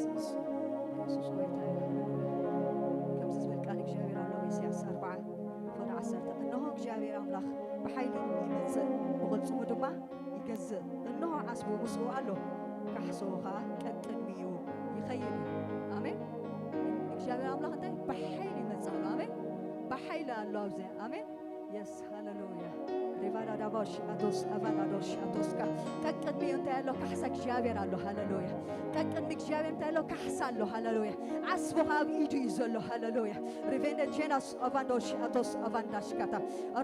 ኢየሱስ ጎይታ እዩ። ከምዚ ዝብል ቃል እግዚኣብሔር ኣሎ ኣብ ኢሳያስ ኣርብዓ ፍቕዲ ዓሰርተ፣ እንሆ እግዚኣብሔር ኣምላኽ ብሓይሊ ይመጽእ፣ ብቕልጽሙ ድማ ይገዝእ። እንሆ ዓስቡ ምስኡ ኣሎ፣ ካሕስኡ ኸኣ ቀቅድሚኡ ይኸይድ እዩ። ኣሜን። እግዚኣብሔር ኣምላኽ እንታይ ብሓይሊ ይመጽእ ኣሎ። ኣሜን። ብሓይሊ ኣሎ ኣብዚ። ኣሜን። የስ ሃሌሉያ። ሪቫዳ ዳባሽ ኣቶስ ኣቫናዶሽ ኣቶስካ ቀቅድሚኡ እንታይ ኣሎ? ካሕሳ እግዚኣብሔር ኣሎ። ሃሌሉያ። ቀቅድሚ እግዚኣብሔር እንታይ ኣሎ? ካሕሳ ኣሎ። ሃሌሉያ። ዓስቡ ኣብ ኢዱ እዩ ዘሎ። ሃሌሉያ። ሪቬንደ ጄናስ ኣቫንዶሽ ኣቶስ ኣቫንዳሽካታ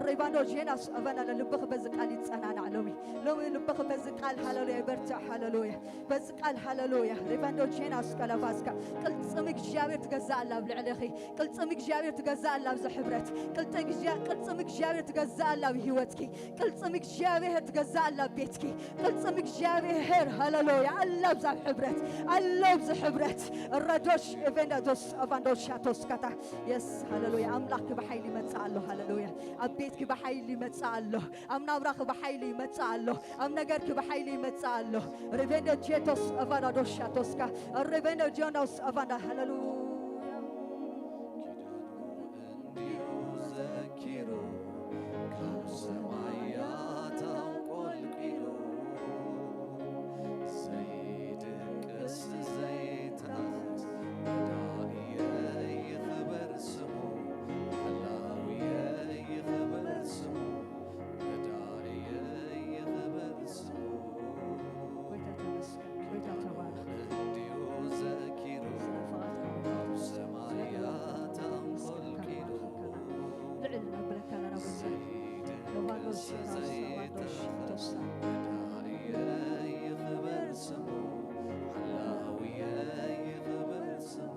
ሪቫንዶ ጄናስ ኣቫና ልብኽ በዚ ቃል ይጸናናዕ ሎሚ። ሎሚ ልብኽ በዚ ቃል ሃሌሉያ ይበርትዕ። ሃሌሉያ። በዚ ቃል ሃሌሉያ። ሪቫንዶ ጄናስ ካላቫስካ ቅልጽም እግዚኣብሔር ትገዛእ ኣላ ኣብ ልዕለኺ። ቅልጽም እግዚኣብሔር ትገዛእ ኣላ ኣብዚ ሕብረት። ቅልጽም እግዚኣብሔር ትገዛእ ኣላ ኣብ ህይወትኪ። ቅልጽም እግዚኣብሔር ትገዛእ ኣላ ኣብ ቤትኪ። ቅልጽም እግዚኣብሔር ሃሌሉያ ኣላ ኣብዛ ሕብረት። ኣሎ ኣብዚ ሕብረት። ረዶሽ ኤቬንዳዶስ ኣቫንዶሻቶስ ካታ የስ ሃሌሉያ። ኣምላኽ ብሓይሊ ይመጽእ ኣሎ። ሃሌሉያ። ኣብ ቤትኪ ብሓይሊ ይመጽእ ኣሎ። ኣብ ናብራኺ ብሓይሊ ይመጽእ ኣሎ። ኣብ ነገርኪ ብሓይሊ ይመጽእ ኣሎ። ሪቬንደ ጄቶስ ኣቫናዶሻቶስካ ሪቬንደ ጆኖስ ኣቫና ሃሌሉያ። ኪዳኑ እንዲሁ ዘኪሩ ካብ ሰማያት ኣንቆልቂሉ ዘይድቅስ ዘይታክት መዳኢየይ ይኽበር ስሙ፣ ሓላውየይ ይኽበር ስሙ፣ መዳኢየይ ይኽበር ስሙ። ጎይታ ተመስገን፣ ጎይታ ተባረኽ። እንዲሁ ዘኪሩ ስለ ፍቓድካ ካብ ሰማያት ኣንቆልቂሉ ልዕል ነብለካ ለና ጎይታ። ዘይድቅስ ዘይታክት መዳኢየይ ይኽበር ስሙ፣ ሓላውየይ ይኽበር ስሙ፣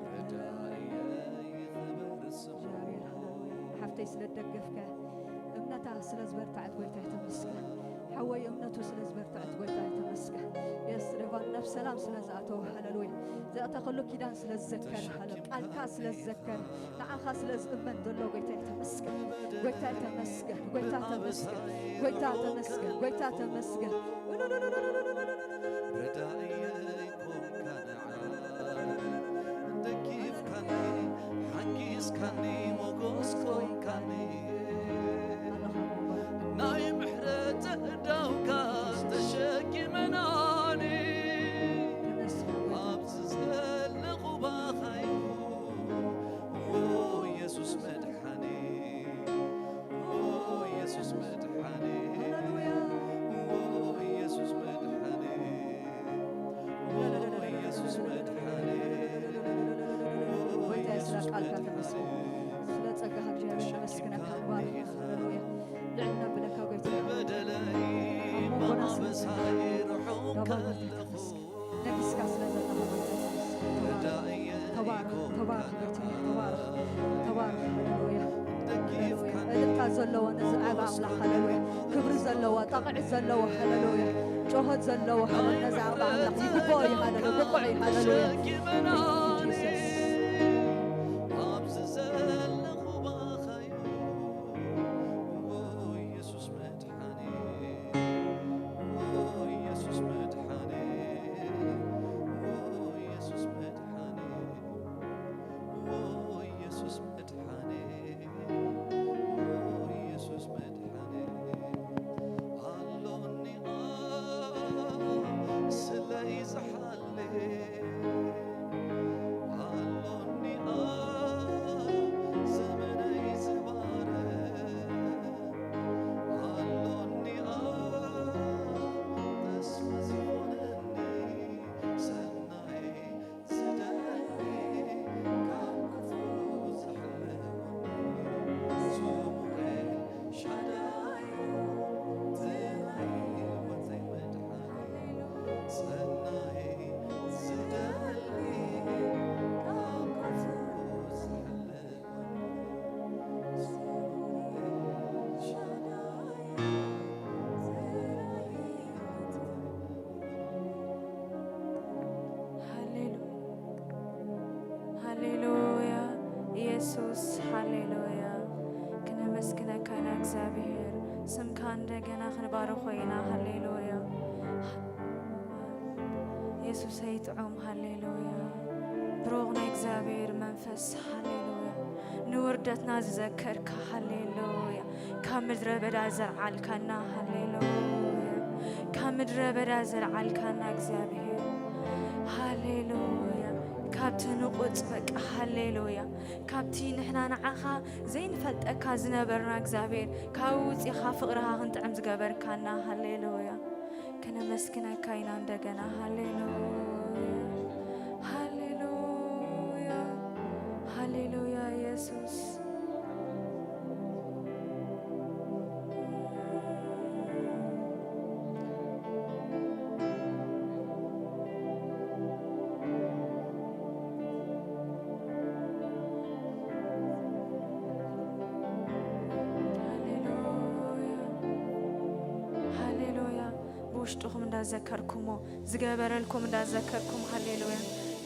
መዳኢየይ ይኽበር ስሙ። እግዚኣብሔር ሃሌሉያ። ሓፍተይ ስለ ደገፍካ፣ እምነታ ስለ ዝበርትዐት ጎይታ ተመስገን። ሓወይ እምነቱ ስለ ዝበርትዐት ጎይታ ተመስገን። የስ ሪቫን ናብ ሰላም ስለ ዝኣተወ ሃሌሉያ። ዘእተኸሉ ኪዳን ስለ ዝዘከረ ሃሌሉያ። ቃልካ ስለ ዝዘከረ ንዓኻ ስለ ዝእመን ዘሎ ጎይታ ተመስገን። ጎይታ ተመስገን። ጎይታ ተመስገን። ጎይታ ተመስገን። ጎይታ ተመስገን። ረዳኢየይ ኮንካ ንዓይ፣ ደጊፍካኒ፣ ሓጊዝካኒ፣ ሞጎስ ኮንካኒ። ናይ ምሕረት ኣእዳውካ ተሸኪመናኒ፣ ኣብዚ ዘለኹ ባኻዩ፣ ኦ የሱስ መድሓኒ። ኦ የሱስ መድሓኒ፣ ሃሌሉያ። ኦ የሱስ መድሓኒ፣ ኦ የሱስ መድሓኒ፣ ኦ ጎይታ ስለ የሱስ ቃልካ መድሓኒ። ተመስገን፣ ስለ ጸጋኻ እግዚኣብሔር ነመስግነካ፣ ንባርኽካ። ሃሌሉያ። ልዕል ነብለካ ጎይታ። ብበደለይ ኣብ መንጎና ስለ ብኣበሳይ ርሑቕ ዳባል ጎይታ ከለኹ ተመስገን። ነጊስካ ስለ ዘለኻ ጎይታ ተመስገን። ተባረኽ፣ ተባረኽ፣ ተባረኽ፣ ተባረኽ፣ ተባረኽ። ሃሌሉያ፣ ሃሌሉያ። እልልታ ዘለዎ ንዝዓበ ኣምላኽ፣ ሃሌሉያ። ክብሪ ዘለዎ፣ ጣቕዒት ዘለዎ፣ ሃሌሉያ። ጮኸት ዘለዎ፣ ሃሌሉያ። ነዝዓበ ኣምላኽ ይግብኦ እዩ፣ ሃሌሉያ። ብቑዕ እዩ፣ ሃሌሉያ። Thank you, Jesus። ኣብዚ ዘለኹ ባኻዩ፣ ኦ የሱስ መድሓኒ፣ ኦ የሱስ መድሓኒ፣ ኦ የሱስ መድሓኒ፣ ኦ የሱስ መድሓኒ፣ ኦ የሱስ መድሓኒ፣ ኣሎኒ ስለይ ዝሓሊ የሱስ፣ ሃሌሉያ። ክነመስግነካ ኢና እግዚኣብሔር፣ ስምካ እንደገና ክንባርኾ ኢና። ሃሌሉያ። የሱሰይ ጥዑም፣ ሃሌሉያ። ብሩኽ ናይ እግዚኣብሔር መንፈስ፣ ሃሌሉያ። ንውርደትና ዝዘከርካ፣ ሃሌሉያ። ካብ ምድረ በዳ ዘልዓልካና፣ ሃሌሉያ። ካብ ምድረ በዳ ዘልዓልካና እግዚኣብሔር፣ ሃሌሉያ። ካብቲ ንቑጽ፣ በቃ፣ ሃሌሉያ። ካብቲ ንሕና ንዓኻ ዘይንፈልጠካ ዝነበርና እግዚኣብሔር፣ ካብኡ ውጺኻ ፍቕርኻ ክንጥዕም ዝገበርካና፣ ሃሌሉያ። ከነመስግነካ ኢና እንደገና፣ ሃሌሉያ፣ ሃሌሉያ፣ ሃሌሉያ፣ የሱስ። ሃሌሉያ፣ ሃሌሉያ። ብውሽጥኹም እንዳዘከርኩሞ፣ ዝገበረልኩም እንዳዘከርኩም፣ ሃሌሉያ።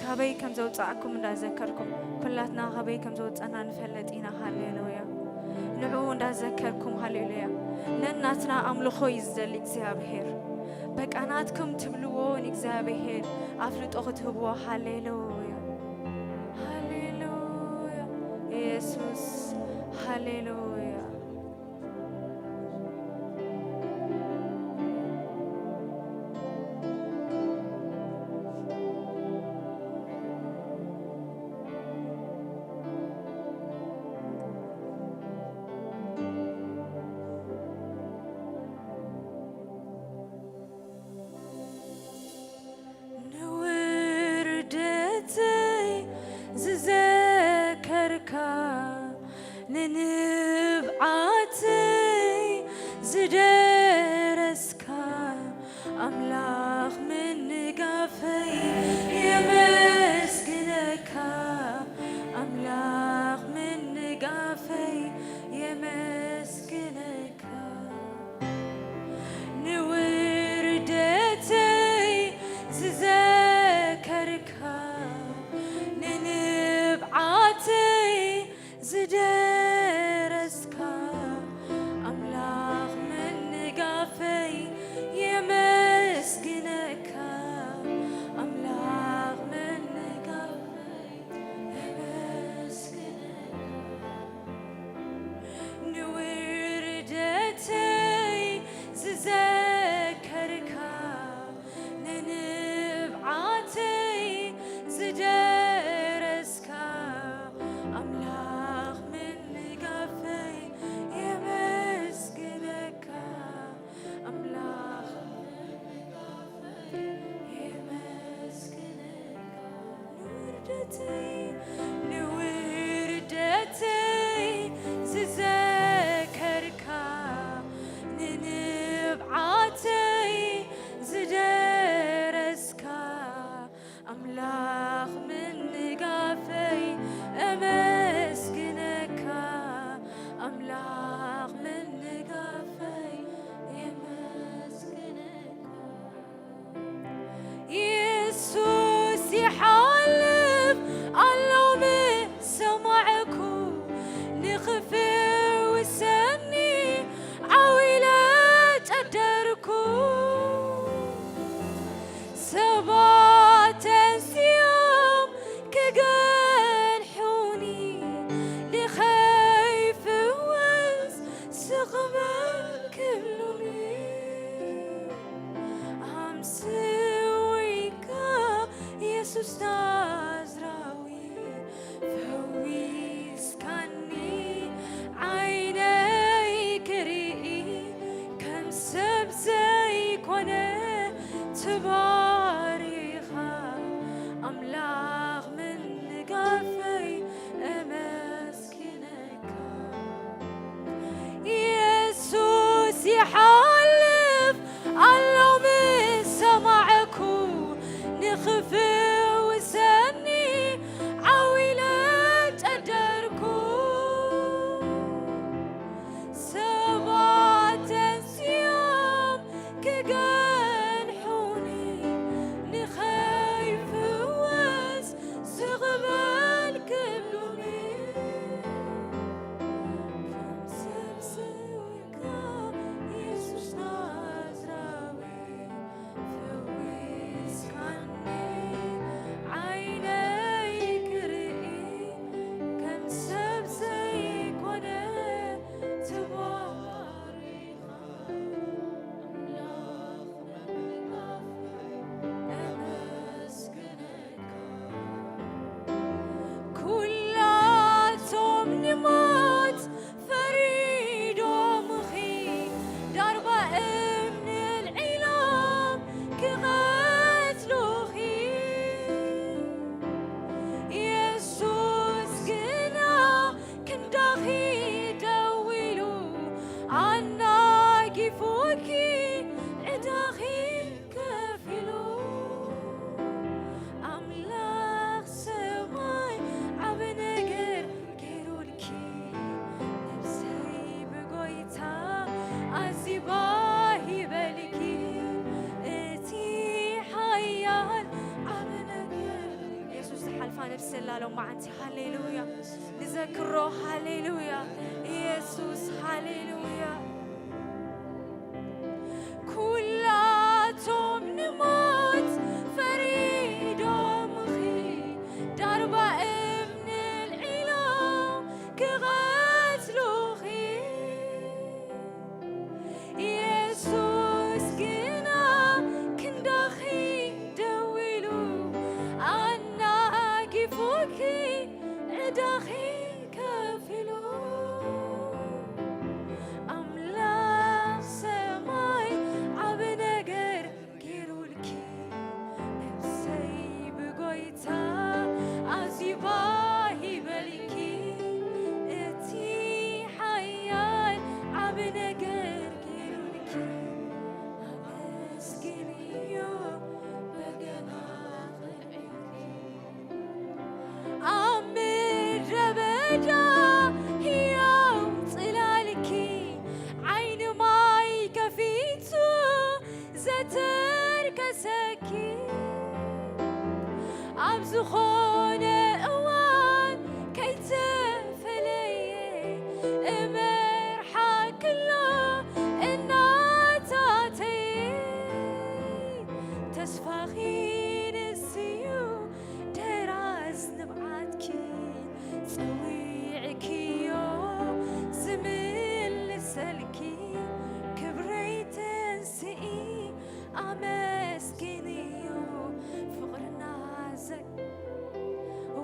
ካበይ ከም ዘውጻእኩም እንዳዘከርኩም፣ ኩላትና ካበይ ከም ዘውጻና ንፈልጥ ኢና፣ ሃሌሉያ። ንዕኡ እንዳዘከርኩም፣ ሃሌሉያ። ነናትና ኣምልኾ እዩ ዝደሊ እግዚኣብሔር። በቃ ናትኩም ትብልዎ ንእግዚኣብሔር ኣፍልጦ ክትህብዎ፣ ሃሌሉያ፣ ሃሌሉያ። የሱስ፣ ሃሌሉያ። ንውርደተይ ዝዘከርካ፣ ንንብዓተይ ዝደረስካ፣ ኣምላኽ ምንጋፈይ የመስግነካ፣ ኣምላኽ ምንጋፈይ የመስግነካ። ንውርደተይ ዝዘከርካ፣ ንንብዓተይ ዝደረስካ፣ ኣምላኽ ምንጋፈይ የመስግነካ፣ ኣምላኽ ምንጋፈይ የመስግነካ። ንውርደተይ ዝዘከርካ፣ ንንብዓተይ ዝደረስካ፣ ኣምላኽ ምንጋፈይ የመስግነካ፣ ኣምላኽ ምንጋፈይ የመስግነካ። ንውርደተይ፣ ንውርደተይ ዝዘከርካ፣ ንንብዓተይ ዝደረስካ፣ ኣምላኽ ምንጋፈይ እመስ ዘላሎም መዓንቲ። ሃሌሉያ። ንዘክሮ። ሃሌሉያ። ኢየሱስ። ሃሌሉያ። ኩላቶም ንሞት ፈሪዶምኺ፣ ዳርባ እምኒ ኣልዒሎም ክቐትሉኺ። ኢየሱስ ግና ክንዳኺ ደው ኢሉ፣ ኣናጊፉኪ ዕዳኺ ከፊሉ። ኣምላኽ ሰማይ ዓቢ ነገር ገይሩልኪ፣ ነብሰይ ብጎይታ ኣዝዩ ባህ ይበልኪ። እቲ ሓያል ዓቢ ነገር ገይሩልኪ፣ ኣመስግንዮ በገና ቕንዕኪ። ኣብ ምድረ በዳ ህያው ጽላልኪ፣ ዓይኒ ማይ ከፊቱ ዘተርከሰኪ፣ ኣብ ዝኾነ እዋን ከይተፈለየ እመርሓክሎ እናታተየ። ተስፋኺ ንስዩ ደራስ ንብዓትኪ፣ ጸዊዕክዮ ዝምልሰልኪ፣ ክብረይ ተንስኢ ኣመስግንዮ። ፍቕርና ዘ-፣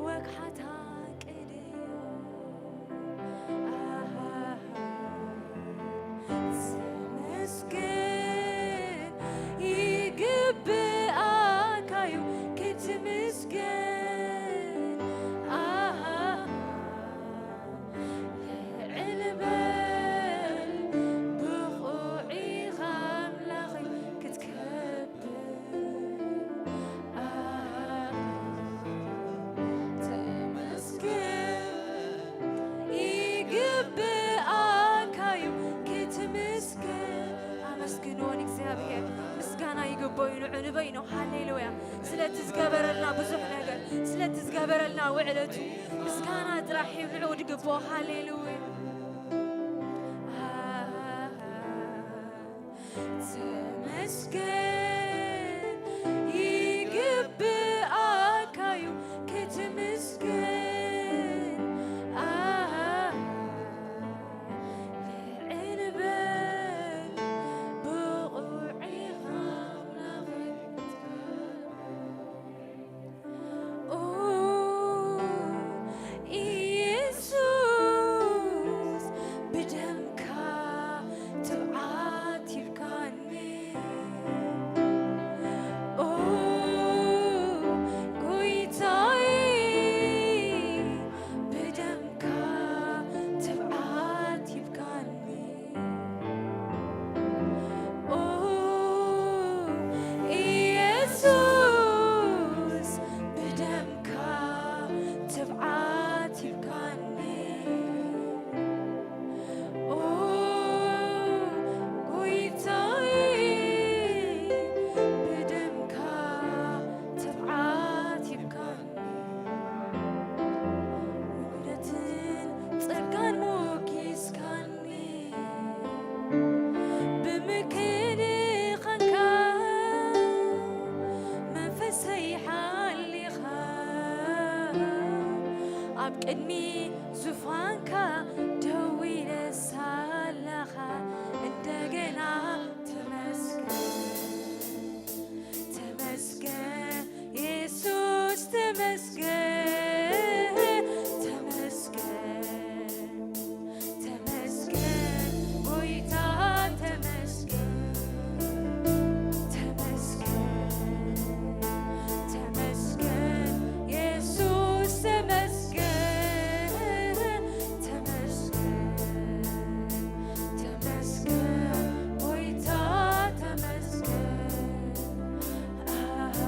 ወግሓታ ቅድዮ። ኣሃ፣ ተመስገን፣ ይግብኣካዩ ክትምስገን። ኣሃ፣ ልዕል በል፣ ብቑዕ ኢኻ ኣምላኸይ ክትከብር። ኣሃ፣ ተመስገን፣ ይግብኣካዩ ክትምስገን። ኣመስግንዎ ንእግዚኣብሔር፣ ምስጋና ይግብኦ እዩ፣ ንዑ ንበይኖ። ሃሌሉያ። ስለቲ ዝገበረልና ብዙሕ ነገር፣ ስለቲ ዝገበረልና ውዕለቱ ምስጋና ጥራሕ እዩ ንዑ ዝግብኦ። ሃሌሉያ። ተመስገን፣ ይግብኣካዩ ክትምስገን። ኣሃ፣ ልዕል በል፣ ብቑዕ ኢኻ ኣምላኽ ክትከብር። ኦ ኢየሱስ፣ ብደምካ ትብዓት ሂብካኒ። ኦ ጎይታይ፣ ብደምካ ትብዓት ሂብካኒ። ኦ ኢየሱስ፣ ብደምካ ትብዓት ሂብካኒ። ኦ ጎይታይ፣ ብደምካ ትብዓት ሂብካኒ። ምሕረትን ጸጋን ሞጊስካኒ፣ ብምክንኻንካ መንፈሰይ ሓሊኻ፣ ኣብ ቅድሚ ዙፋንካ ደው ኢለ ሳለኻ፣ እንደገና ተመስገን። ተመስገን የሱስ፣ ተመስገን፣ ተመስገን፣ ተመስገን ጎይታ፣ ተመስገን፣ ተመስገን፣ ተመስገን የሱስ፣ ተመስገን፣ ተመስገን፣ ተመስገን ጎይታ፣ ተመስገን። ኣሃ፣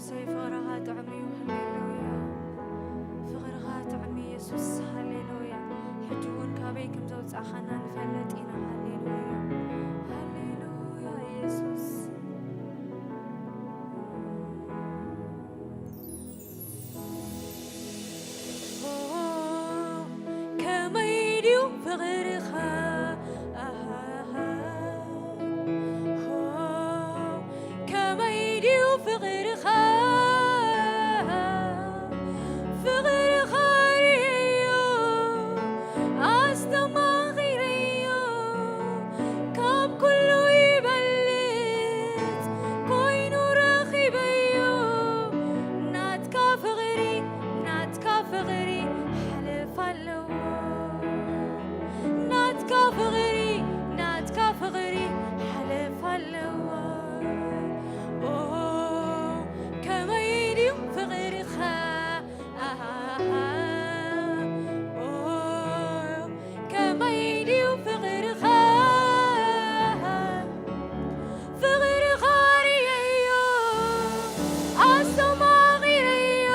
ፍቕርኻ ጥዑም እዩ። ሃሌሉያ። ፍቕርኻ ጥዑም እዩ የሱስ። ሃሌሉያ። ሕጂ እውን ካበይ ከም ዘውጻእኻና ንፈልጥ ኢና። ሃሌሉያ። ሃሌሉያ የሱስ። ኦ፣ ከመይ ድዩ ፍቕርኻ? ኣሃሃ። ኦ፣ ከመይ ድዩ ፍቕርኻ? ፍቕርኻ ርእየዮ፣ ኣስተማቒረዮ፣ ካብ ኩሉ ይበልጽ ኮይኑ ረኺበዮ። ናትካ ፍቕሪ፣ ናትካ ፍቕሪ ሓለፋ ኣለዎ። ናትካ ፍቕሪ፣ ናትካ ፍቕሪ ሓለፋ ኣለዎ። ኦ፣ ከመይ ድዩ ፍቕርኻ? ኣሃ፣ ኦ፣ ከመይ ድዩ ፍቕርኻ? ፍቕርኻ ርእየዮ፣ ኣስተማቒረዮ፣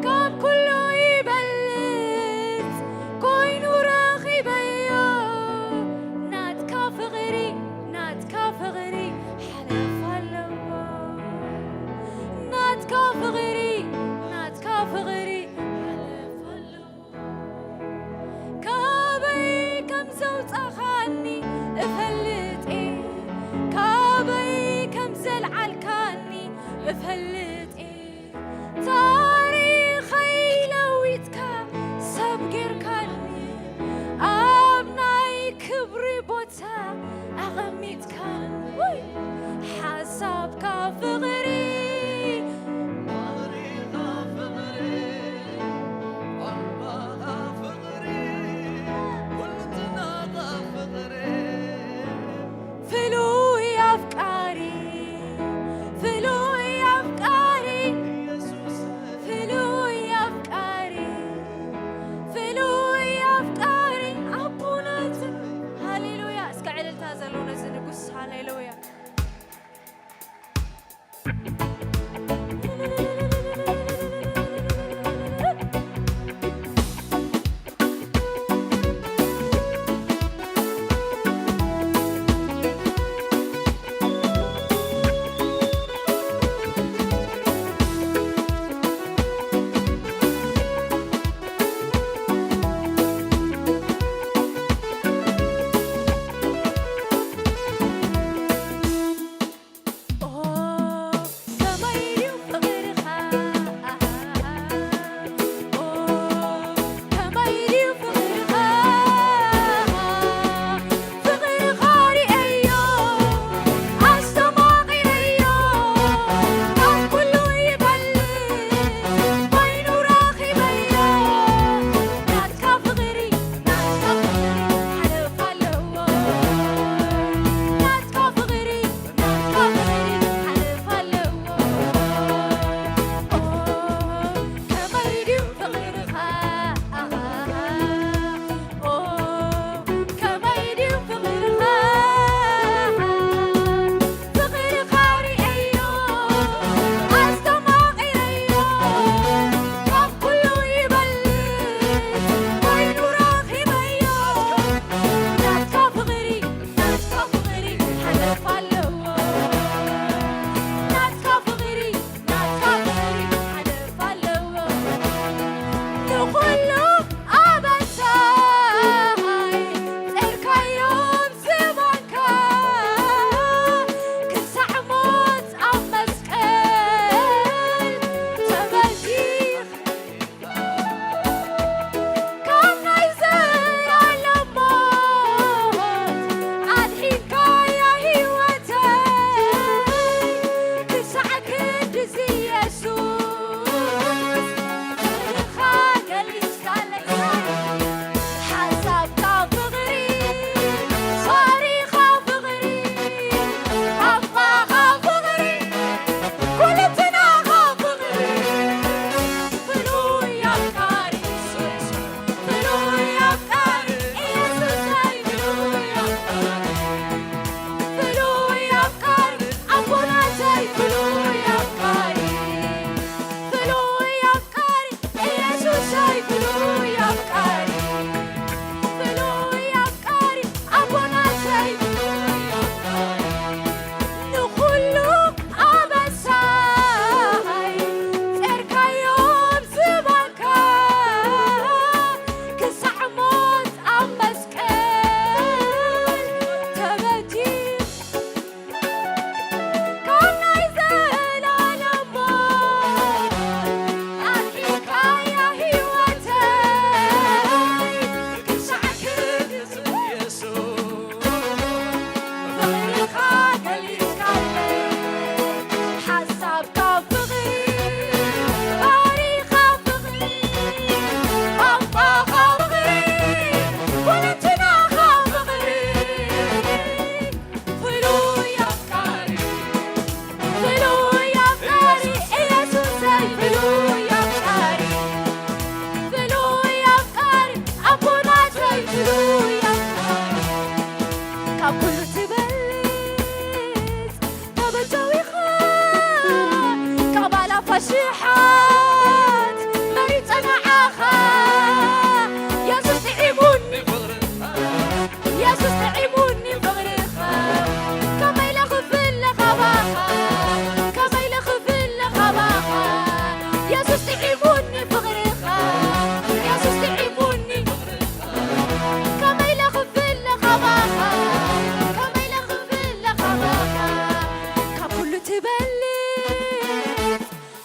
ካብ ኩሉ ይበልጽ ኮይኑ ረኺበዮ። ናትካ ፍቕሪ፣ ናትካ ፍቕሪ ሓለፋ ኣለዎ። ናትካ ፍቕሪ፣ ናትካ ፍቕሪ ሓለፋ ኣለዎ። ካበይ ከም ዘውጻኻኒ እፈልጥ እየ፣ ካበይ ከም ዘልዓልካኒ እፈልጥ እየ። ታሪኸይ ለዊጥካ ሰብ ጌርካኒ፣ ኣብ ናይ ክብሪ ቦታ ኣቐሚጥካኒ። ውይ! ሓሳብካ ፍቕሪ፣ ባህሪኻ ፍቕሪ፣ ቋንቋኻ ፍቕሪ፣ ኩልትናኻ ፍቕሪ። ፍሉይ ኣፍቃሪ፣ ፍሉይ ኣፍቃሪ፣ ኢየሱስ። ፍሉይ ኣፍቃሪ፣ ፍሉይ ኣፍቃሪ ኣቦናት። ሃሌሉያ። እስከ ዕልልታ ዘለዎ ነዚ ንጉስ። ሃሌሉያ።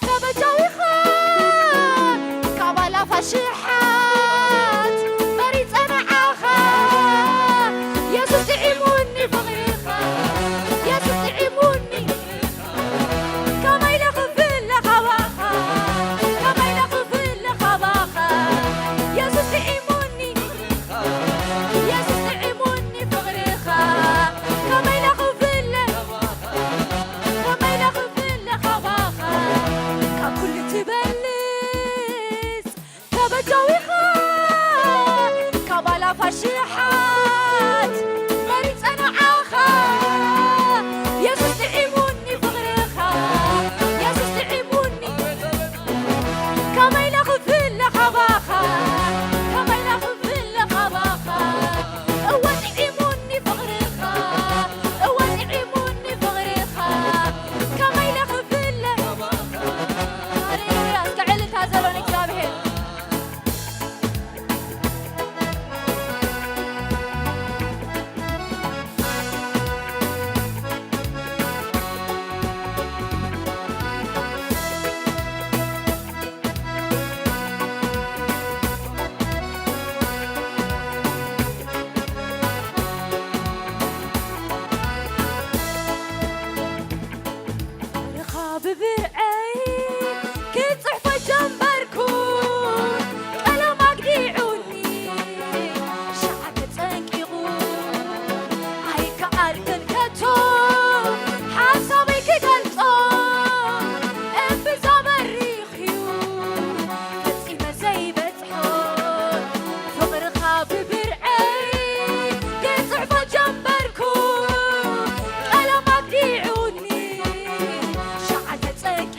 ተበጃዊኻ ካብ ኣላፋ ሽሓት መሪጸ ንዓኻ። የሱስ ጥዒሙኒ ፍቕርኻ፣ የሱስ ጥዒሙኒ። ከመይ ኢለ ክፍለ ካባኻ፣ ከመይ ኢለ ክፍለ ካባኻ። የሱስ ጥዒሙኒ፣ የሱስ ጥዒሙኒ ፍቕርኻ። ከመይ ኢለ ክፍለ፣ ከመይ ኢለ ክፍለ ካባኻ። ካብ ኩሉ ትበልጽ ተበጃዊኻ ካብ ኣላፋ ሽሓት መሪጸ ንዓኻ። የሱስ ጥዒሙኒ ፍቕርኻ፣ የሱስ ጥዒሙኒ። ከመይ ኢለ ክፍለ ካባኻ፣ ከመይ ኢለ ክፍለ ካባኻ። እወ ጥዒሙኒ ፍቕርኻ፣ እወ ጥዒሙኒ ፍቕርኻ። ከመይ ኢለ ክፍለ። ሃሌሉያ። እስከ ዕልልታ ዘሎ ንእግዚኣብሔር። ፍቕርኻ ብብርዐይ ክጽሕፎ ጀመርኩ፣ ቀለም ኣግዲዑኒ ሻዕ ተጸንቂቑ። ኣይከኣልክን ከቶ ሓሳበይ ክገልጾ፣ እምብዛ በሪኽ'ዩ ፈጺመ ዘይበጽሖ። ፍቕርኻ ብብርዐይ ክጽሕፎ ጀመርኩ፣ ቀለም ኣግዲዑኒ ሻዕ ተጸንቂቑ።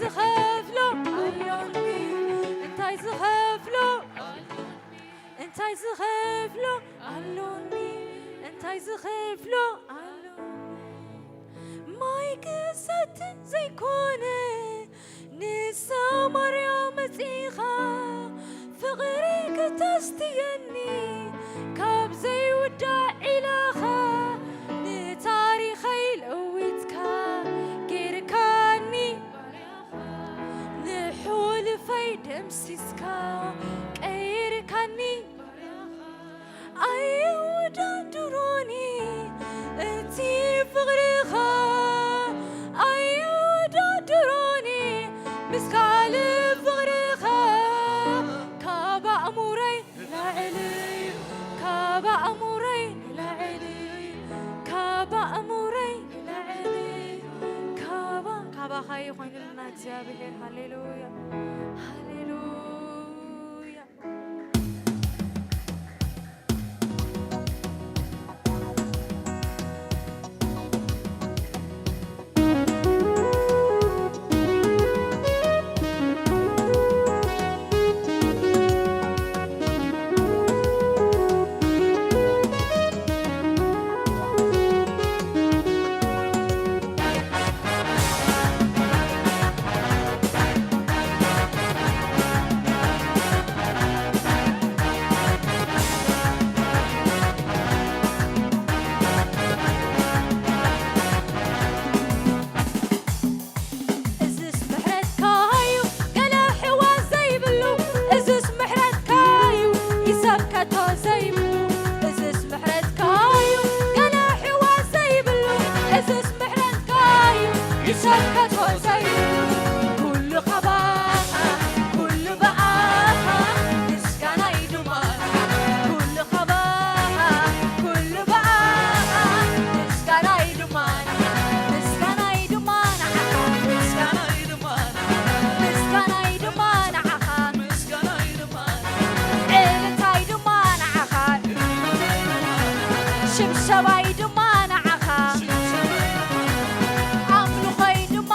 ዝኸፍሎ ኣሎኒ፣ እንታይ ዝኸፍሎ ኣሎኒ፣ እንታይ ዝኸፍሎ ኣሎኒ፣ እንታይ ዝኸፍሎ ኣሎኒ። ማይ ክሰቲ ዘይኮነ ንሳማርያ መጺኻ ፍቕሪ ክተስትየኒ ካብ ዘይውዳእ ዒላኻ ንታሪኸይ ለዊጥካ ጌርካኒ ንሑልፈይ ደምሲስካ ቀይርካኒ ኣይወዳድሮኒ እቲ ፍቕርኻ ኣይወዳድሮኒ ምስ ካልእ ፍቕርኻ ካብ ኣእሙረይ ንላዕሊ ካብ ኣእሙረይ ንላዕሊ ካብ ኣእሙረይ ንላዕሊ ካብ ካባኻ ይኾይንልና እግዚኣብሔር። ሃሌሉያ ሃሌሉያ። እዝስ ምሕረትካዩ ገለ ሕዋ ዘይብሉ እዝስ ምሕረትካዩ ይሰብከቶ ዘይብሉ እዝስ ምሕረትካዩ ገለ ሕዋ ዘይብሉ እዝስ ምሕረትካዩ ይሰብከቶ ዘይብሉ ኩሉ ካባኻ ኩሉ ብኣኻ ምስጋናይ ድማ ኩሉ ካባኻ ኩሉ ብኣኻ ምስጋናይ ድማ ምስጋናይ ድማ ንዓኻ ምስጋናይ ድማ ንዓኻ ምስጋናይ ድማ ንዓኻ ምስጋናይ ድማ ዕልልታይ ድማ ንዓኻ ሽብሸባይ ድማ ንዓኻ ኣምልኾይ ድማ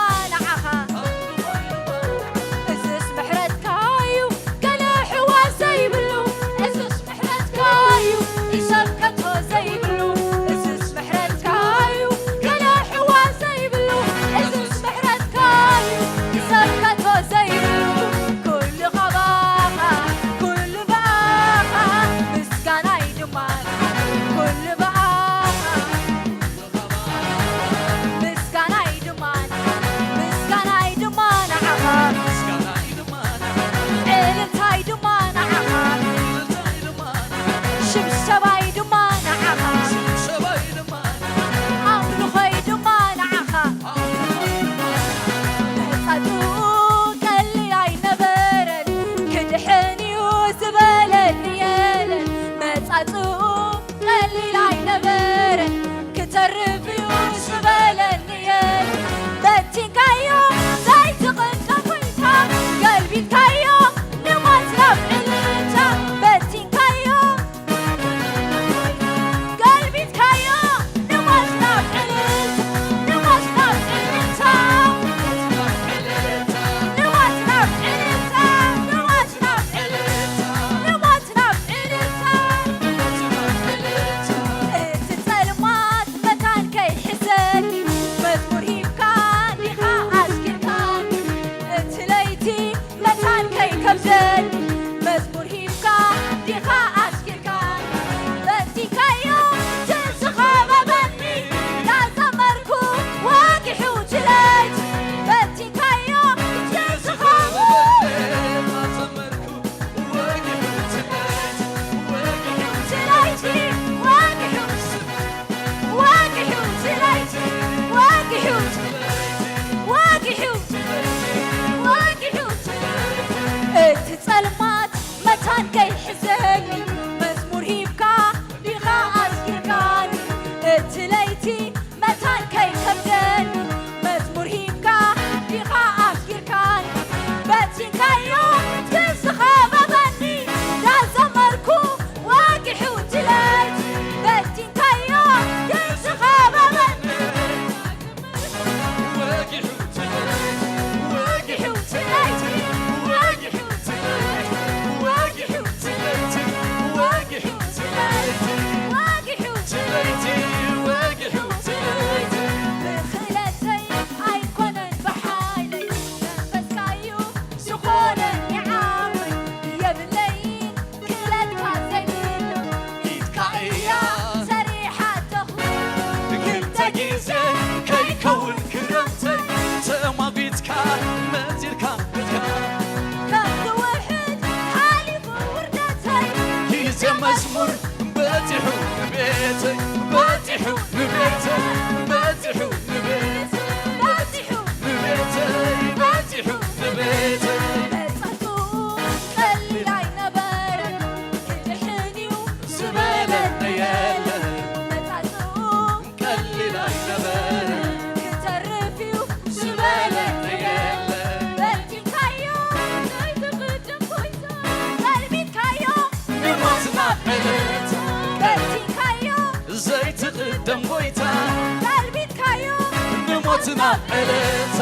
ናብ ዕልልታ፣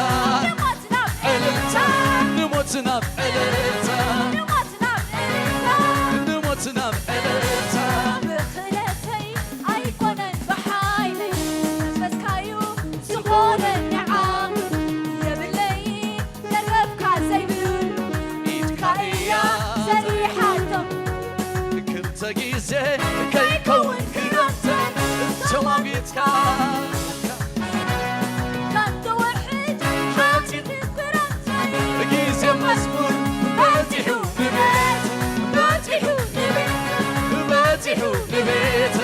ዕልልታ፣ ንሞት ናብ ዕልልታ፣ ንሞት ናብ ዕልልታ፣ ንሞት ናብ ዕልልታ። ብኽእለተይ ኣይኮነን ብሓይለይ፣ መንፈስካዩ ዝኾነኒ ዓቕሚ የብለይ፣ ደገፍካ ዘይብሉ ኢድካ እያ ሰሪሓቶ። ክልተ ግዜ ከይከውን ክረምተ ተማጊትካ ከም ትውሕድ ሓንቲ ክረምተ ግዜ መዝሙር በጺሑ ንቤት፣ በጺሑ ንቤት፣ በጺሑ ንቤት፣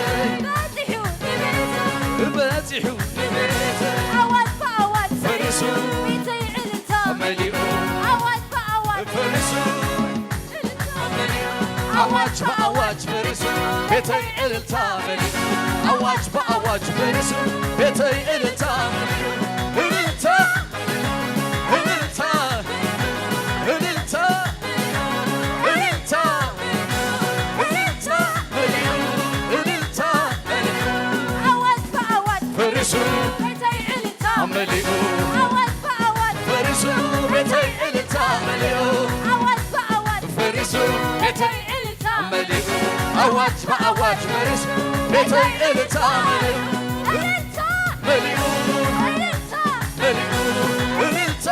በጺሑ ንቤት፣ በጺሑ ንቤት። ኣዋጅ ብኣዋጅ ፈሪሱ፣ ቤተይ ዕልልታ መሊኡ፣ ኣዋጅ ብኣዋጅ ፈሪሱ፣ ዕልልታ መሊኡ። ኣዋጅ ብኣዋጅ ፈሪሱ፣ ቤተይ ዕልልታ መሊኡ። ኣዋጅ ብኣዋጅ ፈሪሱ፣ ቤተይ ዕልልታ መሊኡ። ዕልልታ፣ ዕልልታ፣ ዕልልታ፣ ዕልልታ፣ ዕልልታ መሊኡ፣ ዕልልታ መሊኡ። ኣዋጅ ብኣዋጅ ፈሪሱ፣ ቤተይ ዕልልታ መሊኡ። ኣዋጅ ብኣዋጅ ፈሪሱ፣ ቤተይ ዕልልታ መሊኡ። ኣዋጅ ብኣዋጅ ፈሪሱ፣ ቤተይ ዕልልታ መሊኡ። ኣዋጅ ብኣዋጅ ፈሪሱ፣ ቤተይ ዕልልታ መሊኡ። ዕልልታ መሊኡ፣ ዕልልታ መሊኡ፣ ዕልልታ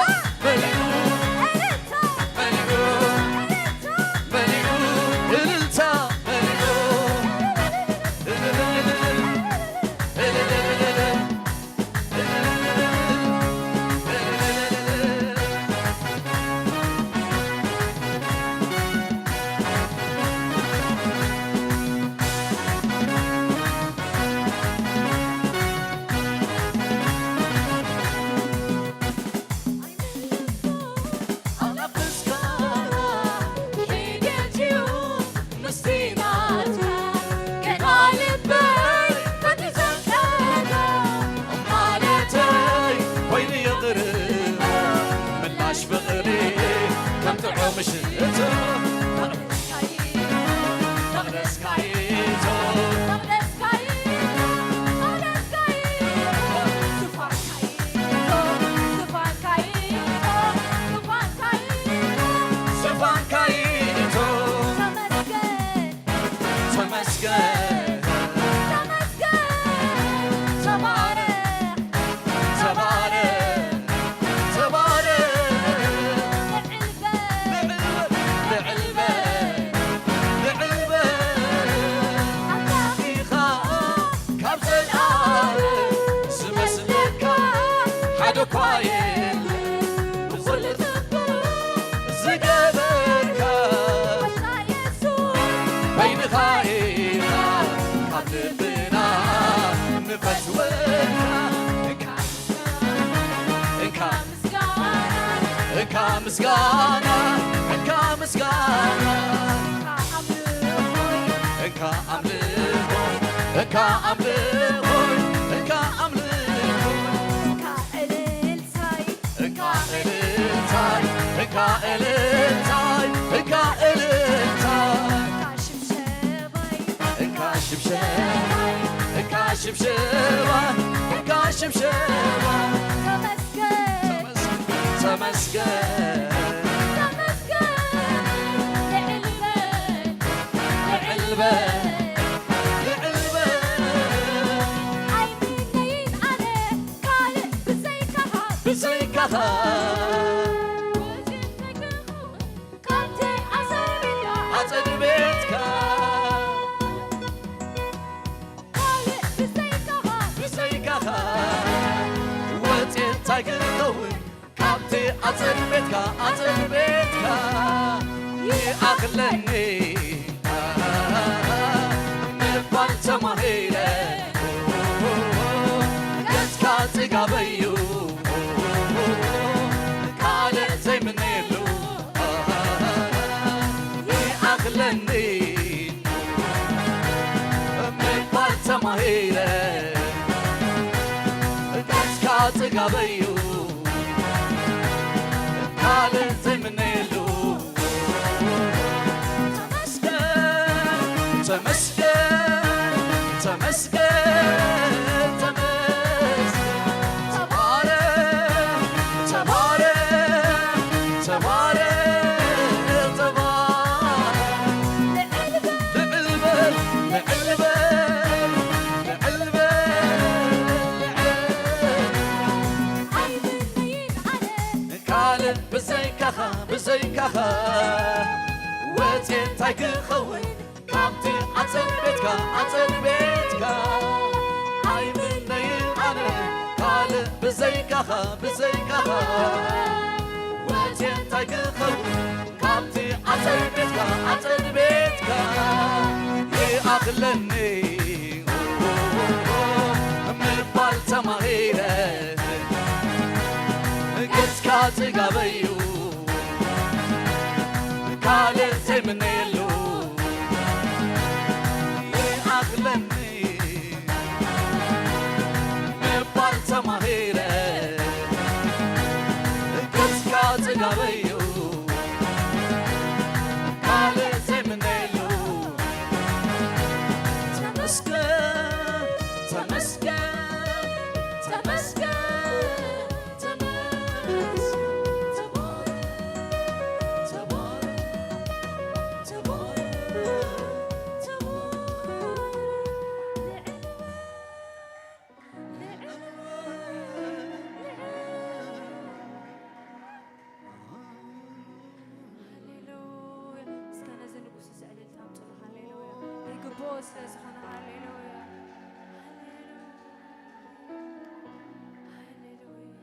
መሊኡ፣ ዕልልታ መሊኡ፣ ዕልልታ መሊኡ፣ ዕልልታ መሊኡ። ፍቕሪ ከም ጥዑም ሽቶ መቕደስካይቶ፣ መቕደስካይቶ፣ መቕደስካይቶ፣ ዙፋንካይቶ፣ ዙፋንካይቶ፣ ዙፋንካይቶ፣ ዙፋንካይቶ። ተመስገን። ተመስገን። ተመስገን። ተባረኽ። ተባረኽ። ተባረኽ። ንዕል በል። ንዕል በል። ንዕል በል። ኣምላኽ ኢኻ ካብ ዘልኣለም ዝመስለካ ሓደ እኳ የለን። ብኹሉ ጽቡቕ ዝገበርካ በይንኻ ኢኻ ካብ ልብና ንፈትወካ። እንካ ምስጋና፣ እንካ ምስጋና፣ እንካ ምስጋና። እንካ ኣምልኾይ፣ እንካ ኣምልኾይ፣ እንካ ኣምልኾይ፣ እንካ ኣምልኾይ። እንካ እልልታይ፣ እንካ እልልታይ፣ እንካ እልልታይ፣ እንካ እልልታይ። እንካ ሽብሸባይ፣ እንካ ሽብሸባይ፣ እንካ ሽብሸባይ፣ እንካ ሽብሸባይ። ተመስገን፣ ተመስገን፣ ተመስገን። ልዕል በል፣ ልዕል በል፣ ልዕል በል። ኣይምነይን ኣነ ካልእ ብዘይካኻ፣ ብዘይካኻ። ካብቲ ኣጸደ ቤትካ፣ ኣጸደ ቤትካ። ካልእ ብዘይካኻ፣ ብዘይካኻ። ወጽየ እንታይ ክኸውን ካብቲ ኣጸደ ቤትካ፣ ኣጸደ ቤትካ። ይኣኽለኒ ምባል ተማሂረ፣ ገጽካ ጽጋበዩ። ካልእ ዘይምነየሉ ይኣኽለኒ ምባል ተማሂረ፣ ገጽካ ጽጋበዩ። ካልእ ዘይምነየሉ ተመስገን፣ ተመስገን፣ ተመስገን፣ ተመስገን። ተባረክ፣ ተባረኽ፣ ተባረኽ። ልዕል በል፣ ልዕል በል፣ ልዕል በል፣ ልዕል በል። ካልእ ብዘይካኻ፣ ብዘይካኻ ወጽየ እንታይ ክኸውን? ካብቲ ዓጸድ ቤትካ፣ ዓጸድ ቤትካ ኣይምነይን ኣነ ካልእ ብዘይካኻ፣ ብዘይካኻ ወትየ እንታይ ክኸውን? ካብቲ ዓጸድ ቤትካ፣ ዓጸድ ቤትካ ይኣኽለኒ ምባል ተማሂረ። ገጽካ ጽጋበዩ ካልእ ዘይምነየሉ ይኣኽለኒ ምባል ተማሂረ። ገጽካ ጽጋበዩ ካልእ ዘይምነየሉ። ተመስገን፣ ተመስገን፣ ተመስገን። ሃሌሉያ። እስከ ነዚ ንጉስ እዚ ዕልልታ ኣምጽሉ። ሃሌሉያ። ይግብኦ ስለ ዝኾነ። ሃሌሉያ። ሃሌሉያ። ሃሌሉያ።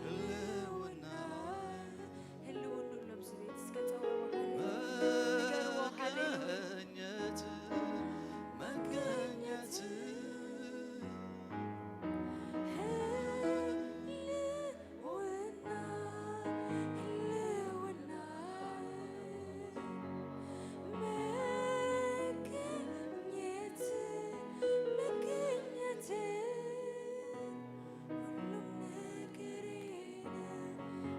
ህልውና፣ ህልውና፣ ህልውና ኣሎ ኣብዚ ቤት። እስከ ጸውዕዎ፣ ሃሌሉያ። ንገርዎ፣ ሃሌሉያ። መገኘት፣ መገኘት። ህልውና፣ ህልውና፣ መገኘት፣ መገኘት።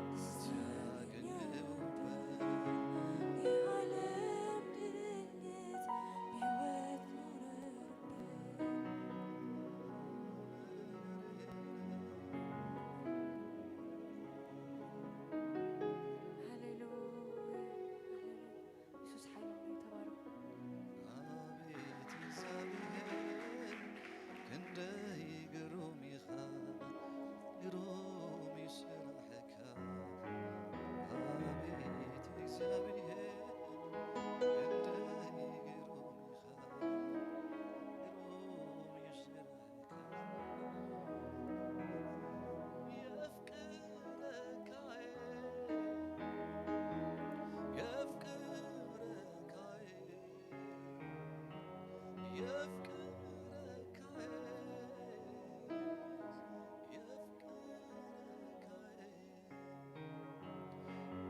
የሱስ ሓይልና እዩ። ተባረኹ። ኣቤት እግዚኣብሔር ክንደይ ግሩም ኢኻ፣ ግሩም እዩ ስራሕካ። ኣቤት እግዚኣብሔር ክንደይ ግሩም ኢኻ፣ ግሩም እዩ ስራሕካ። የፍቅረካ፣ የፍቅረካ፣ የፍቅረካ፣ የፍቅረካ፣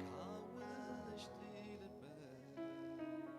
ካብ ውሽጢ ልበይ የፍቅረካ።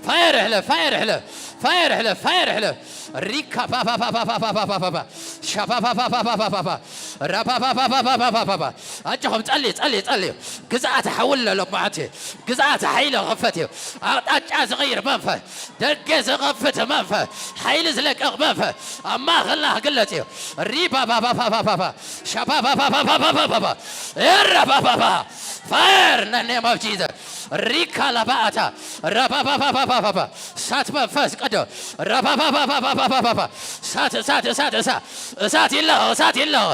ፋየር ሕለፍ፣ ፋየር ሕለፍ፣ ፋየር ሕለፍ፣ ፋየር ሕለፍ። ሪካ ፋፋፋፋፋፋፋፋፋፋፋ ሻፋፋፋፋፋፋፋፋፋ ራፋፋፋፋፋፋፋፋፋ። ኣጆኹም ጸልዩ፣ ጸልዩ፣ ጸልዩ። ግዝኣት ሓውለ ሎማዓንቲ ግዝኣት ሓይሊ ክኸፈት እዩ። ኣቕጣጫ ዝቕይር መንፈስ፣ ደገ ዝኸፍት መንፈስ፣ ሓይሊ ዝለቅቕ መንፈስ ኣብ ማእኸልና ክግለጽ እዩ። ሪባባባባባባባ ሻባባባባባባባ ኤረባባባ ፋየር ነኔም ኦፍ ጂዘስ ሪካ ላባኣታ ረባባባባባባባ እሳት መንፈስ ቅዱስ ረባባባባባባባ እሳት እሳት እሳት እሳት እሳት ይለኸ እሳት ይለኸ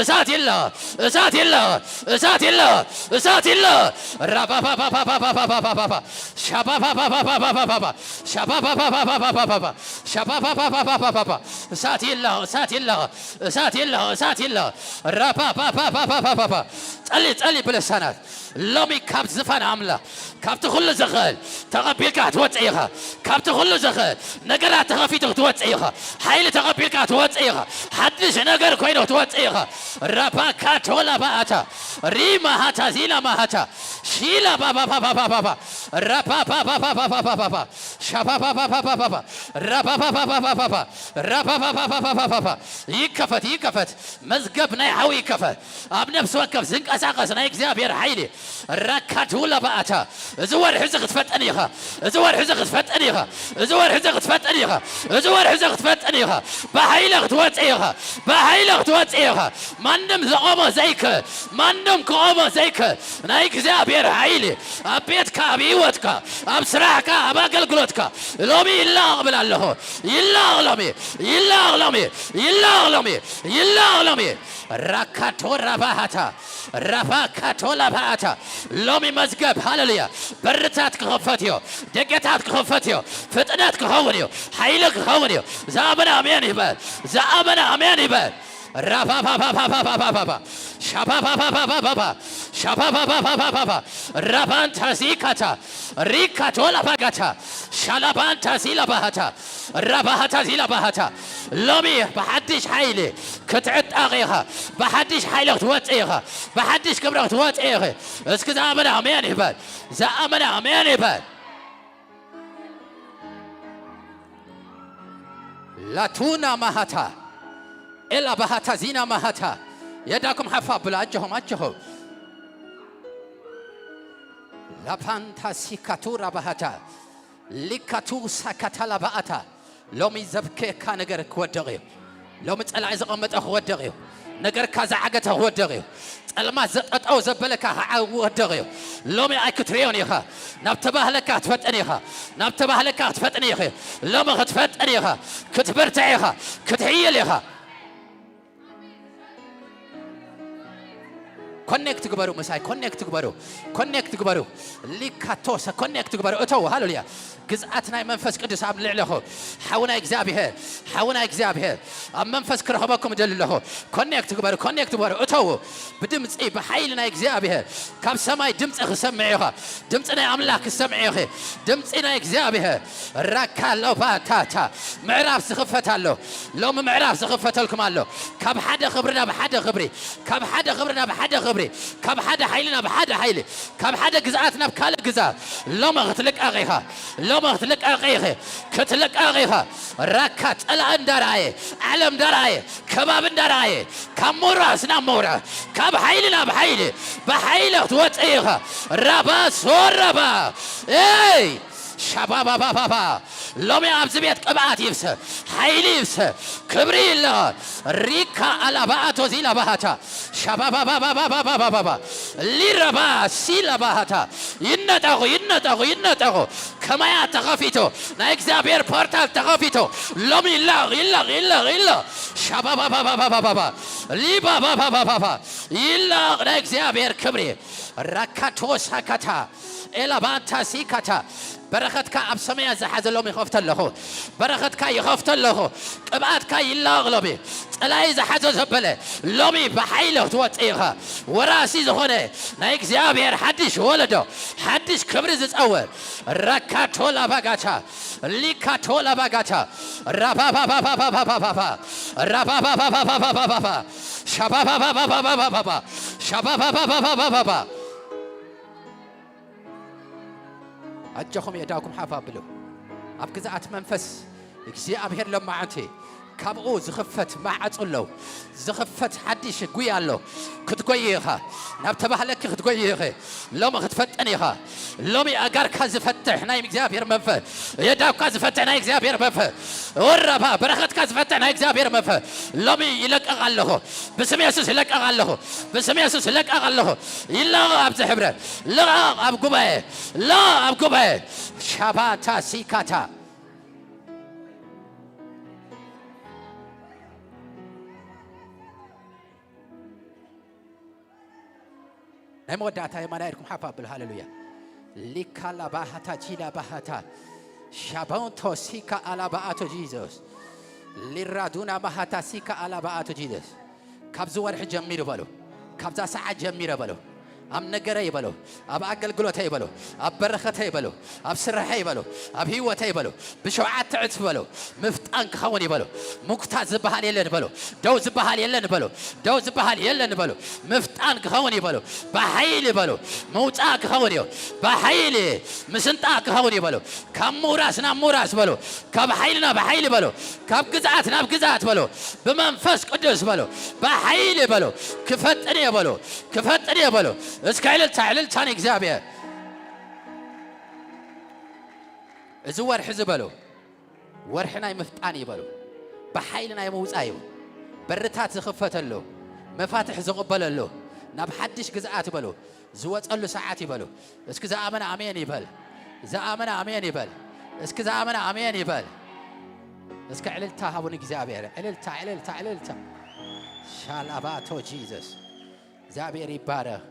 እሳት ይለኸ እሳት ይለኸ እሳት ይለኸ እሳት ይለኸ ረባባባባባባባባ ሻባባባባባባባ ሻባባባባባባባ ሻባባባባባባባ እሳት ይለኸ እሳት ይለኸ እሳት ይለኸ እሳት ይለኸ ረባባባባባባባ ጸሊ ጸሊ ብልሳናት ሎሚ ካብ ዝፋን ኣምላኽ ካብቲ ኩሉ ዝኽእል ተቐቢልካ ክትወፅእ ኢኻ። ካብቲ ኩሉ ዝኽእል ነገራት ተኸፊቱ ክትወፅእ ኢኻ። ሓይሊ ተቐቢልካ ክትወፅእ ኢኻ። ሓድሽ ነገር ኮይኑ ክትወፅእ ኢኻ። ራባካቶላ ባኣታ ሪማ ሃታ ዚላ ማሃታ ሺላ ባባባባባባ ራባባባባባባባ ሻባባባባባባ ራባባባባባባ ራባባባባባባ ይከፈት ይከፈት መዝገብ ናይ ሓዊ ይከፈት ኣብ ነፍሲ ወከፍ ዝንቀሳቐስ ናይ እግዚኣብሔር ሓይሊ ራካቱ ለባኣታ እዚ ወርሒ እዚ ክትፈጥን ኢኻ። እዚ ወርሒ እዚ ክትፈጥን ኢኻ። እዚ ወርሒ እዚ ክትፈጥን ኢኻ። እዚ ወርሒ እዚ ክትፈጥን ኢኻ። ብሓይለ ክትወፅእ ኢኻ። ብሓይለ ክትወፅእ ኢኻ። ማንም ዝቆሞ ዘይክእል ማንም ክቆሞ ዘይክእል ናይ እግዚኣብሔር ሓይሊ ኣብ ቤትካ ኣብ ህይወትካ ኣብ ስራሕካ ኣብ ኣገልግሎትካ ሎሚ ይላቕ ብል ኣለኹ። ይላቕ ሎሚ ይላቕ ሎሚ ይላቕ ሎሚ ይላቕ ሎሚ ራካቶ ራባሃታ ራፋካቶላ ባኣታ ሎሚ መዝገብ ሃለሉያ በርታት ክኸፈት እዮ። ደገታት ክኸፈት እዮ። ፍጥነት ክኸውን እዮ። ሓይሊ ክኸውን እዮ። ዝኣመነ ኣሜን ይበል። ዝኣመነ ኣሜን ይበል። ራፋፋፋፋፋፋፋፋፋ ሻፋፋፋፋፋፋፋ ሻፋፋፋፋፋፋፋ ራፋንታ ሲካታ ሪካቶላ ባጋታ ሻላባንታ ሲላባሃታ ራባሃታ ዚላባሃታ ሎሚ ብሓድሽ ሓይሊ ክትዕጠቕ ኢኻ። ብሓድሽ ሓይሊ ክትወፅእ ኢኻ። ብሓድሽ ክብሪ ክትወፅእ ኢኺ። እስኪ ዝኣመነ ኣሜን ይበል። ዝኣመነ ኣሜን ይበል። ላቱና ማሃታ ኤላ ባሃታ ዚና ማሃታ የዳኩም ሓፋ ብላ ኣጆኹም ኣጆኹም ላፓንታ ሲካቱራ ባሃታ ሊካቱ ሳካታላ ባኣታ ሎሚ ዘብከየካ ነገር ክወደቕ እዩ። ሎሚ ጸላኢ ዘቐመጠ ክወደቕ እዩ። ነገርካ ዝዓገተ ክወደቕ እዩ። ጸልማት ዘጠጠው ዘበለካ ክዓ- ክወደቕ እዩ። ሎሚ ኣይክትርእዮን ኢኻ። ናብ ተባህለካ ክትፈጥን ኢኻ። ናብ ተባህለካ ክትፈጥን ኢኺ። ሎሚ ክትፈጥን ኢኻ። ክትብርትዕ ኢኻ። ክትሕይል ኢኻ። ኮኔክት ግበሩ ምሳይ ኮኔክት ግበሩ ኮኔክት ግበሩ ሊካቶሰ ኮኔክት ግበሩ እተው ሃሌሉያ ግዝኣት ናይ መንፈስ ቅዱስ ኣብ ልዕለኹ ሓውና እግዚኣብሔር ሓውና እግዚኣብሔር ኣብ መንፈስ ክረኸበኩም ደሊ ኣለኹ ኮኔክት ግበሩ ኮኔክት ግበሩ እተው ብድምፂ ብሓይሊ ናይ እግዚኣብሔር ካብ ሰማይ ድምፂ ክሰምዕ ኢኻ ድምፂ ናይ ኣምላኽ ክሰምዕ ኢኺ ድምፂ ናይ እግዚኣብሔር ራካሎባታታ ምዕራፍ ዝኽፈት ኣሎ ሎሚ ምዕራፍ ዝኽፈተልኩም ኣሎ ካብ ሓደ ክብሪ ናብ ሓደ ክብሪ ካብ ሓደ ክብሪ ናብ ሓደ ክብሪ ካብ ሓደ ሓይሊ ናብ ሓደ ሓይሊ ካብ ሓደ ግዝኣት ናብ ካልእ ግዝኣት ሎሚ ክትልቀቕ ኢኻ ሎሚ ክትልቀቕ ኢኺ ክትልቀቕ ኢኻ ራካ ጸላእ እንዳረኣየ ዓለም እንዳረኣየ ከባቢ እንዳረኣየ ካብ ምውራስ ናብ ምውራስ ካብ ሓይሊ ናብ ሓይሊ ብሓይሊ ክትወፅእ ኢኻ ራባ ሶረባ ኤይ ሻባባባባባ ሎሚ ኣብዚ ቤት ቅብኣት ይፍሰ ሓይሊ ይፍሰ ክብሪ ይለቐ ሪካ ኣላባኣቶ ዚላባሃታ ሻባባባባባባባባ ሊረባ ሲላባሃታ ይነጠቑ ይነጠቑ ይነጠቑ ከማያት ተኸፊቶ ናይ እግዚኣብሔር ፖርታል ተኸፊቶ ሎም ይላቕ ይላቕ ይላቕ ይላቕ ሻባባባባባባባ ሊባባባባባባ ይላቕ ናይ እግዚኣብሔር ክብሪ ራካቶሳካታ ኤላባንታ ሲካታ በረኸትካ ኣብ ሰማያት ዝሓዘ ሎሚ ይኸፍተ ኣለኹ በረኸትካ ይኸፍተ ኣለኹ ቅብኣትካ ይላቕ ሎሚ ጸላኢ ዝሓዞ ዘበለ ሎሚ ብሓይሊ ክትወፅእ ኢኻ ወራሲ ዝኾነ ናይ እግዚኣብሔር ሓድሽ ወለዶ ሓድሽ ክብሪ ዝፀውር ራካቶ ላባጋታ ሊካቶ ላባጋታ ራባባባባባባባባ ራባባባባባባባ ሻባባባባባባባ ሻባባባባባባባ ኣጆኹም የዳኩም ሓፍ ኣብሉ ኣብ ግዝኣት መንፈስ እግዚኣብሔር ለማዓንቲ ካብኡ ዝኽፈት ማዕጾ ኣሎ። ዝኽፈት ሓድሽ ጉያ ኣሎ። ክትጎይ ኢኻ። ናብ ተባህለኪ ክትጎይ ኢኺ። ሎሚ ክትፈጥን ኢኻ። ሎሚ ኣጋርካ ዝፈትሕ ናይ እግዚኣብሔር መንፈስ፣ የዳውካ ዝፈትሕ ናይ እግዚኣብሔር መንፈስ፣ ወረባ በረኸትካ ዝፈትሕ ናይ እግዚኣብሔር መንፈስ ሎሚ ይለቀቕ ኣለኹ። ብስም የሱስ ይለቀቕ ኣለኹ። ብስም የሱስ ይለቀቕ ኣለኹ። ይለቐቕ ኣብዚ ሕብረት። ልቐቕ ኣብ ጉባኤ። ልቐቕ ኣብ ጉባኤ። ሻባታ ሲካታ ናይ መወዳእታ የማና ኢድኩም ሓፍ ኣብሉ። ሃሌሉያ። ሊካላ ባሃታ ቺላ ባሃታ ሻባንቶ ሲካ ኣላባኣቶ ጂዘስ ሊራዱና ባሃታ ሲካ ኣላባኣቶ ጂዘስ ካብዚ ወርሒ ጀሚሩ በሉ። ካብዛ ሰዓት ጀሚረ በሉ። ኣብ ነገረይ በሉ። ኣብ ኣገልግሎተይ በሉ። ኣብ በረኸተይ በሉ። ኣብ ስራሐይ በሉ። ኣብ ህይወተይ በሉ። ብሸውዓተ ዕጽፊ በሉ። ምፍጣን ክኸውን ይበሉ። ምጉታት ዝበሃል የለን በሉ። ደው ዝበሃል የለን በሉ። ደው ዝበሃል የለን በሉ። ምፍጣን ክኸውን ይበሉ። ብሓይሊ በሉ። ምውጻእ ክኸውን እዩ። ብሓይሊ ምስንጣ ክኸውን ይበሉ። ካብ ምውራስ ናብ ምውራስ በሉ። ካብ ሓይሊ ናብ ሓይሊ በሉ። ካብ ግዝኣት ናብ ግዝኣት በሉ። ብመንፈስ ቅዱስ በሉ። ብሓይሊ በሉ። ክፈጥን እየ በሉ። ክፈጥን እየ በሉ። እስከ ዕልልታ፣ ዕልልታ ንእግዚኣብሔር። እዚ ወርሒ እዚ በሉ። ወርሒ ናይ ምፍጣን እዩ በሉ። ብሓይሊ ናይ ምውጻእ እዩ። በርታት ዝኽፈተሉ፣ መፋትሕ ዝቕበለሉ፣ ናብ ሓድሽ ግዝኣት በሉ። ዝወጸሉ ሰዓት ይበሉ። እስኪ ዝኣመነ ኣሜን ይበል። ዝኣመነ ኣሜን ይበል። እስኪ ዝኣመነ ኣሜን ይበል። እስኪ ዕልልታ ሃቡ ንእግዚኣብሔር። ዕልልታ፣ ዕልልታ፣ ዕልልታ። ሻላባቶ ጂዘስ። እግዚኣብሔር ይባረኽ።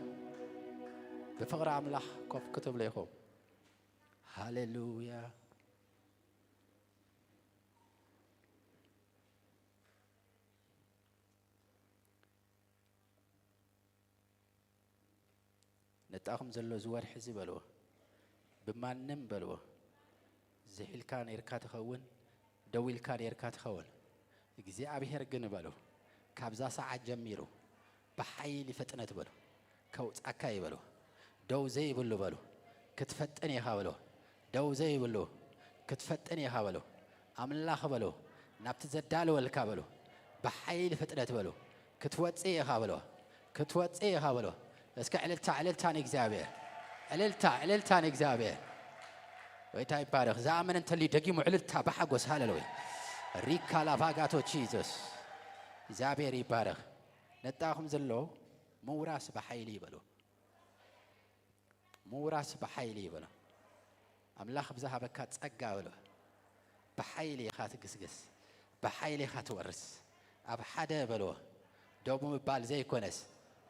ብፍቕሪ ኣምላኽ ኮፍ ክትብሉ ኢኹም። ሃሌሉያ። ነጣኹም ዘሎ ዝወርሒ እዚ በልዎ። ብማንም በልዎ። ዝሕ ኢልካ ነይርካ ትኸውን፣ ደው ኢልካ ነይርካ ትኸውን። እግዚኣብሔር ግን በሉ፣ ካብዛ ሰዓት ጀሚሩ ብሓይሊ ፍጥነት በሉ፣ ከውጻካ እዩ በሉ። ደው ዘይብሉ በሉ፣ ክትፈጥን ኢኻ በሉ። ደው ዘይብሉ፣ ክትፈጥን ኢኻ በሉ። ኣምላኽ በሉ፣ ናብቲ ዘዳለወልካ በሉ፣ ብሓይሊ ፍጥነት በሉ፣ ክትወጽእ ኢኻ በሉ፣ ክትወጽእ ኢኻ በሉ። እስከ ዕልልታ፣ ዕልልታ ንእግዚኣብሔር፣ ዕልልታ፣ ዕልልታ ንእግዚኣብሔር። ጎይታ ይባረኽ። ዝኣመነ እንተልዩ ደጊሙ ዕልልታ ብሓጎስ፣ ሃሌሉያ። ሪካ ላቫጋቶ ጂዘስ። እግዚኣብሔር ይባረኽ። ነጣኹም ዘሎ ምውራስ ብሓይሊ ይበሉ። ምውራስ ብሓይሊ ይበሉ። ኣምላኽ ብዝሃበካ ጸጋ በሉ። ብሓይሊ ኢኻ ትግስግስ። ብሓይሊ ኢኻ ትወርስ። ኣብ ሓደ በልዎ። ደው ብምባል ዘይኮነስ፣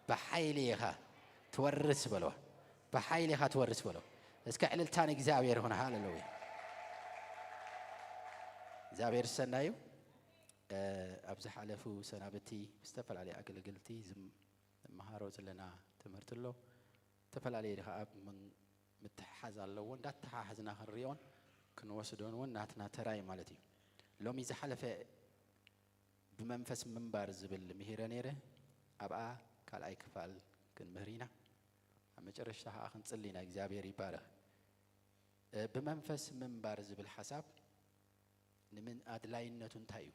ብሓይሊ ኢኻ ትወርስ በልዎ። ብሓይሊ ኢኻ ትወርስ በልዎ። እስከ ዕልልታ ንእግዚኣብሔር ይኹን። ሃሌሉያ። እግዚኣብሔር ዝሰናዩ። እ፣ ኣብ ዝሓለፉ ሰናብቲ ብዝተፈላለዩ ኣገልግልቲ ዝም-፣ ንመሃሮ ዘለና ትምህርቲ ኣሎ። ዝተፈላለየ ከዓ ምን-፣ ምትሕሓዝ ኣለዎ። እንዳተሓሓዝና ክንሪኦን ክንወስዶን እውን ናትና ተራ እዩ ማለት እዩ። ሎሚ ዝሓለፈ ብመንፈስ ምንባር ዝብል ምሂረ ነይረ። ኣብኣ ካልኣይ ክፋል ክንምህር ኢና። ኣብ መጨረሽታ ከዓ ክንጽሊ ኢና። እግዚኣብሔር ይባረኽ። እ፣ ብመንፈስ ምንባር ዝብል ሓሳብ ንምን ኣድላይነቱ እንታይ እዩ?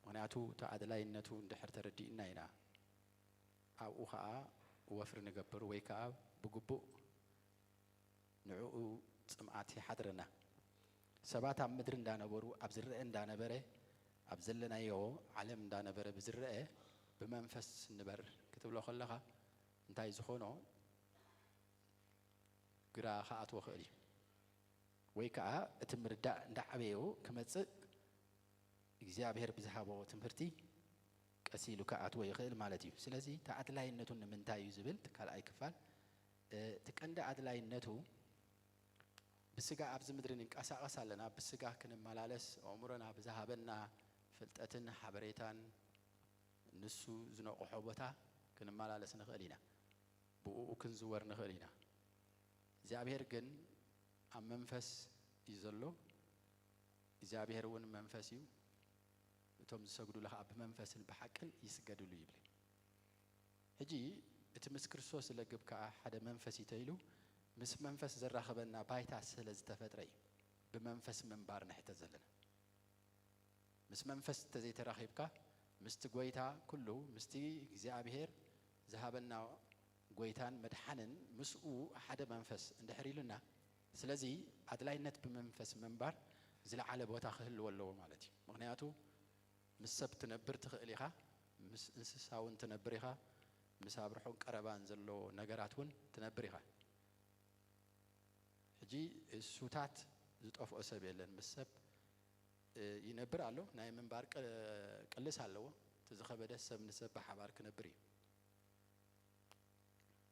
ምኽንያቱ እቲ ኣድላይነቱ እንድሕር ተረዲእና ኢና ኣብኡ ኸኣ ወፍሪ ንገብር ወይ ከኣ ብግቡእ ንዕኡ ጽምኣት ይሓድረና። ሰባት ኣብ ምድሪ እንዳነበሩ፣ ኣብ ዝረአ እንዳነበረ፣ ኣብ ዘለናዮ ዓለም እንዳነበረ ብዝረአ ብመንፈስ ንበር ክትብሎ ከለኻ እንታይ ዝኾኖ ግራ ክኣትዎ ክእል እዩ። ወይ ከኣ እቲ ምርዳእ እንዳዓበዮ ክመጽእ እግዚኣብሔር ብዝሃቦ ትምህርቲ ቀስ ኢሉ ክኣትዎ ይኽእል ማለት እዩ። ስለዚ እቲ ኣድላይነቱ ንምንታይ እዩ ዝብል እቲ ካልኣይ ክፋል፣ እ፣ እቲ ቀንዲ ኣድላይነቱ ብስጋ ኣብዚ ምድሪ ንንቀሳቐስ ኣለና፣ ብስጋ ክንመላለስ ኣእምሮና ብዝሃበና ፍልጠትን ሓበሬታን ንሱ ዝነቕሖ ቦታ ክንመላለስ ንኽእል ኢና። ብእኡ ክንዝወር ንኽእል ኢና። እግዚኣብሔር ግን ኣብ መንፈስ እዩ ዘሎ። እግዚኣብሔር እውን መንፈስ እዩ። እቶም ዝሰግዱሉ ኸዓ ብመንፈስን ብሓቅን ይስገድሉ ይብል። ሕጂ እቲ ምስ ክርስቶስ ዝለግብ ከኣ ሓደ መንፈስ እዩ ተይሉ፣ ምስ መንፈስ ዘራኽበና ባይታ ስለ ዝተፈጥረ እዩ። ብመንፈስ ምንባር ንሕተት ዘለና። ምስ መንፈስ እንተዘይተራኺብካ፣ ምስቲ ጎይታ ኩሉ፣ ምስቲ እግዚኣብሔር ዝሃበና ጎይታን መድሓንን ምስኡ ሓደ መንፈስ እንድሕር ኢሉና፣ ስለዚ ኣድላይነት ብመንፈስ ምንባር ዝለዓለ ቦታ ክህልዎ ኣለዎ ማለት እዩ። ምኽንያቱ ምስ ሰብ ትነብር ትኽእል ኢኻ፣ ምስ እንስሳ እውን ትነብር ኢኻ፣ ምስ ኣብ ርሑቕ ቀረባን ዘሎ ነገራት እውን ትነብር ኢኻ። ሕጂ ሱታት ዝጠፍኦ ሰብ የለን። ምስ ሰብ፣ እ፣ ይነብር ኣሎ። ናይ ምንባር ቅ-፣ ቅልስ ኣለዎ። እቲ ዝኸበደ ሰብ ንሰብ ብሓባር ክነብር እዩ።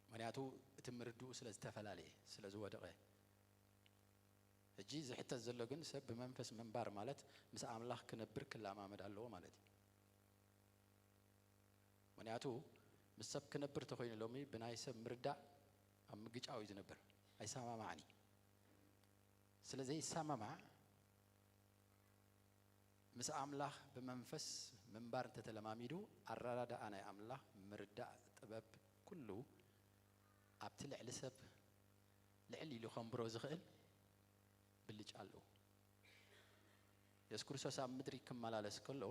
ምኽንያቱ እቲ ምርድኡ ስለ ዝተፈላለየ፣ ስለ ዝወደቐ። ሕጂ ዝሕተት ዘሎ ግን ሰብ ብመንፈስ ምንባር ማለት ምስ ኣምላኽ ክነብር ክለማመድ ኣለዎ ማለት እዩ። ምኽንያቱ ምስ ሰብ ክነብር ተኾይኑ ሎሚ ብናይ ሰብ ምርዳእ ኣብ ምግጫው እዩ ዝነብር። ኣይሰማማዕን እዩ። ስለ ዘይሰማማዕ ምስ ኣምላኽ ብመንፈስ ምንባር እንተተለማሚዱ ኣረዳድኣ ናይ ኣምላኽ ምርዳእ ጥበብ ኩሉ ኣብቲ ልዕሊ ሰብ ልዕል ኢሉ ከንብሮ ዝኽእል ብልጫ ኣለዎ። የሱስ ክርስቶስ ኣብ ምድሪ ክመላለስ ከሎ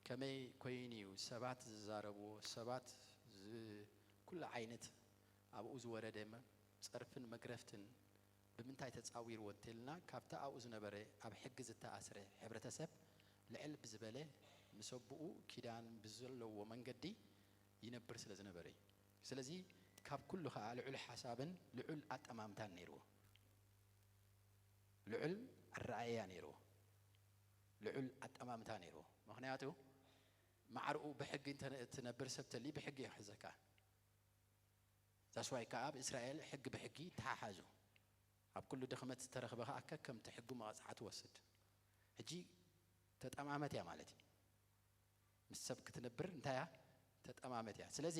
ከመይ ኮይኑ እዩ ሰባት ዝዛረብዎ፣ ሰባት ዝ-፣ ኩሉ ዓይነት ኣብኡ ዝወረደ መ-፣ ጸርፍን መግረፍትን ብምንታይ ተጻዊርዎ እንተልና፣ ካብቲ ኣብኡ ዝነበረ ኣብ ሕጊ ዝተኣስረ ሕብረተሰብ ልዕል ብዝበለ ምስ ኣቦኡ ኪዳን ብዘለዎ መንገዲ ይነብር ስለ ዝነበረ እዩ። ስለዚ ካብ ኩሉ ኸኣ ልዑል ሓሳብን ልዑል ኣጠማምታን ነይርዎ። ልዑል ኣረኣእያ ነይርዎ። ልዑል ኣጠማምታ ነይርዎ። ምኽንያቱ ማዕርኡ ብሕጊ እንተ-፣ እትነብር ሰብ ተልዩ ብሕጊ ይሕዘካ። ዛስዋይ ከኣ ኣብ እስራኤል ሕጊ ብሕጊ ይተሓሓዙ። ኣብ ኩሉ ድኽመት ዝተረኽበ ከኣ ከከምቲ ሕጉ መቐጻዕቲ ትወስድ። ሕጂ ተጠማመት እያ ማለት እዩ። ምስ ሰብ ክትነብር እንታይ እያ? ተጠማመት እያ። ስለዚ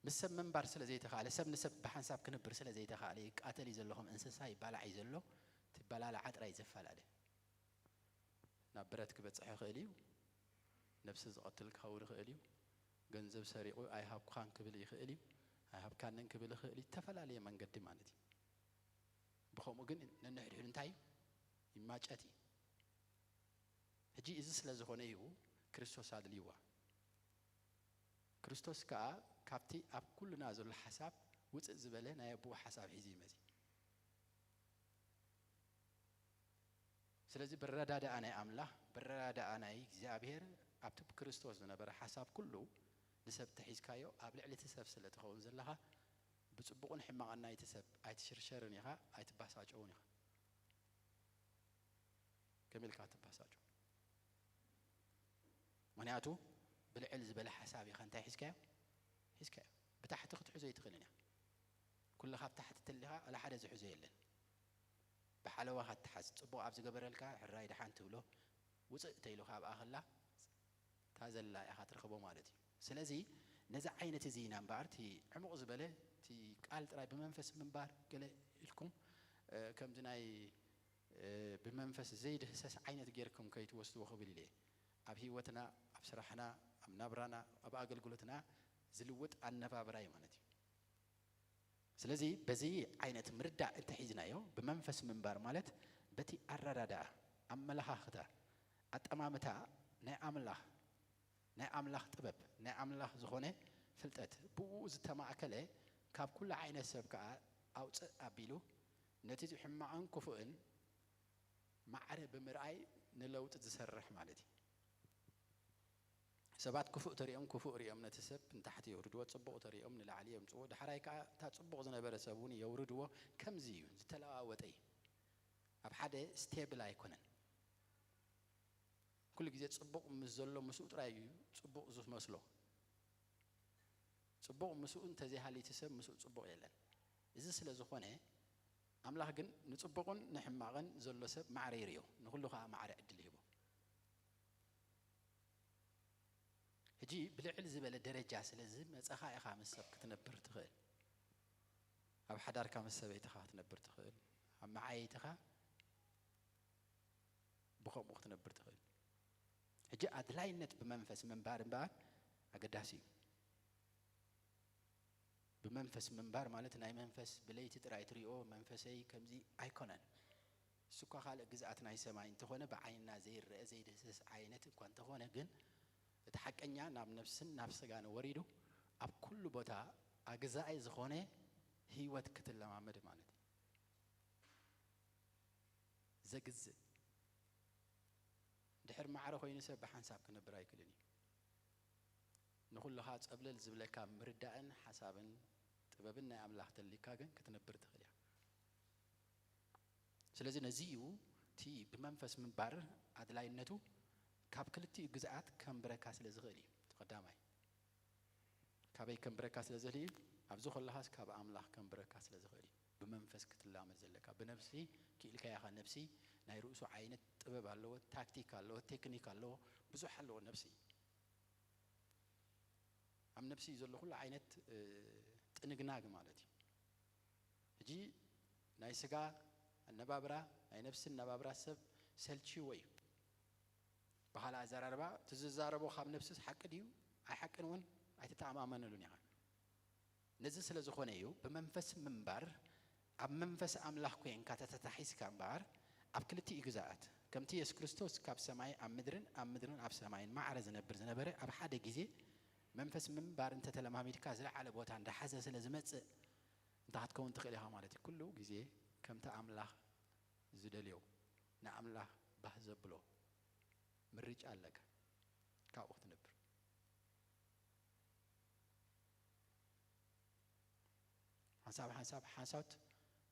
ምስ ሰብ ምንባር ስለ ዘይተኻእለ፣ ሰብ ንሰብ ብሓንሳብ ክነብር ስለ ዘይተኻእለ፣ ይቃተል እዩ ዘሎ፣ ከም እንስሳ ይባላዕ እዩ ዘሎ፣ ትበላላዓ ጥራይ ዘፈላለ። ናብ ብረት ክበጽሕ ይኽእል እዩ፣ ነብሲ ዝቐትል ክኸውን ይኽእል እዩ፣ ገንዘብ ሰሪቑ ኣይሃብኩኻን ክብል ይኽእል እዩ፣ ኣይሃብካንን ክብል ይኽእል እዩ፣ ዝተፈላለየ መንገዲ ማለት እዩ። ብኸምኡ ግን ነንሕድሕዱ እንታይ እዩ? ይማጨት እዩ። ሕጂ እዚ ስለ ዝኾነ እዩ ክርስቶስ ኣድልይዋ። ክርስቶስ ከኣ ካብቲ ኣብ ኩልና ዘሎ ሓሳብ ውጽእ ዝበለ ናይ ኣቦኡ ሓሳብ ሒዙ እዩ መጺኡ። ስለዚ ብረዳድኣ ናይ ኣምላኽ፣ ብረዳድኣ ናይ እግዚኣብሔር ኣብቲ ብክርስቶስ ዝነበረ ሓሳብ ኩሉ ንሰብ ተሒዝካዮ ኣብ ልዕሊ እቲ ሰብ ስለ ትኸውን ዘለኻ ብጽቡቕን ሕማቕን ናይቲ ሰብ ኣይትሽርሸርን ኢኻ፣ ኣይትባሳጨውን ኢኻ። ከመይ ኢልካ ትባሳጮ? ምኽንያቱ ብልዕል ዝበለ ሓሳብ ኢኻ እንታይ ሒዝካዮ? ሒዝካዮ። ብታሕቲ ክትሕዞ ኣይትኽእልን ኢኻ። ኩልኻ ኣብ ታሕቲ ተሊኻ፣ ዋላ ሓደ ዝሕዞ የለን። ብሓለዋ ኻትሓዝ፣ ጽቡቕ ኣብ ዝገበረልካ፣ ሕራይ ደሓን ትብሎ፣ ውጽእ ተኢሉ ኻብኣ ኸላ፣ እታ ዘላ ኢኻ ትረኽቦ ማለት እዩ። ስለዚ ነዚ ዓይነት እዚ ኢና እምበኣር፣ እቲ ዕሙቕ ዝበለ፣ እቲ ቃል ጥራይ ብመንፈስ ምንባር፣ ገለ ኢልኩም፣ እ፣ ከምዚ ናይ፣ እ፣ ብመንፈስ ዘይድህሰስ ዓይነት ጌርኩም ከይትወስድዎ ክብል ኢለ። ኣብ ህይወትና፣ ኣብ ስራሕና፣ ኣብ ናብራና፣ ኣብ ኣገልግሎትና ዝልውጥ ኣነባብራ እዩ ማለት እዩ። ስለዚ በዚ ዓይነት ምርዳእ እንተሒዝናዮ፣ ብመንፈስ ምንባር ማለት በቲ ኣረዳድኣ፣ ኣመለኻኽታ፣ ኣጠማምታ ናይ ኣምላኽ፣ ናይ ኣምላኽ ጥበብ፣ ናይ ኣምላኽ ዝኾነ ፍልጠት፣ ብኡ ዝተማእከለ፣ ካብ ኩሉ ዓይነት ሰብ ከኣ ኣውጽእ ኣቢሉ፣ ነቲ ሕማቕን ክፉእን ማዕረ ብምርኣይ ንለውጢ ዝሰርሕ ማለት እዩ። ሰባት ክፉእ ተሪኦም ክፉእ ሪኦም ነቲ ሰብ ንታሕቲ የውርድዎ፣ ጽቡቕ ተሪኦም ንላዕሊ የምጽዎ፣ ዳሕራይ ከኣ እታ ጽቡቕ ዝነበረ ሰብ እውን የውርድዎ። ከምዚ እዩ፣ ዝተለዋወጠ እዩ። ኣብ ሓደ ስቴብል ኣይኮነን። ኩሉ ግዜ ጽቡቕ ምስ ዘሎ ምስኡ ጥራይ እዩ ጽቡቕ ዝመስሎ። ጽቡቕ ምስኡ እንተዘይሃልዩ እቲ ሰብ ምስኡ ጽቡቕ የለን። እዚ ስለ ዝኾነ ኣምላኽ ግን ንጽቡቕን ንሕማቕን ዘሎ ሰብ ማዕረ ይርእዮ፣ ንኹሉ ከኣ ማዕረ ዕድል ይህቦ። ሕጂ ብልዕል ዝበለ ደረጃ ስለ ዝመጸኻ ኢኻ ምስ ሰብ ክትነብር ትኽእል። ኣብ ሓዳርካ ምስ ሰበይትኻ ክትነብር ትኽእል። ኣብ መዓየይትኻ ብኸምኡ ክትነብር ትኽእል። ሕጂ ኣድላይነት ብመንፈስ ምንባር እምበኣር ኣገዳሲ እዩ። ብመንፈስ ምንባር ማለት ናይ መንፈስ ብለይቲ ጥራይ ትሪኦ መንፈሰይ ከምዚ ኣይኮነን። እሱ እኳ ካልእ ግዝኣት ናይ ሰማይ እንተኾነ፣ ብዓይንና ዘይረአ ዘይድህሰስ ዓይነት እኳ እንተኾነ፣ ግን እቲ ሓቀኛ ናብ ነፍስን ናብ ስጋን ወሪዱ ኣብ ኩሉ ቦታ ኣግዛኢ ዝኾነ ህይወት ክትለማመድ ማለት እዩ። ዘግዝእ ድሕር ማዕረ ኮይኑ ሰብ ብሓንሳብ ክነብር ኣይክእልን እዩ። ንኹልኻ ጸብለል ዝብለካ ምርዳእን ሓሳብን ጥበብን ናይ ኣምላኽ ተልካ ግን ክትነብር ትኽእል እያ። ስለዚ ነዚ እዩ እቲ ብመንፈስ ምንባር ኣድላይነቱ ካብ ክልቲኡ ግዝኣት ከንብረካ ስለ ዝኽእል እዩ። እቲ ቀዳማይ ካበይ ከንብረካ ስለ ዝኽእል እዩ? ኣብዚ ከለኻስ ካብ ኣምላኽ ከንብረካ ስለ ዝኽእል እዩ። ብመንፈስ ክትላመድ ዘለካ። ብነብሲ ክኢልካያ ኢኻ። ነብሲ ናይ ርእሱ ዓይነት ጥበብ ኣለዎ፣ ታክቲክ ኣለዎ፣ ቴክኒክ ኣለዎ፣ ብዙሕ ኣለዎ ነብሲ። ኣብ ነብሲ ዘሎ ኩሉ ዓይነት፣ እ፣ ጥንግናግ ማለት እዩ። ሕጂ ናይ ስጋ ኣነባብራ፣ ናይ ነብሲ ኣነባብራ ሰብ ሰልችዎ እዩ። ብኻልእ ኣዘራርባ፣ እቲ ዝዛረቦ ካብ ነብስስ ሓቂ ድዩ ኣይሓቅን እውን ኣይትተኣማመነሉን ኢኻ። ነዚ ስለ ዝኾነ እዩ ብመንፈስ ምንባር፣ ኣብ መንፈስ ኣምላኽ ኮንካ ተተታሒዝካ እምበኣር፣ ኣብ ክልቲኡ ግዛኣት፣ ከምቲ የሱስ ክርስቶስ ካብ ሰማይ ኣብ ምድርን ኣብ ምድርን ኣብ ሰማይን ማዕረ ዝነብር ዝነበረ፣ ኣብ ሓደ ግዜ መንፈስ ምንባር እንተተለማሚድካ ዝለዓለ ቦታ እንዳሓዘ ስለ ዝመጽእ፣ እንተ ክትከውን ትኽእል ኢኻ ማለት እዩ። ኩሉ ግዜ ከምቲ ኣምላኽ ዝደልዮ፣ ንኣምላኽ ባህ ዘብሎ ምርጫ ኣለካ፣ ካብኡ ክትነብር። ሓንሳብ ሓንሳብ ሓሶት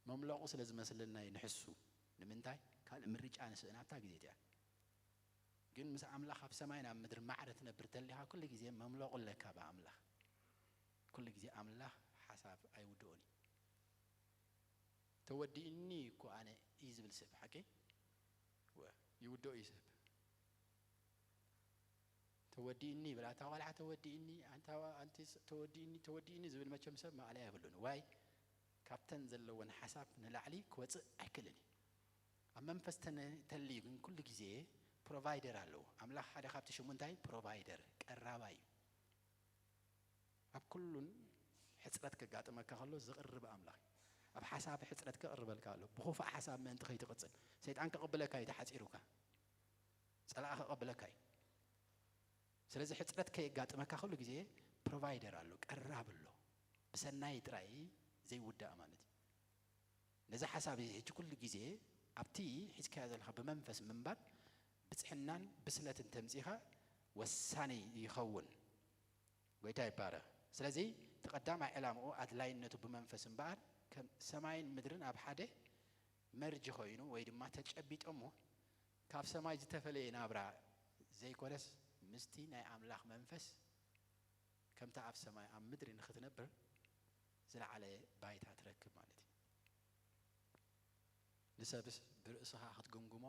መምለቑ ስለ ዝመስለና እዩ ንሕሱ። ንምንታይ? ካልእ ምርጫ ንስእን ኣብታ ግዜ እቲኣ። ግን ምስ ኣምላኽ ኣብ ሰማይን ኣብ ምድሪ ማዕረ ትነብር ተሊኻ፣ ኩሉ ግዜ መምለቑ ኣለካ ብኣምላኽ። ኩሉ ግዜ ኣምላኽ ሓሳብ ኣይውድኦን እዩ። ተወዲእኒ እኮ ኣነ እዩ ዝብል ሰብ፣ ሓቂ? ወ-፣ ይውድኦ እዩ ሰብ። ተወዲእኒ ይብል። ኣታ ቆልዓ ተወዲእኒ፣ ኣንታ፣ ኣንቲ ስ-፣ ተወዲእኒ፣ ተወዲእኒ ዝብል መቸም ሰብ ማእለያ የብሉን። ዋይ? ካብተን ዘለወን ሓሳብ ንላዕሊ ክወጽእ ኣይክእልን እዩ። ኣብ መንፈስ ተነ-፣ ተልዩ ግን ኩሉ ግዜ ፕሮቫይደር ኣለዎ። ኣምላኽ ሓደ ካብቲ ሽሙ እንታይ? ፕሮቫይደር፣ ቀራባይ እዩ። ኣብ ኩሉን ሕጽረት ከጋጥመካ ከሎ ዝቕርብ ኣምላኽ እዩ። ኣብ ሓሳብ ሕጽረት ከቕርበልካ ኣሎ። ብኹፋእ ሓሳብ ምእንቲ ከይትቕጽል። ሰይጣን ከቕብለካ እዩ ተሓጺሩካ። ጸላኢ ከቐብለካ እዩ። ስለዚ ሕጽረት ከየጋጥመካ ኩሉ ግዜ ፕሮቫይደር ኣሎ፣ ቀራብ ኣሎ። ብሰናይ ጥራይ ዘይውዳእ ማለት እዩ። ነዚ ሓሳብ እዚ ሕጂ ኩሉ ግዜ ኣብቲ ሒዝካዮ ዘለኻ ብመንፈስ ምንባር ብጽሕናን ብስለትን ተምጺኻ ወሳኒ ይኸውን። ጎይታ ይባረኽ። ስለዚ እቲ ቀዳማይ ዕላምኡ ኣድላይነቱ ብመንፈስ እምበኣር ከም ሰማይን ምድርን ኣብ ሓደ መርጅ ኮይኑ ወይ ድማ ተጨቢጦሞ ካብ ሰማይ ዝተፈለየ ናብራ ዘይኮነስ ምስቲ ናይ ኣምላኽ መንፈስ ከምታ ኣብ ሰማይ ኣብ ምድሪ ንኽትነብር ዝለዓለ ባይታ ትረክብ ማለት እዩ። ንሰብስ ብርእስኻ ክትግምግሞ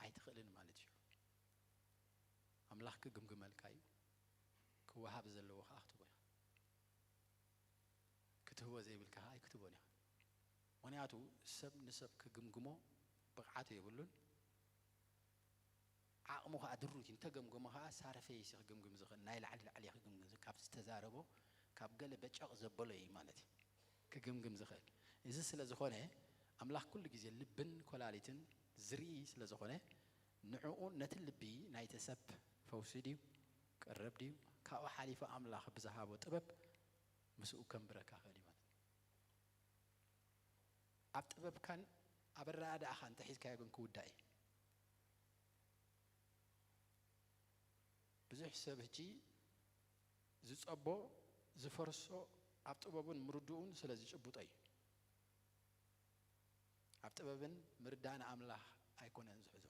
ኣይትኽእልን ማለት እዩ። ኣምላኽ ክግምግመልካ እዩ። ክወሃብ ዘለዎ ከኣ ክትቦ ኢኻ። ክትህቦ ዘይብልካ ከኣ ኣይክትቦን ኢኻ። ምኽንያቱ ሰብ ንሰብ ክግምግሞ ብቕዓት የብሉን። ዓቕሙ ከኣ ድሩት እዩ። እንተገምገሞ ከኣ ሳርፈይሲ ክግምግም ዝኽእል፣ ናይ ላዕሊ ላዕሊ ክግምግም ዝኽእል፣ ካብ ዝተዛረቦ፣ ካብ ገለ በጨቕ ዘበሎ እዩ ማለት እዩ ክግምግም ዝኽእል። እዚ ስለ ዝኾነ ኣምላኽ ኩሉ ግዜ ልብን ኮላሊትን ዝርኢ ስለ ዝኾነ ንዕኡ ነቲ ልቢ ናይቲ ሰብ ፈውሲ ድዩ ቀረብ ድዩ ካብኡ ሓሊፉ ኣምላኽ ብዝሃቦ ጥበብ ምስኡ ከንብረካ ክእል እዩ ማለት እዩ። ኣብ ጥበብካን ኣብ ኣረዳድኣኻ እንተሒዝካዮ ግን ክውዳእ እዩ። ብዙሕ ሰብ ሕጂ ዝጸቦ ዝፈርሶ ኣብ ጥበቡን ምርድኡን ስለ ዝጭብጦ እዩ። ኣብ ጥበብን ምርዳእን ኣምላኽ ኣይኮነን ዝሕዞ።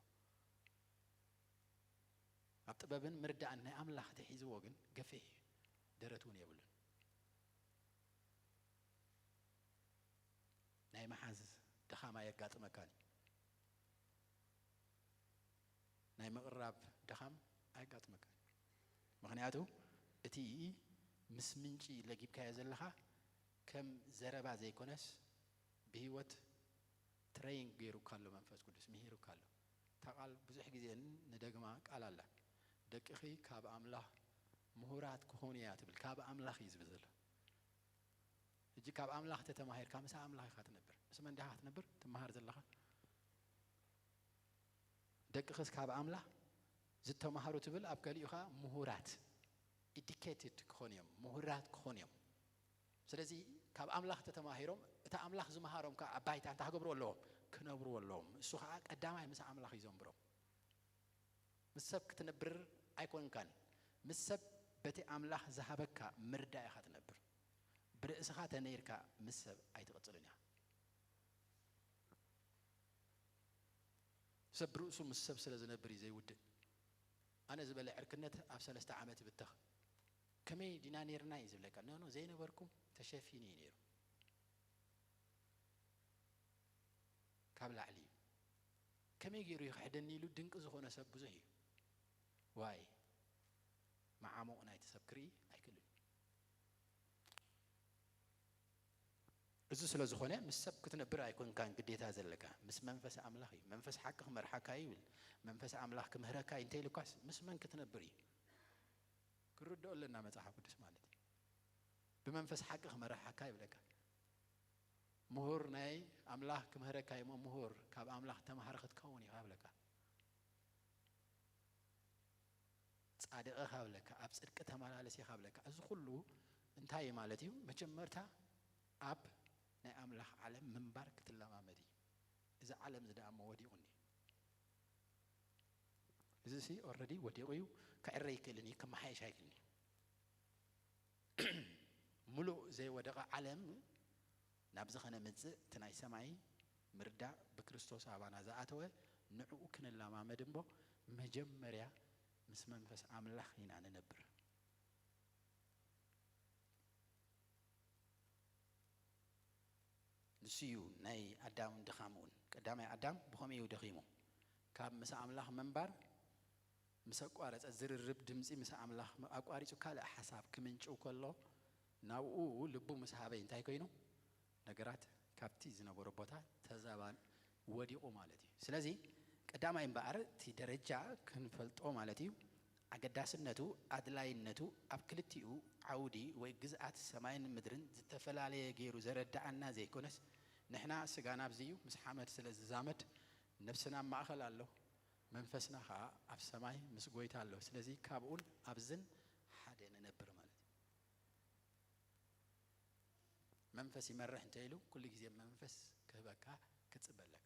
ኣብ ጥበብን ምርዳእን ናይ ኣምላኽ ተሒዝዎ ግን ገፊሕ እዩ። ደረት እውን የብሉን። ናይ ምሓዝ ድኻም ኣየጋጥመካን እዩ። ናይ ምቕራብ ድኻም ኣየጋጥመካን እዩ። ምኽንያቱ እቲ ምስ ምንጪ ለጊብካዮ ዘለኻ ከም ዘረባ ዘይኮነስ ብህይወት ትረይን ገይሩካ ኣሎ፣ መንፈስ ቅዱስ ምሂሩካ ኣሎ። እታ ቃል ብዙሕ ግዜ ንደግማ ቃል ኣላ። ደቅኺ ካብ ኣምላኽ ምሁራት ክኾኑ እያ ትብል። ካብ ኣምላኽ እዩ ዝብል ዘሎ። ሕጂ ካብ ኣምላኽ ተተማሂርካ ምስ ኣምላኽ ኢኻ ትነብር። ምስ መን ዲኻ ክትነብር ትመሃር ዘለኻ? ደቅኽስ ካብ ኣምላኽ ዝተማሃሩ ትብል፣ ኣብ ገሊኡ ኸዓ ምሁራት፣ educated ክኾኑ እዮም፣ ምሁራት ክኾኑ እዮም። ስለዚ ካብ ኣምላኽ ተተማሂሮም፣ እቲ ኣምላኽ ዝመሃሮም ከዓ ኣብ ባይታ እንታይ ክገብርዎ ኣለዎም? ክነብርዎ ኣለዎም። እሱ ከዓ ቀዳማይ ምስ ኣምላኽ እዩ ዘንብሮም። ምስ ሰብ ክትነብር ኣይኮንካን። ምስ ሰብ በቲ ኣምላኽ ዝሃበካ ምርዳእ ኢኻ ትነብር። ብርእስኻ ተነይርካ ምስ ሰብ ኣይትቕጽልን ኢኻ። ሰብ ብርእሱ ምስ ሰብ ስለ ዝነብር እዩ ዘይውድእ። ኣነ ዝበለ ዕርክነት ኣብ ሰለስተ ዓመት ይብተኽ። ከመይ ዲና ነይርና እዩ ዝብለካ። ኖ፣ ኖ፣ ዘይነበርኩም ተሸፊኑ እዩ ነይሩ። ካብ ላዕሊ እዩ። ከመይ ገይሩ እዩ ክሕደኒ ኢሉ ድንቂ ዝኾነ ሰብ ብዙሕ እዩ። ዋይ፣ መዓሙቕ ናይቲ ሰብ ክርኢ ኣይክእልን። እዚ ስለ ዝኾነ ምስ ሰብ ክትነብር ኣይኮንካን ግዴታ ዘለካ፣ ምስ መንፈስ ኣምላኽ እዩ። መንፈስ ሓቂ ክመርሓካ እዩ ይብል። መንፈስ ኣምላኽ ክምህረካ እዩ እንተ ኢሉካስ ምስ መን ክትነብር እዩ? ክንርድኦ ኣለና መጽሓፍ ቅዱስ ማለት እዩ። ብመንፈስ ሓቂ ክመርሓካ ይብለካ። ምሁር ናይ ኣምላኽ ክምህረካ እዩ እሞ ምሁር ካብ ኣምላኽ ተማሃሪ ክትከውን ኢኻ ይብለካ። ጻድቕ ኢኻ ይብለካ፣ ኣብ ጽድቂ ተመላለስ ኢኻ ይብለካ። እዚ ኩሉ እንታይ እዩ ማለት እዩ? መጀመርታ ኣብ ናይ ኣምላኽ ዓለም ምንባር ክትለማመድ እዩ። እዚ ዓለም እዚ ደኣ እሞ ወዲቑ እንድዩ። እዚ ሲ ኦረዲ ወዲቑ እዩ፣ ክዕረ ኣይክእልን እዩ፣ ክመሓየሽ ኣይክእልን እዩ። ምሉእ ዘይወደቐ ዓለም ናብዚ ኸነምጽእ እቲ ናይ ሰማይ ምርዳእ ብክርስቶስ ኣባና ዝኣተወ ንዕኡ ክንለማመድ እምቦ መጀመርያ ምስ መንፈስ ኣምላኽ ኢና ንነብር። ንሱ እዩ ናይ ኣዳም ድኻም እውን። ቀዳማይ ኣዳም ብኸምኡ እዩ ደኺሙ። ካብ ምስ ኣምላኽ ምንባር ምስ ኣቋረጸ፣ ዝርርብ ድምጺ ምስ ኣምላኽ ኣቋሪጹ ካልእ ሓሳብ ክምንጭው ከሎ ናብኡ ልቡ ምስ ሃበ እንታይ ኮይኑ? ነገራት ካብቲ ዝነበሮ ቦታ ተዛባን ወዲቑ ማለት እዩ። ስለዚ ቀዳማይ እምበኣር እቲ ደረጃ ክንፈልጦ ማለት እዩ። ኣገዳስነቱ፣ ኣድላይነቱ ኣብ ክልቲኡ ዓውዲ ወይ ግዝኣት ሰማይን ምድርን ዝተፈላለየ ገይሩ ዘረድኣና ዘይኮነስ፣ ንሕና ስጋና ኣብዚ እዩ፣ ምስ ሓመድ ስለ ዝዛመድ፣ ነፍስና ኣብ ማእኸል ኣሎ፣ መንፈስና ኸዓ ኣብ ሰማይ ምስ ጎይታ ኣሎ። ስለዚ ካብኡን ኣብዝን ሓደ ንነብር ማለት እዩ። መንፈስ ይመርሕ እንተ ኢሉ ኩሉ ግዜ መንፈስ ክህበካ ክትጽበ ኣለካ።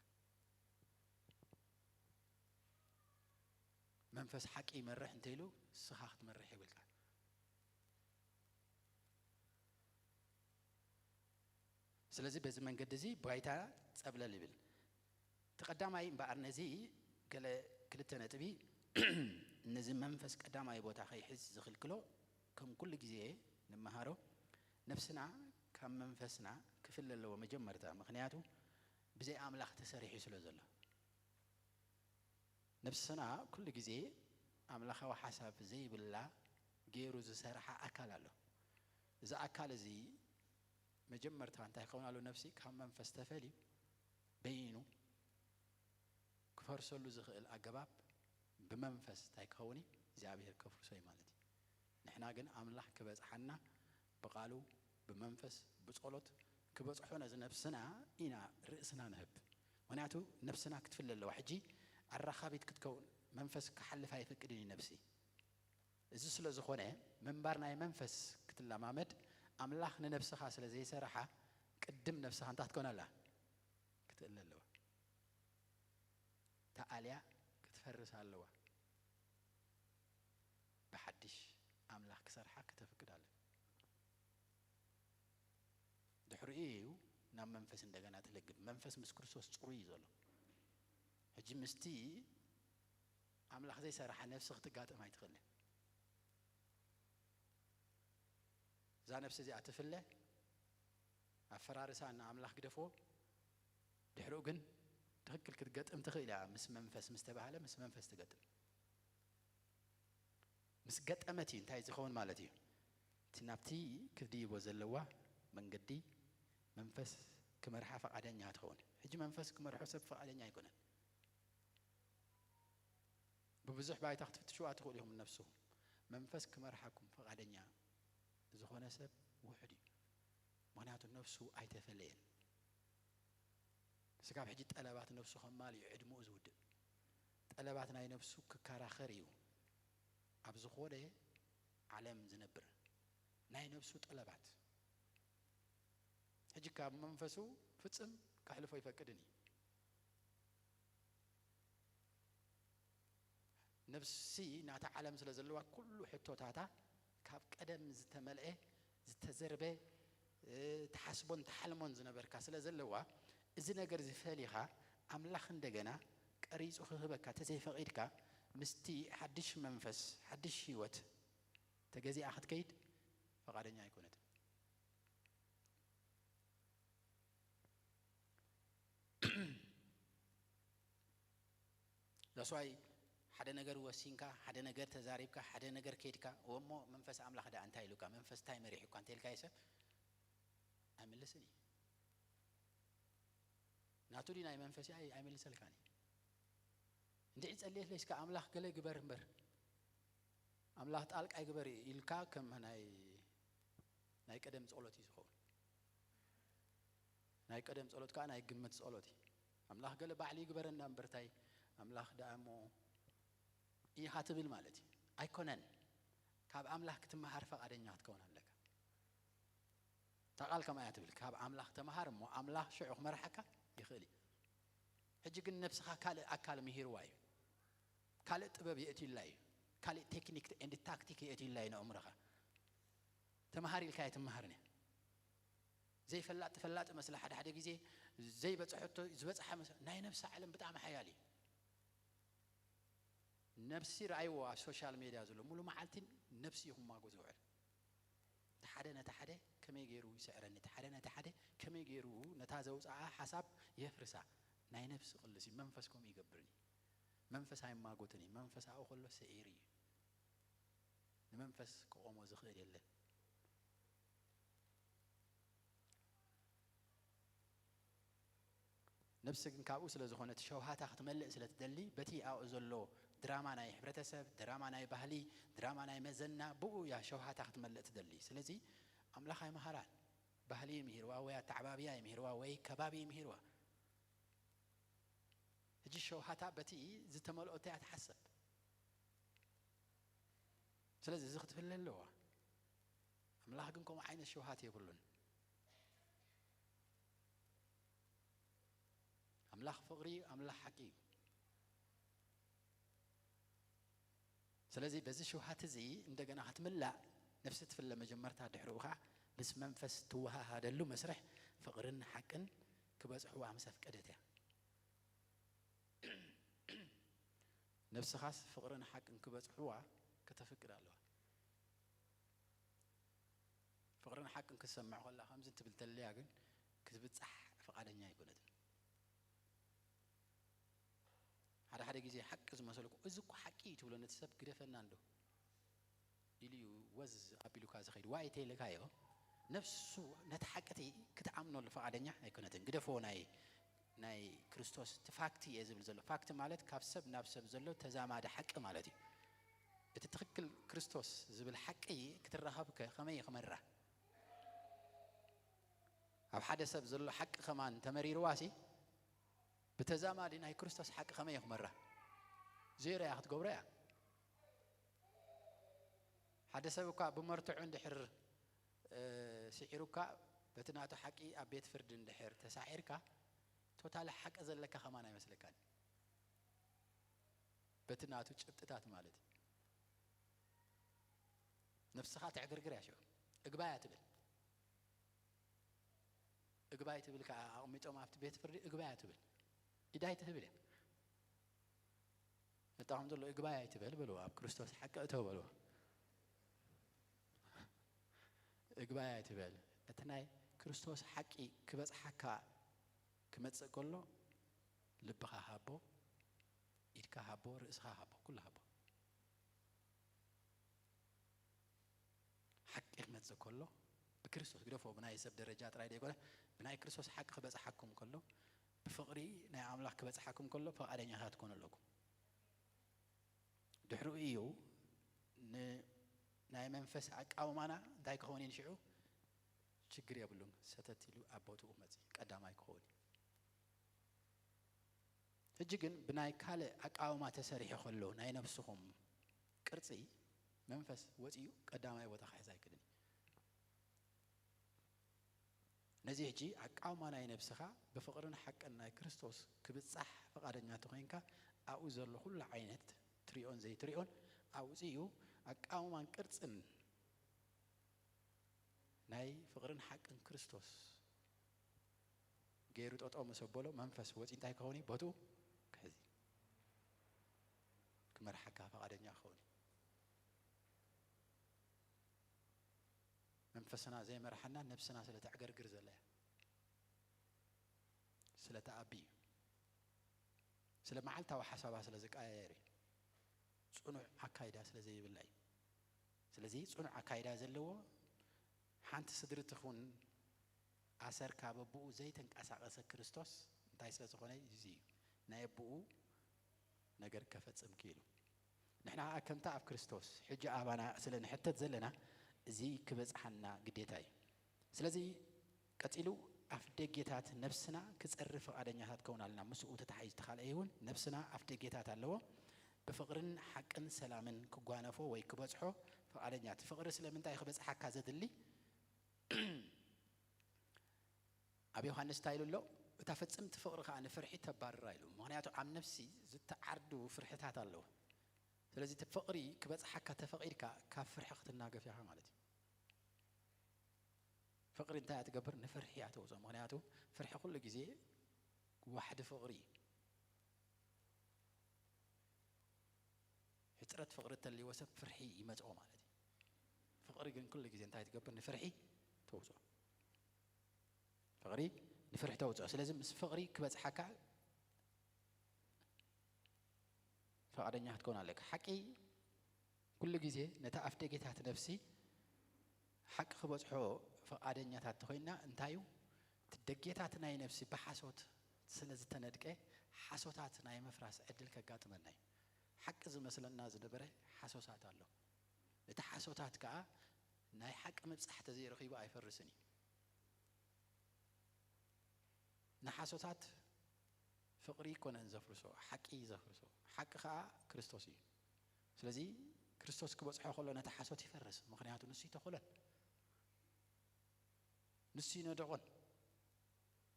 መንፈስ ሓቂ ይመርሕ እንተ ኢሉ ንስኻ ክትመርሕ የብልካ። ስለዚ በዚ መንገዲ እዚ ባይታ ጸብለል ይብል። እቲ ቀዳማይ እምበኣር ነዚ ገለ ክልተ ነጥቢ ነዚ መንፈስ ቀዳማይ ቦታ ከይሕዝ ዝኽልክሎ ከም ኩሉ ግዜ ንመሃሮ ነፍስና ካብ መንፈስና ክፍለ ኣለዎ መጀመርታ። ምኽንያቱ ብዘይ ኣምላኽ ተሰሪሑ ስለ ዘሎ። ነፍስና ኩሉ ግዜ ኣምላኻዊ ሓሳብ ዘይብላ ገይሩ ዝሰርሓ ኣካል ኣሎ። እዚ ኣካል እዚ መጀመርታ እንታይ ክኸውን ኣሎ? ነፍሲ ካብ መንፈስ ተፈልዩ በይኑ ክፈርሰሉ ዝኽእል ኣገባብ ብመንፈስ እንታይ ክኸውን እዩ? እግዚኣብሔር ከፍርሶ እዩ ማለት እዩ። ንሕና ግን ኣምላኽ ክበጽሓና ብቓሉ፣ ብመንፈስ፣ ብጸሎት ክበጽሖ ነዚ ነብስና ኢና ርእስና ንህብ። ምኽንያቱ ነብስና ክትፍለ ኣለዋ። ሕጂ ኣራኻቢት ክትከውን መንፈስ ክሓልፍ ኣይፈቅድን እዩ ነብሲ። እዚ ስለ ዝኾነ ምንባር ናይ መንፈስ ክትለማመድ ኣምላኽ ንነብስኻ ስለ ዘይሰረሓ ቅድም ነብስኻ እንታይ ክትከውን ኣለዋ? ክትእለ ኣለዋ። ተኣልያ ክትፈርስ ኣለዋ። ብሓድሽ ኣምላኽ ክሰርሓ ከተፍቅድ ኣለዋ። ድሕሪኡ እዩ ናብ መንፈስ እንደገና ትልግብ። መንፈስ ምስ ክርስቶስ ጽሩይ እዩ ዘሎ። ሕጂ ምስቲ ኣምላኽ ዘይሰርሓ ነፍሲ ክትጋጠም ኣይትኽእልን። እዛ ነፍሲ እዚኣ ትፍለ፣ ኣፈራርሳ ንኣምላኽ ግደፍዎ። ድሕሪኡ ግን ትኽክል ክትገጥም ትኽእል እያ። ምስ መንፈስ ምስ ተባህለ ምስ መንፈስ ትገጥም። ምስ ገጠመት እዩ እንታይ ዝኸውን ማለት እዩ? እቲ ናብቲ ክትድይቦ ዘለዋ መንገዲ መንፈስ ክመርሓ ፈቓደኛ ትኸውን። ሕጂ መንፈስ ክመርሖ ሰብ ፈቓደኛ ኣይኮነን። ብብዙሕ ባይታ ክትፍትሽዋ ትኽእሉ ኢኹም ነብስኹም። መንፈስ ክመርሓኩም ፈቓደኛ ዝኾነ ሰብ ውሑድ እዩ። ምኽንያቱ ነብሱ ኣይተፈለየን። ስጋብ ሕጂ ጠለባት ነብሱ ከማልኡ እዩ ዕድመኡ ዝውድእ። ጠለባት ናይ ነፍሱ ክከራኸር እዩ ኣብ ዝኾነ ዓለም ዝነብር ናይ ነፍሱ ጠለባት። ሕጂ ካብ መንፈሱ ፍጽም ከሕልፎ ይፈቅድን እዩ። ነፍሲ ናታ ዓለም ስለ ዘለዋ ኩሉ ሕቶታታ ካብ ቀደም ዝተመልአ ዝተዘርበ ትሓስቦን ትሓልሞን ዝነበርካ ስለ ዘለዋ እዚ ነገር እዚ ፈሊኻ ኣምላኽ እንደገና ቀሪጹ ክህበካ ተዘይፈቒድካ ምስቲ ሓድሽ መንፈስ ሓድሽ ህይወት ተገዚኣ ክትከይድ ፈቓደኛ ኣይኮነትን። ዛስዋይ ሓደ ነገር ወሲንካ ሓደ ነገር ተዛሪብካ ሓደ ነገር ከይድካ እሞ መንፈስ ኣምላኽ ደኣ እንታይ ኢሉካ መንፈስ እንታይ መሪሑካ እንተልካዮ ሰብ ኣይምልስን እዩ። ናቱ ድዩ ናይ መንፈስ እዩ ኣይ- ኣይምልሰልካን እዩ። እንድዒ ጸልየት ለይስካ ኣምላኽ ገለ ግበር እምበር ኣምላኽ ጣልቃ ይግበር ኢልካ ከም ናይ ናይ ቀደም ጸሎት እዩ ዝኸውን። ናይ ቀደም ጸሎት ከዓ ናይ ግምት ጸሎት እዩ። ኣምላኽ ገለ ባዕሉ ይግበረና እምበርታይ ኣምላኽ ደኣ እሞ ኢኻ ትብል ማለት እዩ። ኣይኮነን። ካብ ኣምላኽ ክትመሃር ፈቓደኛ ክትከውን ኣለካ። እታ ቃል ከምኣ እያ ትብል፣ ካብ ኣምላኽ ተምሃር እሞ ኣምላኽ ሽዑ ክመርሓካ ይኽእል እዩ። ሕጂ ግን ነብስኻ ካልእ ኣካል ምሂርዋ እዩ። ካልእ ጥበብ የእትዩላ እዩ። ካልእ ቴክኒክ ኤንድ ታክቲክ የእትዩላ እዩ ንእምሮኻ። ተምሃር ኢልካ ኣይትምሃርን እያ። ዘይፈላጥ ፈላጥ መስላ ሓደ ሓደ ግዜ ዘይበፅሐቶ ዝበፅሐ መስ ናይ ነብሲ ዓለም ብጣዕሚ ሓያል እዩ። ነብሲ ረኣይዎ ኣብ ሶሻል ሜድያ ዘሎ ሙሉ መዓልቲ ነብሲ እዩ ክማጎ ዝውዕል። እቲ ሓደ ነቲ ሓደ ከመይ ገይሩ ይስዕረኒ፣ እቲ ሓደ ነቲ ሓደ ከመይ ገይሩ ነታ ዘውፅኣ ሓሳብ የፍርሳ። ናይ ነብሲ ቅልስ እዩ። መንፈስ ከምኡ ይገብርን እዩ። መንፈስ ኣይማጎትን እዩ። መንፈስ ኣብኡ ከሎ ስዒሩ እዩ። ንመንፈስ ክቆሞ ዝኽእል የለን። ነብሲ ግን ካብኡ ስለ ዝኾነ እቲ ሸውሃታ ክትመልእ ስለ ትደሊ በቲ ኣብኡ ዘሎ ድራማ ናይ ሕብረተሰብ፣ ድራማ ናይ ባህሊ፣ ድራማ ናይ መዘና ብኡ እያ ሸውሃታ ክትመልእ ትደሊ። ስለዚ ኣምላኽ ኣይምሃራን። ባህሊ ይምሂርዋ ወይ ኣተዓባብያ ይምሂርዋ ወይ ከባቢ ይምሂርዋ። ሕጂ ሸውሃታ በቲ ዝተመልኦ እንታይ እያ ትሓሰብ። ስለዚ እዚ ክትፍለ ኣለዋ። ኣምላኽ ግን ከምኡ ዓይነት ሸውሃት የብሉን። ኣምላኽ ፍቕሪ እዩ፣ ኣምላኽ ሓቂ እዩ። ስለዚ በዚ ሸውሃት እዚ እንደገና ክትምላእ ነፍሲ ትፍለ መጀመርታ፣ ድሕሪኡ ኸዓ ምስ መንፈስ ትወሃሃደሉ መስርሕ ፍቕርን ሓቅን ክበጽሕዋ ምስ ኣፍቀደት እያ። ነፍስኻስ ፍቕርን ሓቅን ክበጽሕዋ ከተፍቅድ ኣለዋ። ፍቕርን ሓቅን ክትሰምዕ ከላ ከምዚ ትብል ተለያ ግን ክትብጻሕ ፍቓደኛ ኣይኮነትን። ሓደ ሓደ ግዜ ሓቂ ዝመሰልኩ እዚ እኮ ሓቂ እዩ ትብሎ ነቲ ሰብ ግደፈና እንዶ ኢሉ እዩ ወዝ ኣቢሉካ ዝኸይድ ዋይ ተይልካዮ ነፍሱ ነቲ ሓቂ እቲ ክትኣምነሉ ፍቓደኛ ኣይኮነትን። ግደፎ ናይ ናይ ክርስቶስ እቲ ፋክት እየ ዝብል ዘሎ። ፋክት ማለት ካብ ሰብ ናብ ሰብ ዘሎ ተዛማዲ ሓቂ ማለት እዩ። እቲ ትኽክል ክርስቶስ ዝብል ሓቂ ክትራኸብ ከ ከመይ ክመራ? ኣብ ሓደ ሰብ ዘሎ ሓቂ ከማን ተመሪርዋ ሲ ብተዛማዲ ናይ ክርስቶስ ሓቂ ከመይ ክመራ? ዜሮ እያ ክትገብሮ እያ። ሓደ ሰብ እኳ ብመርትዑ እንድሕር ስዒሩካ በቲ ናቱ ሓቂ ኣብ ቤት ፍርዲ እንድሕር ተሳዒርካ ቶታሊ ሓቂ ዘለካ ከማን ኣይመስለካን። በቲ ናቱ ጭብጥታት ማለት እዩ። ነብስኻ ተዕግርግር እያ ሽዑ እግባያ ትብል። እግባይ ትብል ከዓ ኣቕሚጦም ኣብቲ ቤት ፍርዲ እግባያ ትብል ኢዳይ ትህብል እያ። መጣኹም ዘሎ እግባይ ኣይትበል በልዎ፣ ኣብ ክርስቶስ ሓቂ እተው በልዎ። እግባይ ኣይትበል። እቲ ናይ ክርስቶስ ሓቂ ክበጽሓካ ክመጽእ ከሎ ልብኻ ሃቦ፣ ኢድካ ሃቦ፣ ርእስኻ ሃቦ፣ ኩሉ ሃቦ። ሓቂ ክመጽእ ከሎ ብክርስቶስ ግደፎ፣ ብናይ ሰብ ደረጃ ጥራይ ደይኮነ ብናይ ክርስቶስ ሓቂ ክበጽሓኩም ከሎ ብፍቕሪ ናይ ኣምላኽ ክበጽሓኩም ከሎ ፍቓደኛታት ትኮኑ ኣለኩም። ድሕሪኡ እዩ ን ናይ መንፈስ ኣቃውማና እንታይ ክኸውን እዩ ንሽዑ? ችግር የብሉን። ሰተት ኢሉ ኣብ ቦትኡ ክመጽእ እዩ። ቀዳማይ ክኸውን እዩ። ሕጂ ግን ብናይ ካልእ ኣቃውማ ተሰሪሑ ከሎ ናይ ነብስኹም ቅርጺ መንፈስ ወጺኡ ቀዳማይ ቦታ ክሕዝ ኣይክእልን እዩ። ነዚ ሕጂ ኣቃውማ ናይ ነብስኻ ብፍቕርን ሓቅን ናይ ክርስቶስ ክብጻሕ ፍቓደኛ ተኾይንካ ኣብኡ ዘሎ ኩሉ ዓይነት ትሪኦን ዘይትሪኦን ኣውጺኡ ኣቃውማን ቅርጽን ናይ ፍቕርን ሓቅን ክርስቶስ ገይሩ ጠጠው ምስ ኣበሎ መንፈስ ወፂ እንታይ ክኸውን እዩ? ቦትኡ ክሕዝ እዩ። ክመርሓካ ፈቓደኛ ክኸውን እዩ። መንፈስና ዘይመርሓና ነብስና ስለ ተዕገርግር ዘላ እያ። ስለ ተኣቢ እዩ። ስለ መዓልታዊ ሓሳባ ስለ ዝቀያየር እዩ። ፅኑዕ ኣካይዳ ስለ ዘይብላ እዩ። ስለዚ ፅኑዕ ኣካይዳ ዘለዎ ሓንቲ ስድሪ ትኹን ኣሰርካ በብኡ ዘይተንቀሳቐሰ ክርስቶስ እንታይ ስለ ዝኾነ እዚ እዩ። ናይ ኣቦኡ ነገር ከፈጽም ክኢሉ። ንሕና ከምታ ኣብ ክርስቶስ ሕጂ ኣባና ስለ ንሕተት ዘለና እዚ ክበጽሓና ግዴታ እዩ። ስለዚ ቀጺሉ ኣፍ ደጌታት ነብስና ክጸሪ ፍቓደኛታት ከውን ኣለና። ምስኡ ተተሓሒዙ ተኻልኣይ እውን ነብስና ኣፍ ደጌታት ኣለዎ። ብፍቕርን ሓቅን ሰላምን ክጓነፎ ወይ ክበጽሖ ፍቓደኛት። ፍቕሪ ስለምንታይ ክበጽሓካ ዘድሊ? ኣብ ዮሃንስ እንታይ ኢሉ ኣሎ? እታ ፍጽምቲ ፍቕሪ ከኣ ንፍርሒ ተባርራ ኢሉ። ምኽንያቱ ኣብ ነፍሲ ዝተዓርዱ ፍርሕታት ኣለዉ። ስለዚ እቲ ፍቕሪ ክበጽሓካ ተፈቒድካ ካብ ፍርሒ ክትናገፍ ኢኻ ማለት እዩ። ፍቕሪ እንታይ እያ ትገብር? ንፍርሒ እያ ተውፅኦ። ምኽንያቱ ፍርሒ ኩሉ ግዜ ዋሕዲ ፍቕሪ እዩ። ሕፅረት ፍቕሪ እተልይዎ ሰብ ፍርሒ ይመፅኦ ማለት እዩ። ፍቕሪ ግን ኩሉ ግዜ እንታይ ትገብር? ንፍርሒ ተውፅኦ። ፍቕሪ ንፍርሒ ተውፅኦ። ስለዚ ምስ ፍቕሪ ክበፅሓካ ፈቓደኛ ክትከውን ኣለካ። ሓቂ ኩሉ ግዜ ነታ ኣፍ ደጌታት ነፍሲ ሓቂ ክበፅሖ ፈቓደኛታት ተኮይንና እንታይ እዩ? እቲ ደጌታት ናይ ነፍሲ ብሓሶት ስለ ዝተነድቀ ሓሶታት ናይ ምፍራስ ዕድል ከጋጥመና እዩ። ሓቂ ዝመስለና ዝነበረ ሓሶሳት ኣሎ። እቲ ሓሶታት ከኣ ናይ ሓቂ ምብጻሕ ተዘይረኺቡ ኣይፈርስን እዩ። ንሓሶታት ፍቕሪ ይኮነን ዘፍርሶ፣ ሓቂ እዩ ዘፍርሶ። ሓቂ ከኣ ክርስቶስ እዩ። ስለዚ ክርስቶስ ክበጽሖ ከሎ ነቲ ሓሶት ይፈርስ፣ ምኽንያቱ ንሱ ይተኾለን። ንሱ ይነድቖን።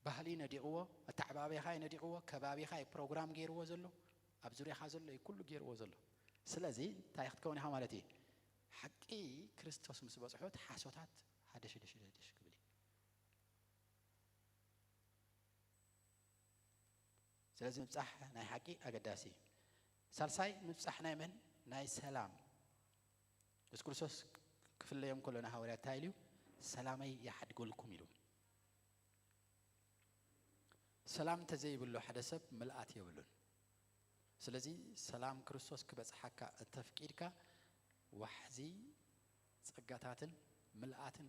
ባህሊ ነዲቕዎ፣ ኣተዓባቢኻ እዩ ነዲቕዎ፣ ከባቢኻ እዩ ፕሮግራም ገይርዎ ዘሎ፣ ኣብ ዙርያኻ ዘሎ እዩ ኩሉ ገይርዎ ዘሎ። ስለዚ እንታይ ክትከውን ኢኻ ማለት እዩ? ሓቂ ክርስቶስ ምስ በጽሖ እቲ ሓሶታት ሃደሽ ደሽ ደሽ ክብል እዩ። ስለዚ ምብጻሕ ናይ ሓቂ ኣገዳሲ እዩ። ሳልሳይ ምብጻሕ ናይ መን? ናይ ሰላም። የሱስ ክርስቶስ ክፍለዮም ከሎ ንሃዋርያት እንታይ ኢሉ እዩ? ሰላመይ ይሓድገልኩም ኢሉ። ሰላም እንተዘይብሉ ሓደ ሰብ ምልኣት የብሉን። ስለዚ ሰላም ክርስቶስ ክበጽሓካ እንተፍቂድካ ዋሕዚ ጸጋታትን ምልኣትን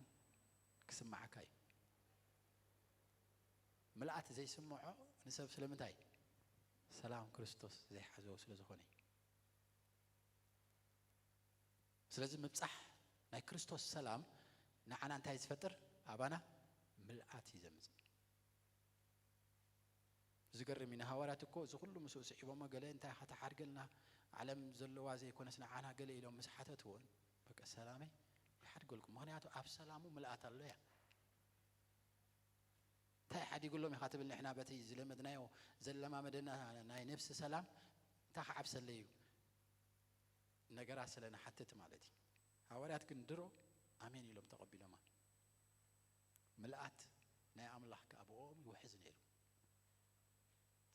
ክስምዓካ እዩ። ምልኣት ዘይስምዖ ንሰብ ስለምንታይ? ሰላም ክርስቶስ ዘይሓዘዎ ስለ ዝኾነ እዩ። ስለዚ ምብጻሕ ናይ ክርስቶስ ሰላም ንዓና እንታይ ዝፈጥር? ኣባና ምልኣት እዩ ዘምጽእ። ዝገርም እዩ። ንሃዋርያት እኮ እዚ ኩሉ ምስኡ ስዒቦሞ ገለ እንታይ ኢኻ ትሓድገልና? ዓለም ዘለዋ ዘይኮነስ ንዓና ገለ ኢሎም ምስ ሓተትዎ፣ በቃ ሰላመይ ይሓድገልኩም። ምኽንያቱ ኣብ ሰላሙ ምልኣት ኣሎ እያ። እንታይ ሓዲጉሎም ኢኻ ትብል? ንሕና በቲ ዝለመድናዮ ዘለማመደና ናይ ነፍሲ ሰላም እንታይ ክዓብሰለይ እዩ? ነገራት ስለ ንሓትት ማለት እዩ። ሃዋርያት ግን ድሮ ኣሜን ኢሎም ተቐቢሎማ። ምልኣት ናይ ኣምላኽ ከኣ ብኦም ይውሕዝ ነይሩ።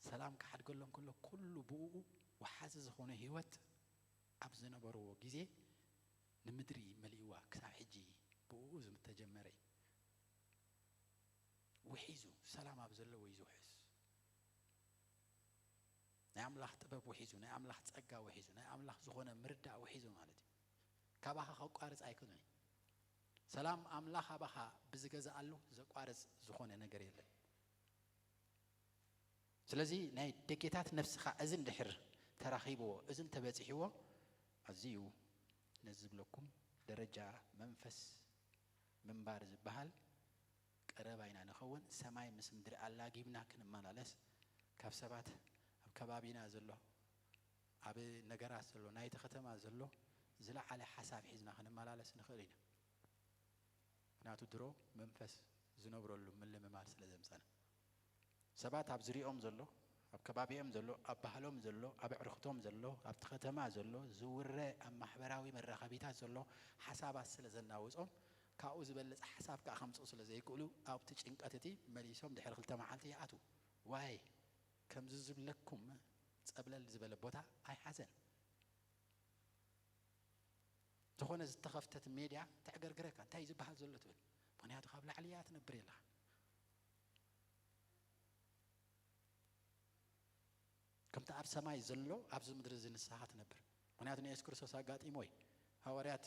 ሰላም ክሓድገሎም ከሎ ኩሉ ብእኡ ወሓዚ ዝኾነ ህይወት ኣብ ዝነበርዎ ግዜ ንምድሪ መሊእዋ ክሳብ ሕጂ ብእኡ ዝተጀመረ እዩ። ውሒዙ ሰላም ኣብ ዘለዎ እዩ ዝውሕዝ። ናይ ኣምላኽ ጥበብ ውሒዙ፣ ናይ ኣምላኽ ጸጋ ውሒዙ፣ ናይ ኣምላኽ ዝኾነ ምርዳእ ውሒዙ ማለት እዩ። ካባኻ ከቋርጽ ኣይክእልን እዩ። ሰላም ኣምላኽ ኣባኻ ብዝገዝኣሉ ዘቋርጽ ዝኾነ ነገር የለን። ስለዚ ናይ ደጌታት ነፍስኻ እዚ እንድሕር ተራኺብዎ፣ እዚ እንተበጺሕዎ፣ ኣዝዩ ነዚ ዝብለኩም ደረጃ መንፈስ ምንባር ዝበሃል ቀረባ ኢና ንኸውን። ሰማይ ምስ ምድሪ ኣላጊብና ክንመላለስ፣ ካብ ሰባት ኣብ ከባቢና ዘሎ፣ ኣብ ነገራት ዘሎ፣ ናይቲ ከተማ ዘሎ ዝለዓለ ሓሳብ ሒዝና ክንመላለስ ንኽእል ኢና። ምክንያቱ ድሮ መንፈስ ዝነብረሉ ምልምማድ ስለ ዘምጸና። ሰባት ኣብ ዝሪኦም ዘሎ፣ ኣብ ከባቢኦም ዘሎ፣ ኣብ ባህሎም ዘሎ፣ ኣብ ኣዕርኽቶም ዘሎ፣ ኣብቲ ከተማ ዘሎ ዝውረ፣ ኣብ ማሕበራዊ መራኸቢታት ዘሎ ሓሳባት ስለ ዘናውጾም፣ ካብኡ ዝበለጸ ሓሳብ ከኣ ከምጽኡ ስለ ዘይክእሉ፣ ኣብቲ ጭንቀት እቲ መሊሶም ድሕሪ ክልተ መዓልቲ ይኣትዉ። ዋይ፣ ከምዚ ዝብለኩም ጸብለል ዝበለ ቦታ ኣይሓዘን። ዝኾነ ዝተኸፍተት ሜድያ ተዕገርግረካ፣ እንታይ እዩ ዝበሃል ዘሎ ትብል። ምክንያቱ ካብ ላዕሊ እያ ትነብር የለኻ። ከምቲ ኣብ ሰማይ ዘሎ ኣብዚ ምድሪ እዚ ንስኻ ትነብር። ምክንያቱ ንየሱስ ክርስቶስ ኣጋጢሞ እዩ። ሃዋርያት፣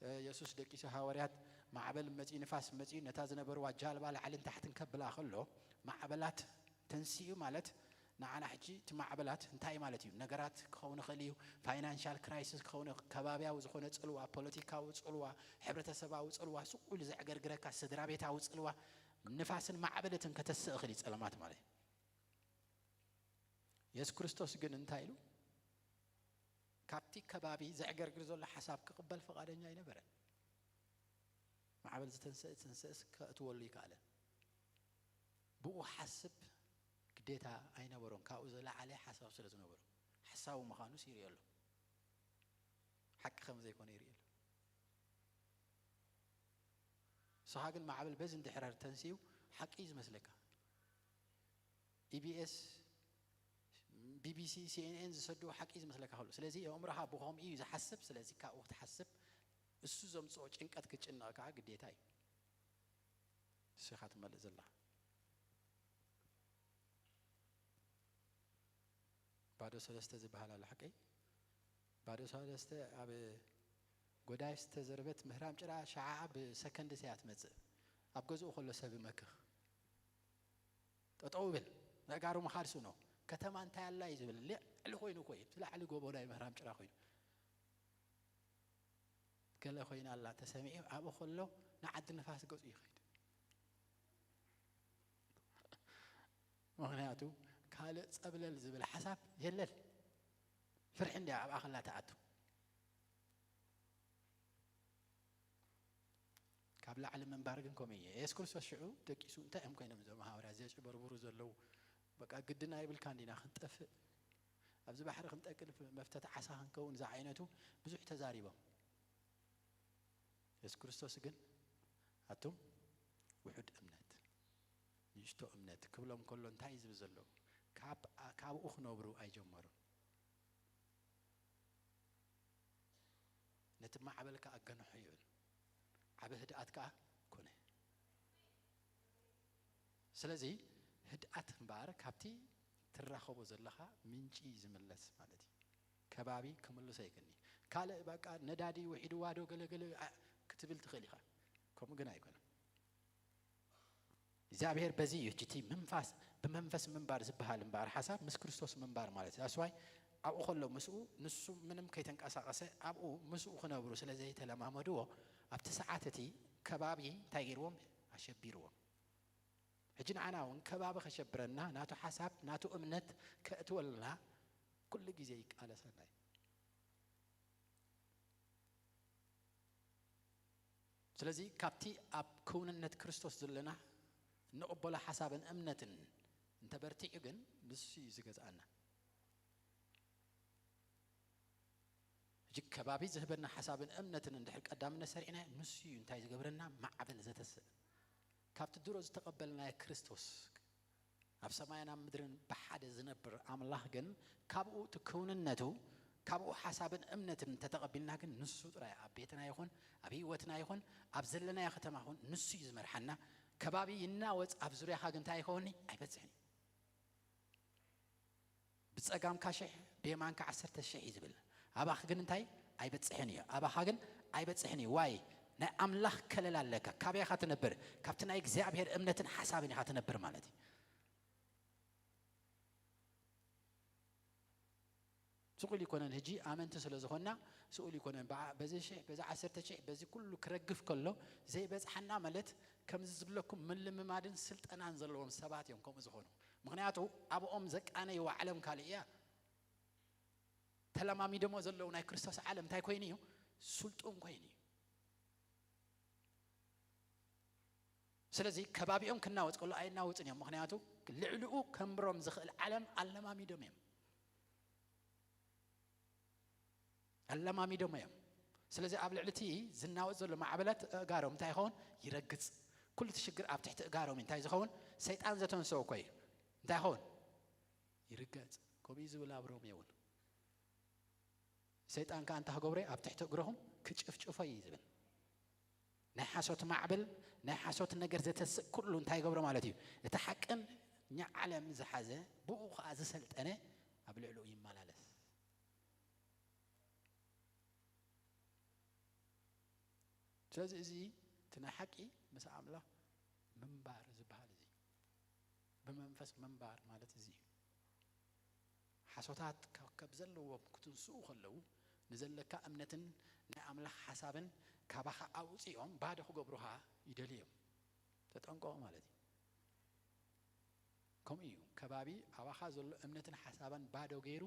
እ፣ የሱስ ደቂሱ ሃዋርያት፣ ማዕበል መጺኡ፣ ንፋስ መጺኡ፣ ነታ ዝነበርዋ ጃልባ ላዕልን ታሕትን ከብላ ከሎ፣ ማዕበላት ተንሲኡ ማለት ንዓና ሕጂ እቲ ማዕበላት እንታይ ማለት እዩ? ነገራት ክኸውን ይኽእል እዩ። ፋይናንሻል ክራይሲስ ክኸውን ይኽእል፣ ከባብያዊ ዝኾነ ጽልዋ፣ ፖለቲካዊ ጽልዋ፣ ሕብረተሰባዊ ጽልዋ፣ ስቕ ኢሉ ዘዕገርግረካ ስድራ ቤታዊ ጽልዋ፣ ንፋስን ማዕበለትን ከተስእ ይኽእል እዩ ጸለማት ማለት እዩ። የሱስ ክርስቶስ ግን እንታይ ኢሉ? ካብቲ ከባቢ ዘዕገርግር ዘሎ ሓሳብ ክቕበል ፍቓደኛ ኣይነበረን። ማዕበል ዝተንስእ፣ ዝተንስእስ ከእትወሉ ይከኣለን። ብኡ ሓስብ ግዴታ ኣይነበሮን። ካብኡ ዝለዓለ ሓሳብ ስለ ዝነበሮ፣ ሓሳዊ ምዃኑስ ይርእዮ ኣሎ። ሓቂ ከም ዘይኮነ ይርእዮ ኣሎ። ንስኻ ግን ማዕበል በዚ እንድሕር ተንስኡ ሓቂ እዩ ዝመስለካ። ኢቢኤስ፣ ቢቢሲ፣ ሲኤንኤን ዝሰድዎ ሓቂ እዩ ዝመስለካ ከሎ። ስለዚ ኣእምሮኻ ብኸምኡ እዩ ዝሓስብ። ስለዚ ካብኡ ክትሓስብ፣ እሱ ዘምጽኦ ጭንቀት ክትጭነቕ ከኣ ግዴታ እዩ። ንስኻ ትመልእ ዘለኻ። ባዶ ሰለስተ ዝበሃል ኣሎ፣ ሓቀይ? ባዶ ሰለስተ ኣብ ጎዳይ ዝተዘርበት ምህራም ጭራ ሸዓ ብሰከንድስ እያ ትመጽእ። ኣብ ገዝኡ ከሎ ሰብ ይመክኽ። ጠጠው ይብል፣ ነጋሩ ምኻድ ስእኖ። ከተማ እንታይ ኣላ እዩ ዝብል፣ ልዕሊ ኮይኑ እኮ እዩ፣ እቲ ላዕሊ ጎቦ ናይ ምህራም ጭራ ኮይኑ። ገለ ኮይና ኣላ ተሰሚዑ፣ ኣብኡ ከሎ ንዓዲ ንፋስ ገጹ ይኸይድ። ምኽንያቱ ካልእ ጸብለል ዝብል ሓሳብ የለን። ፍርሒ እንድያ ኣብኣ ከላ ትኣቱ። ካብ ላዕሊ ምንባር ግን ከምኡ እዩ። የሱስ ክርስቶስ ሽዑ ደቂሱ እንታይ እዮም ኮይኖም እዞም ሃዋርያት ዘጭበርብሩ ዘለዉ? በቃ ግድና ይብልካ እንዲና ክንጠፍእ፣ ኣብዚ ባሕሪ ክንጠልቅል፣ መፍተት ዓሳ ክንከውን ዝዓይነቱ ብዙሕ ተዛሪቦም። የሱስ ክርስቶስ ግን ኣቱም ውሑድ እምነት፣ ንእሽቶ እምነት ክብሎም ከሎ እንታይ እዩ ዝብል ዘሎ? ካብ፣ ካብኡ ክነብሩ ኣይጀመሩን። ነቲ ማዕበል ከኣ ኣገንሖ ይብል። ዓቢ ህድኣት ከኣ ኮነ። ስለዚ ህድኣት እምበኣር ካብቲ ትራኸቦ ዘለኻ ምንጪ እዩ ዝምለስ ማለት እዩ። ከባቢ ክምልሶ ይግኒ። ካልእ በቃ ነዳዲ ውሒድዋ ዶ ገለገለ፣ ኣ፣ ክትብል ትኽእል ኢኻ። ከምኡ ግን ኣይኮነን። እግዚኣብሔር በዚ እዩ እቲ ምንፋስ፣ ብመንፈስ ምንባር ዝበሃል እምበኣር ሓሳብ ምስ ክርስቶስ ምንባር ማለት እዩ። ኣስዋይ ኣብኡ ከሎ ምስኡ፣ ንሱ ምንም ከይተንቀሳቐሰ ኣብኡ ምስኡ ክነብሩ ስለ ዘይተለማመድዎ፣ ኣብቲ ሰዓት እቲ ከባቢ እንታይ ገይርዎም? ኣሸቢርዎም። ሕጂ ንዓና እውን ከባቢ ከሸብረና፣ ናቱ ሓሳብ፣ ናቱ እምነት ከእትወልና ኩሉ ግዜ ይቃለሰና እዩ። ስለዚ ካብቲ ኣብ ክውንነት ክርስቶስ ዘለና እንቕበሎ ሓሳብን እምነትን እንተበርቲዑ ግን ንሱ እዩ ዝገዝኣና። ሕጂ ከባቢ ዝህበና ሓሳብን እምነትን እንድሕር ቀዳምነት ሰሪዕና ንሱ እዩ እንታይ ዝገብረና? ማዕበል ዘተስእ። ካብቲ ድሮ ዝተቐበልናዮ ክርስቶስ ኣብ ሰማይን ኣብ ምድርን ብሓደ ዝነብር ኣምላኽ ግን ካብኡ እቲ ክውንነቱ ካብኡ ሓሳብን እምነትን እንተተቐቢልና ግን ንሱ ጥራይ ኣብ ቤትና ይኹን ኣብ ህይወትና ይኹን ኣብ ዘለናዮ ከተማ ይኹን ንሱ እዩ ዝመርሓና። ከባቢ ይናወጽ ኣብ ዙርያኻ ግን እንታይ ይኸውን? ኣይበጽሕን እዩ። ብጸጋምካ ሽሕ ብየማንካ ዓሰርተ ሽሕ እዩ ዝብል። ኣባኽ ግን እንታይ? ኣይበጽሕን እዩ። ኣባኻ ግን ኣይበጽሕን እዩ። ዋይ ናይ ኣምላኽ ከለላ ኣለካ። ካበይ ኢኻ ትነብር? ካብቲ ናይ እግዚኣብሔር እምነትን ሓሳብን ኢኻ ትነብር ማለት እዩ። ስቑል ይኮነን። ሕጂ ኣመንቲ ስለ ዝኾንና ስቑል ይኮነን። በዓ-፣ በዚ ሽሕ በዚ ዓሰርተ ሽሕ በዚ ኩሉ ክረግፍ ከሎ ዘይበጽሓና ማለት ከምዚ ዝብለኩም ምልምማድን ስልጠናን ዘለዎም ሰባት እዮም ከምኡ ዝኾኑ። ምኽንያቱ ኣብኦም ዘቃነይዋ ዓለም ካልእ እያ። ተለማሚዶሞ ዘለዉ ናይ ክርስቶስ ዓለም እንታይ ኮይኑ እዩ? ስልጡን ኮይኑ እዩ። ስለዚ ከባቢኦም ክናወጽ ከሎ ኣይናወጽን እዮም። ምኽንያቱ ልዕሊኡ ከንብሮም ዝኽእል ዓለም ኣለማሚዶም እዮም። ኣለማሚዶም እዮም። ስለዚ ኣብ ልዕሊ እቲ ዝናወጽ ዘሎ ማዕበላት ኣእጋሮም እንታይ ይኸውን? ይረግጽ። ኩሉ እቲ ሽግር ኣብ ትሕቲ እጋሮም እዩ። እንታይ ዝኸውን? ሰይጣን ዘተንሰኦ እኮ እዩ። እንታይ ይኸውን? ይርገጽ። ከምኡ እዩ ዝብል ኣብ ሮሜ እውን። ሰይጣን ከኣ እንታይ ክገብሮ እዩ? ኣብ ትሕቲ እግርኹም ክጭፍጭፎ እዩ ዝብል። ናይ ሓሶት ማዕበል፣ ናይ ሓሶት ነገር ዘተስእ ኩሉ እንታይ ይገብሮ ማለት እዩ? እቲ ሓቅን እኛ ዓለም ዝሓዘ፣ ብኡ ከኣ ዝሰልጠነ ኣብ ልዕሊኡ ይመላለስ። ስለዚ እዚ እቲ ናይ ሓቂ ምስ ኣምላኽ ምንባር ዝበሃል እዚ፣ ብመንፈስ ምንባር ማለት እዚ እዩ። ሓሶታት ካብ፣ ካብ ዘለዎም ክትንስኡ ከለዉ፣ ንዘለካ እምነትን ናይ ኣምላኽ ሓሳብን ካባኻ ኣውጺኦም ባዶ ክገብሩኻ ይደልዩ እዮም። ተጠንቀቑ ማለት እዩ። ከምኡ እዩ። ከባቢ ኣባኻ ዘሎ እምነትን ሓሳብን ባዶ ገይሩ፣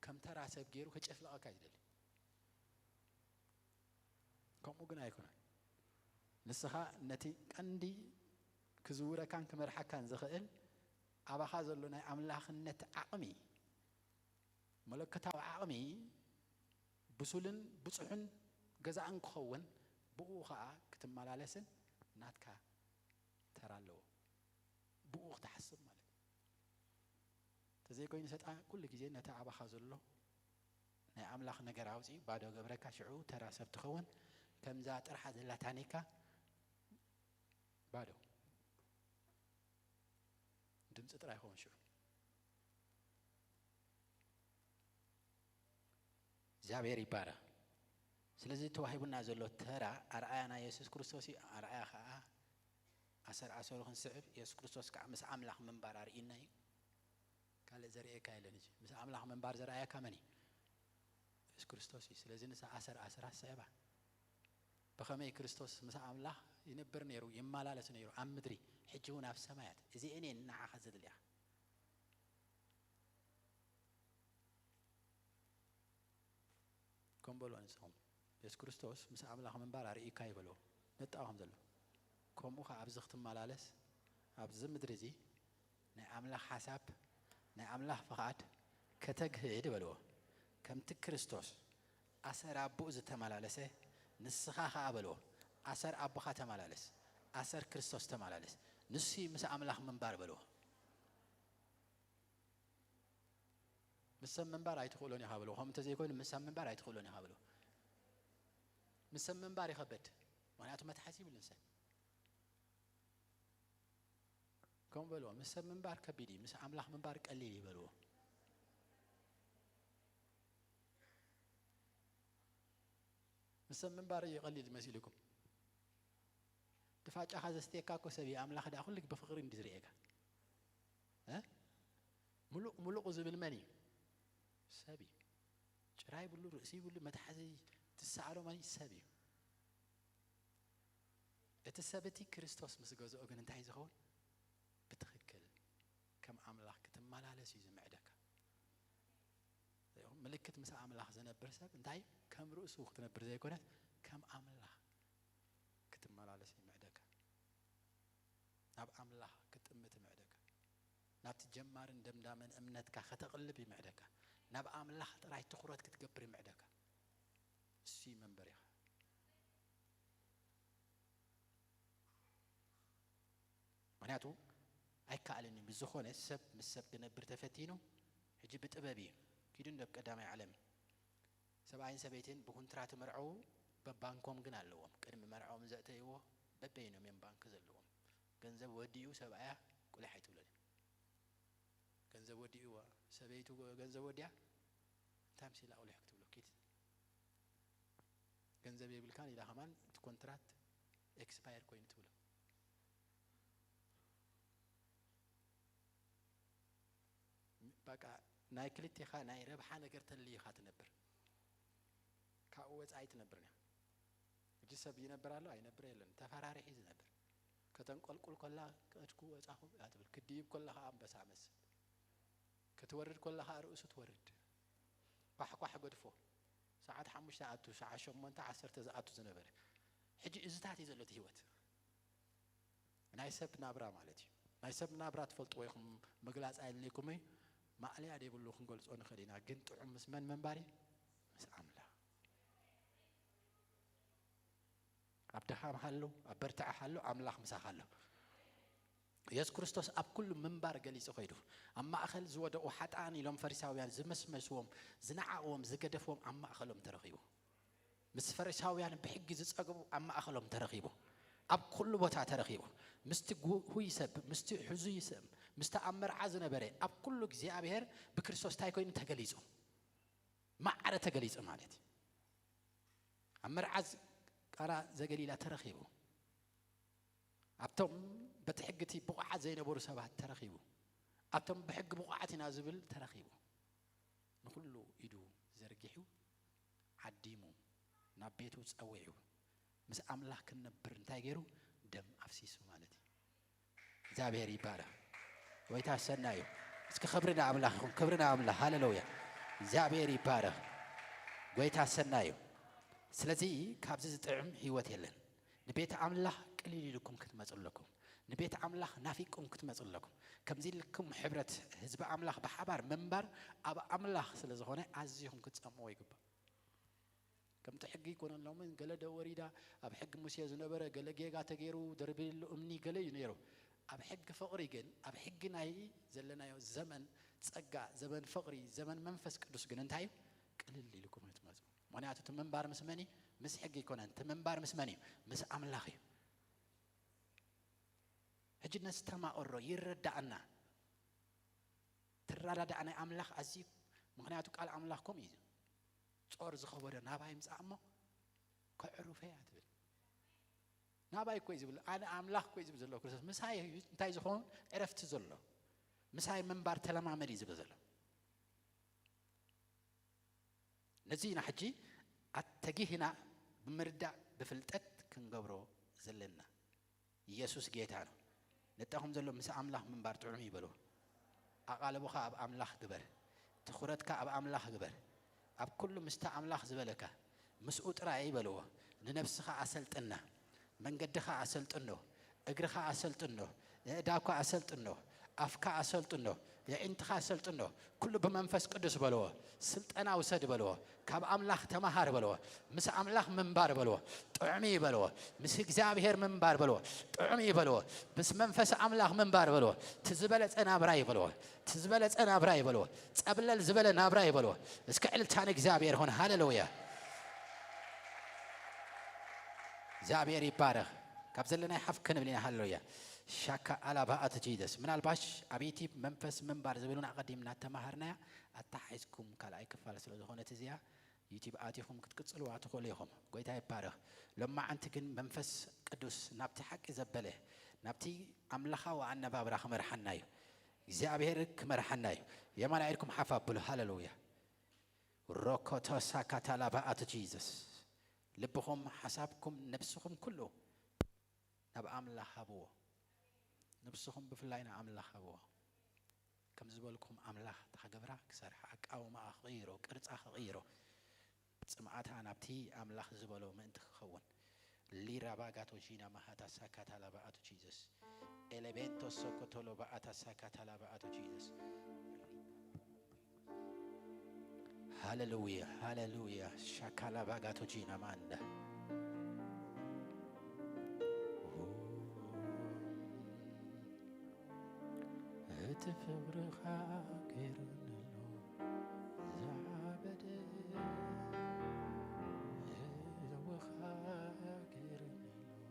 ከም ተራ ሰብ ገይሩ ከጨፍልቐካ ይደሊ። ከምኡ ግን ኣይኮነን። ንስኻ ነቲ ቀንዲ ክዝውረካን ክመርሓካን ዝኽእል ኣባኻ ዘሎ ናይ ኣምላኽነት ዓቕሚ፣ መለኮታዊ ዓቕሚ ብሱልን ብጹሕን ገዛእን ክኸውን፣ ብኡ ኸኣ ክትመላለስን ናትካ ተራ ኣለዎ። ብኡ ክትሓስብ ማለት እዩ። እንተዘይኮይኑ ሰጣ ኩሉ ግዜ ነቲ ኣባኻ ዘሎ ናይ ኣምላኽ ነገር ኣውጺኡ ባዶ ገብረካ፣ ሽዑ ተራ ሰብ ትኸውን። ከምዛ ጥርሓ ዘላ ታኒካ ባዶ ድምጺ ጥራይ ይኸውን ሽዑ። እግዚኣብሔር ይባረኽ። ስለዚ ተዋሂቡና ዘሎ ተራ ኣርኣያ ናይ የሱስ ክርስቶስ እዩ። ኣርኣያ ኸዓ ኣሰር ኣሰሩ ክንስዕብ፣ የሱስ ክርስቶስ ከዓ ምስ ኣምላኽ ምንባር ኣርእዩና እዩ። ካልእ ዘርእየካ የለን። እዚ ምስ ኣምላኽ ምንባር ዘርኣየካ መን እዩ? የሱስ ክርስቶስ እዩ። ስለዚ ንሳ ኣሰር ኣሰራ ስዕባ። ብኸመይ ክርስቶስ ምስ ኣምላኽ ይነብር ነይሩ፣ ይመላለስ ነይሩ ኣብ ምድሪ፣ ሕጂ እውን ኣብ ሰማያት። እዚኤን እየን ንዓኻ ዘድልያ። ከም በልዎ ንስኹም፣ የሱስ ክርስቶስ ምስ ኣምላኽ ምንባር ኣርእዩካ እዩ በልዎ። ነጣኹም ዘሎ። ከምኡ ኸዓ ኣብዚ ክትመላለስ፣ ኣብዚ ምድሪ እዚ ናይ ኣምላኽ ሓሳብ፣ ናይ ኣምላኽ ፍቓድ ከተግህድ በልዎ። ከምቲ ክርስቶስ ኣሰር ኣቦኡ ዝተመላለሰ፣ ንስኻ ኸዓ በልዎ፣ ኣሰር ኣቦኻ ተመላለስ፣ ኣሰር ክርስቶስ ተመላለስ። ንሱ እዩ ምስ ኣምላኽ ምንባር በልዎ። ምስ ሰብ ምንባር ኣይትኽእሎን ኢኻ በልዎ። ከምኡ እንተዘይኮይኑ ምስ ሰብ ምንባር ኣይትኽእሎን ኢኻ በልዎ። ምስ ሰብ ምንባር ይኸብድ። ምኽንያቱ መትሓዚ ይብሉን ሰብ። ከምኡ በልዎ፣ ምስ ሰብ ምንባር ከቢድ እዩ፣ ምስ ኣምላኽ ምንባር ቀሊል እዩ በልዎ። ምስ ሰብ ምንባር እዩ ቀሊል መሲልኩም። ድፋጫኻ ዘስትየካ እኮ ሰብ እዩ። ኣምላኽ ደኣ ኩሉ ብፍቕሪ እንዲ ዝርእየካ። እ? ሙሉቕ ሙሉቕ ዝብል መን እዩ? ሰብ እዩ። ጭራ ይብሉ፣ ርእሲ ይብሉ፣ መትሓዚ ትሰኣሎ መን እዩ? ሰብ እዩ። እቲ ሰብ እቲ ክርስቶስ ምስ ገዝኦ ግን እንታይ እዩ ዝኸውን? ብትኽክል ከም ኣምላኽ ክትመላለስ እዩ ዝምዕደካ። ምልክት ምስ ኣምላኽ ዝነብር ሰብ እንታይ? ከም ርእሱ ክትነብር ዘይኮነስ ከም ኣምላኽ ክትመላለስ ይምዕደካ። ናብ ኣምላኽ ክትጥምት ይምዕደካ። ናብቲ ጀማርን ደምዳምን እምነትካ ከተቕልብ ይምዕደካ። ናብ ኣምላኽ ጥራይ ትኹረት ክትገብር ይምዕደካ። እሱ እዩ መንበሪኻ። ምኽንያቱ ኣይከኣልን እዩ። ብዝኾነ ሰብ ምስ ሰብ ክነብር ተፈቲኑ፣ ሕጂ ብጥበብ እዩ። ኪዱ እንዶ ቀዳማይ ዓለም ሰብኣይን ሰበይትን ብኩንትራት መርዐው፣ በባንኮም ግን ኣለዎም። ቅድሚ መርዐኦም ዘእተይዎ በበይኖም እዮም ባንክ ዘለዎም። ገንዘብ ወዲኡ ሰብኣያ ቁሊሕ ኣይትብሎን እዮም። ገንዘብ ወዲእዋ፣ ሰበይቱ ገንዘብ ወዲያ፣ እንታይ ምስ ኢላ ቁሊሕ ክትብሎ? ኪድ ገንዘብ የብልካን ኢላ ከማን እቲ ኮንትራት ኤክስፓየር ኮይኑ ትብሎ። በቃ ናይ ክልቴኻ ናይ ረብሓ ነገር ተልይኻ ትነብር። ካብኡ ወጻኢ ትነብር እያ። ሕጂ ሰብ ይነብር ኣሎ ኣይነብር የለን፣ ተፈራሪሒ ዝነብር። ከ ከተንቆልቁል ከላ ቀድኩ ወጻኹ እያ ትብል። ክትድይብ ከላ ኸዓ ኣንበሳ መስል። ክትወርድ ከላ ኸዓ ርእሱ ትወርድ። ኳሕኳሕ ገድፎ። ሰዓት ሓሙሽተ ኣቱ፣ ሰዓት ሸሞንተ ዓሰርተ ዝኣቱ ዝነበረ። ሕጂ እዝታት እዩ ዘሎ እቲ ህይወት። ናይ ሰብ ናብራ ማለት እዩ። ናይ ሰብ ናብራ ትፈልጥዎ ኢኹም፣ ምግላጽ ኣየድልየኩም እዩ። ማእለያ ዘይብሉ ክንገልጾ ንኽእል ኢና፣ ግን ጥዑም ምስ መን ምንባር እዩ? ምስ ኣምላኽ። ኣብ ድኻም ሃሉ፣ ኣብ በርትዐ ሃሉ፣ ኣምላኽ ምሳኻ ኣሎ። የሱስ ክርስቶስ ኣብ ኩሉ ምንባር ገሊጹ ኸይዱ። ኣብ ማእከል ዝወደቑ ሓጥኣን ኢሎም ፈሪሳውያን ዝመስመስዎም፣ ዝነዓቕዎም፣ ዝገደፍዎም ኣብ ማእከሎም ተረኺቡ። ምስ ፈሪሳውያን ብሕጊ ዝጸግቡ ኣብ ማእከሎም ተረኺቡ። ኣብ ኩሉ ቦታ ተረኺቡ። ምስቲ ጉሁይ ሰብ፣ ምስቲ ሕዙይ ሰብ፣ ምስቲ ኣብ መርዓ ዝነበረ፣ ኣብ ኩሉ እግዚኣብሔር ብክርስቶስ እንታይ ኮይኑ ተገሊጹ? ማዕረ ተገሊጹ ማለት እዩ። ኣብ መርዓ ዝ-፣ ቃና ዘገሊላ ተረኺቡ። ኣብቶም በቲ ሕጊ እቲ ብቑዓት ዘይነበሩ ሰባት ተረኺቡ። ኣብቶም ብሕጊ ብቑዓት ኢና ዝብል ተረኺቡ። ንኹሉ ኢዱ ዘርጊሑ ዓዲሙ ናብ ቤቱ ጸዊዑ ምስ ኣምላኽ ክንነብር እንታይ ገይሩ? ደም ኣፍሲሱ ማለት እዩ። እግዚኣብሔር ይባረኽ። ጎይታ ሰናይ እዩ። እስኪ ክብሪ ንኣምላኽ ይኹን፣ ክብሪ ንኣምላኽ። ሃሌሉያ። እግዚኣብሔር ይባረኽ። ጎይታ ሰናይ እዩ። ስለዚ ካብዚ ዝጥዕም ህይወት የለን። ንቤት ኣምላኽ ቅልል ኢልኩም ክትመጹ ኣለኩም። ንቤት ኣምላኽ ናፊቅኩም ክትመጹ ኣለኩም። ከምዚ ኢልኩም ሕብረት ህዝቢ ኣምላኽ ብሓባር ምንባር ኣብ ኣምላኽ ስለ ዝኾነ ኣዚኹም ክትጸምዎ ይግባእ። ከምቲ ሕጊ ኣይኮነሎምን፣ ገለ ዶ ወሪዳ፣ ኣብ ሕጊ ሙሴ ዝነበረ ገለ ጌጋ ተገይሩ፣ ደርቢሉ እምኒ ገለ እዩ ነይሩ። ኣብ ሕጊ ፍቕሪ ግን፣ ኣብ ሕጊ ናይ ዘለናዮ ዘመን ጸጋ፣ ዘመን ፍቕሪ፣ ዘመን መንፈስ ቅዱስ ግን እንታይ እዩ? ቅልል ኢልኩም እዩ ትመጹ። ምኽንያቱ እቲ ምንባር ምስ መን እዩ? ምስ ሕጊ ኣይኮነን። እቲ ምንባር ምስ መን እዩ? ምስ ኣምላኽ እዩ። ሕጂ ነስተማቕሮ፣ ይረዳእና። ትረዳዳእ ናይ ኣምላኽ ኣዝዩ፣ ምኽንያቱ ቃል ኣምላኽ ከምኡ እዩ። ጾር ዝኸበዶ ናባይ ምጻእ እሞ ከዕርፎ እያ ትብል። ናባይ እኮ እዩ ዝብል፣ ኣነ ኣምላኽ እኮ እዩ ዝብል ዘሎ ክርስቶስ። ምሳይ እዩ እንታይ ዝኸውን? ዕረፍቲ ዘሎ። ምሳይ ምንባር ተለማመድ እዩ ዝብል ዘሎ። ነዚ ኢና ሕጂ ኣተጊህና ብምርዳእ ብፍልጠት ክንገብሮ ዘለና። ኢየሱስ ጌታ ነው። ነጣኹም ዘሎ ምስ ኣምላኽ ምንባር ጥዑም እዩ በልዎ። ኣቓልቦኻ ኣብ ኣምላኽ ግበር። ትኹረትካ ኣብ ኣምላኽ ግበር። ኣብ ኩሉ ምስቲ ኣምላኽ ዝበለካ፣ ምስኡ ጥራይ በልዎ። ንነብስኻ ኣሰልጥና። መንገድኻ ኣሰልጥኖ። እግርኻ ኣሰልጥኖ። ኣእዳውካ ኣሰልጥኖ። ኣፍካ ኣሰልጥኖ። የዒንትኻ ኣሰልጥኖ። ኩሉ ብመንፈስ ቅዱስ በልዎ። ስልጠና ውሰድ በልዎ። ካብ ኣምላኽ ተማሃር በልዎ። ምስ ኣምላኽ ምንባር በልዎ። ጥዑም እዩ በልዎ። ምስ እግዚኣብሔር ምንባር በልዎ። ጥዑም እዩ በልዎ። ምስ መንፈስ ኣምላኽ ምንባር በልዎ። እቲ ዝበለጸ ናብራ እዩ በልዎ። እቲ ዝበለጸ ናብራ እዩ በልዎ። ጸብለል ዝበለ ናብራ እዩ በልዎ። እስከ ዕልልታ ንእግዚኣብሔር ይኹን። ሃሌሉያ። እግዚኣብሔር ይባረኽ። ካብ ዘለናይ ሓፍ ክንብል ኢና። ሃሌሉያ። ሻካ ኣላባ ኣቶ ጂዘስ። ምናልባሽ ኣብ ዩቲብ መንፈስ ምንባር ዝብሉን ኣቐዲምና ተማሃርናያ ኣተሓሒዝኩም ካልኣይ ክፋል ስለ ዝኾነት እዚኣ ዩቲብ ኣቲኹም ክትቅጽልዋ ትኽእሉ ኢኹም። ጎይታ ይባረኽ። ሎማዓንቲ ግን መንፈስ ቅዱስ ናብቲ ሓቂ ዘበለ፣ ናብቲ ኣምላኻዊ ኣነባብራ ክመርሓና እዩ። እግዚኣብሔር ክመርሓና እዩ። የማን ኢድኩም ሓፍ ኣብሉ። ሃሌሉያ። ሮኮቶሳ ካታላባ ኣቶ ጂዘስ። ልብኹም፣ ሓሳብኩም፣ ነብስኹም ኩሉ ናብ ኣምላኽ ሃብዎ። ነብስኹም ብፍላይ ንኣምላኽ ሃብዎ። ከም ዝበልኩም ኣምላኽ እታ ክገብራ ክሰርሓ፣ ኣቃውማኣ ክቕይሮ፣ ቅርጻ ክቕይሮ፣ ጽምኣታ ናብቲ ኣምላኽ ዝበሎ ምእንቲ ክኸውን። ሊራባጋቶ ዢና ማሃታ ሳካታ ላባኣቶ ጂዘስ። ኤሌቤንቶ ሶኮቶሎ ባኣታ ሳካታ ላባኣቶ ጂዘስ። ሃሌሉያ፣ ሃሌሉያ። ሻካላ ባጋቶ ጂና ማንዳ። እቲ ፍቕርኻ ገይሩኒ ኣሎ ዝዓበደ፣ ህያውኻ ገይሩኒ ኣሎ።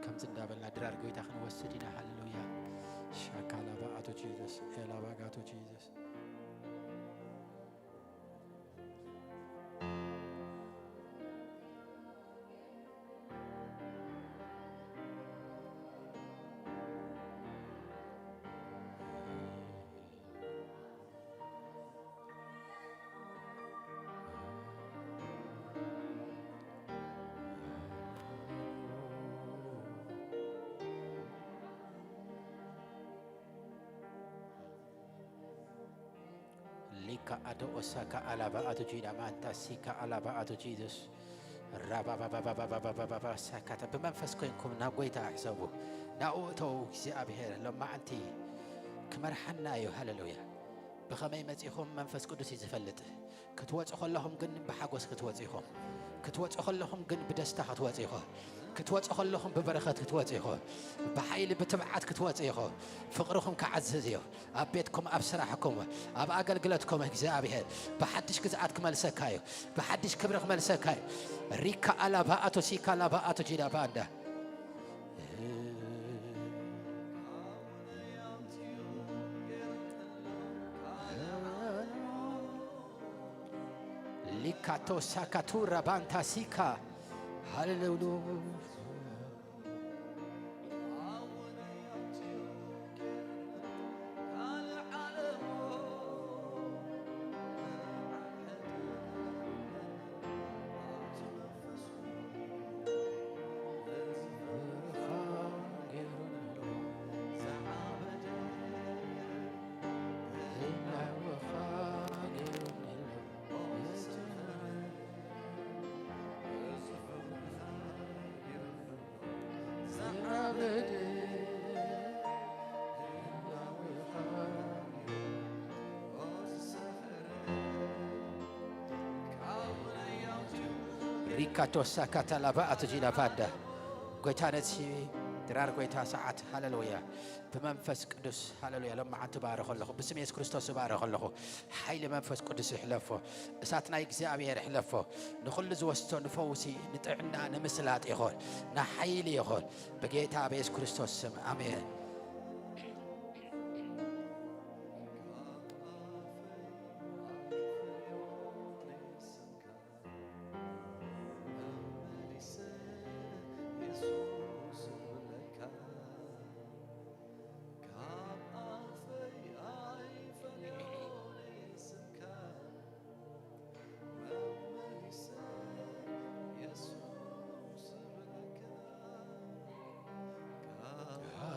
ከምዚ እንዳበልና ድራር ጎይታ ክንወስድ ኢና። ሃሌሉያ። ሻካላባ ኣቶ ጂዘስ፣ ኤላባጋ ኣቶ ጂዘስ። ሊካ ኣዶ ኦሳካ ኣላባ ኣቶ ጂዳ ማንታ ሲካ ኣላባ ኣቶ ጂዘስ ራባባባባባባባባባ ሳካታ ብመንፈስ ኮይንኩም ናብ ጎይታ ሕሰቡ። ናብኡ እተው እግዚኣብሔር ሎማዓንቲ ክመርሓና እዩ። ሃሌሉያ። ብኸመይ መጺኹም መንፈስ ቅዱስ እዩ ዝፈልጥ። ክትወጹ ከለኹም ግን ብሓጎስ ክትወጹ ኢኹም። ክትወጹ ከለኹም ግን ብደስታ ክትወጹ ኢኹም። ክትወጹ ከለኹም ብበረኸት ክትወጹ ኢኹም። ብሓይሊ ብትብዓት ክትወጹ ኢኹም። ፍቕርኹም ክዓዝዝ እዩ። ኣብ ቤትኩም፣ ኣብ ስራሕኩም፣ ኣብ ኣገልግሎትኩም እግዚኣብሔር ብሓድሽ ግዝኣት ክመልሰካ እዩ። ብሓድሽ ክብሪ ክመልሰካ እዩ። ሪካ ኣላባ ኣቶ ሲካ ላባ ኣቶ ጂዳ ባንዳ ሊካቶ ሳካቱ ራባንታ ሲካ ሃሌሉያ። ሪካቶሳ ካታላባ ኣቶጂና ፓንዳ ጎይታ ነሲ ድራር ጎይታ ሰዓት ሃሌሉያ ብመንፈስ ቅዱስ ሃሌሉያ። ሎማዓንቲ ባረኸ ኣለኹ። ብስም የሱስ ክርስቶስ እባረኸ ኣለኹ። ሓይሊ መንፈስ ቅዱስ ይሕለፎ። እሳት ናይ እግዚኣብሔር ይሕለፎ። ንኹሉ ዝወስዶ ንፈውሲ፣ ንጥዕና፣ ንምስላጥ ይኹን፣ ንሓይሊ ይኹን። ብጌታ ብየሱስ ክርስቶስ ስም ኣሜን።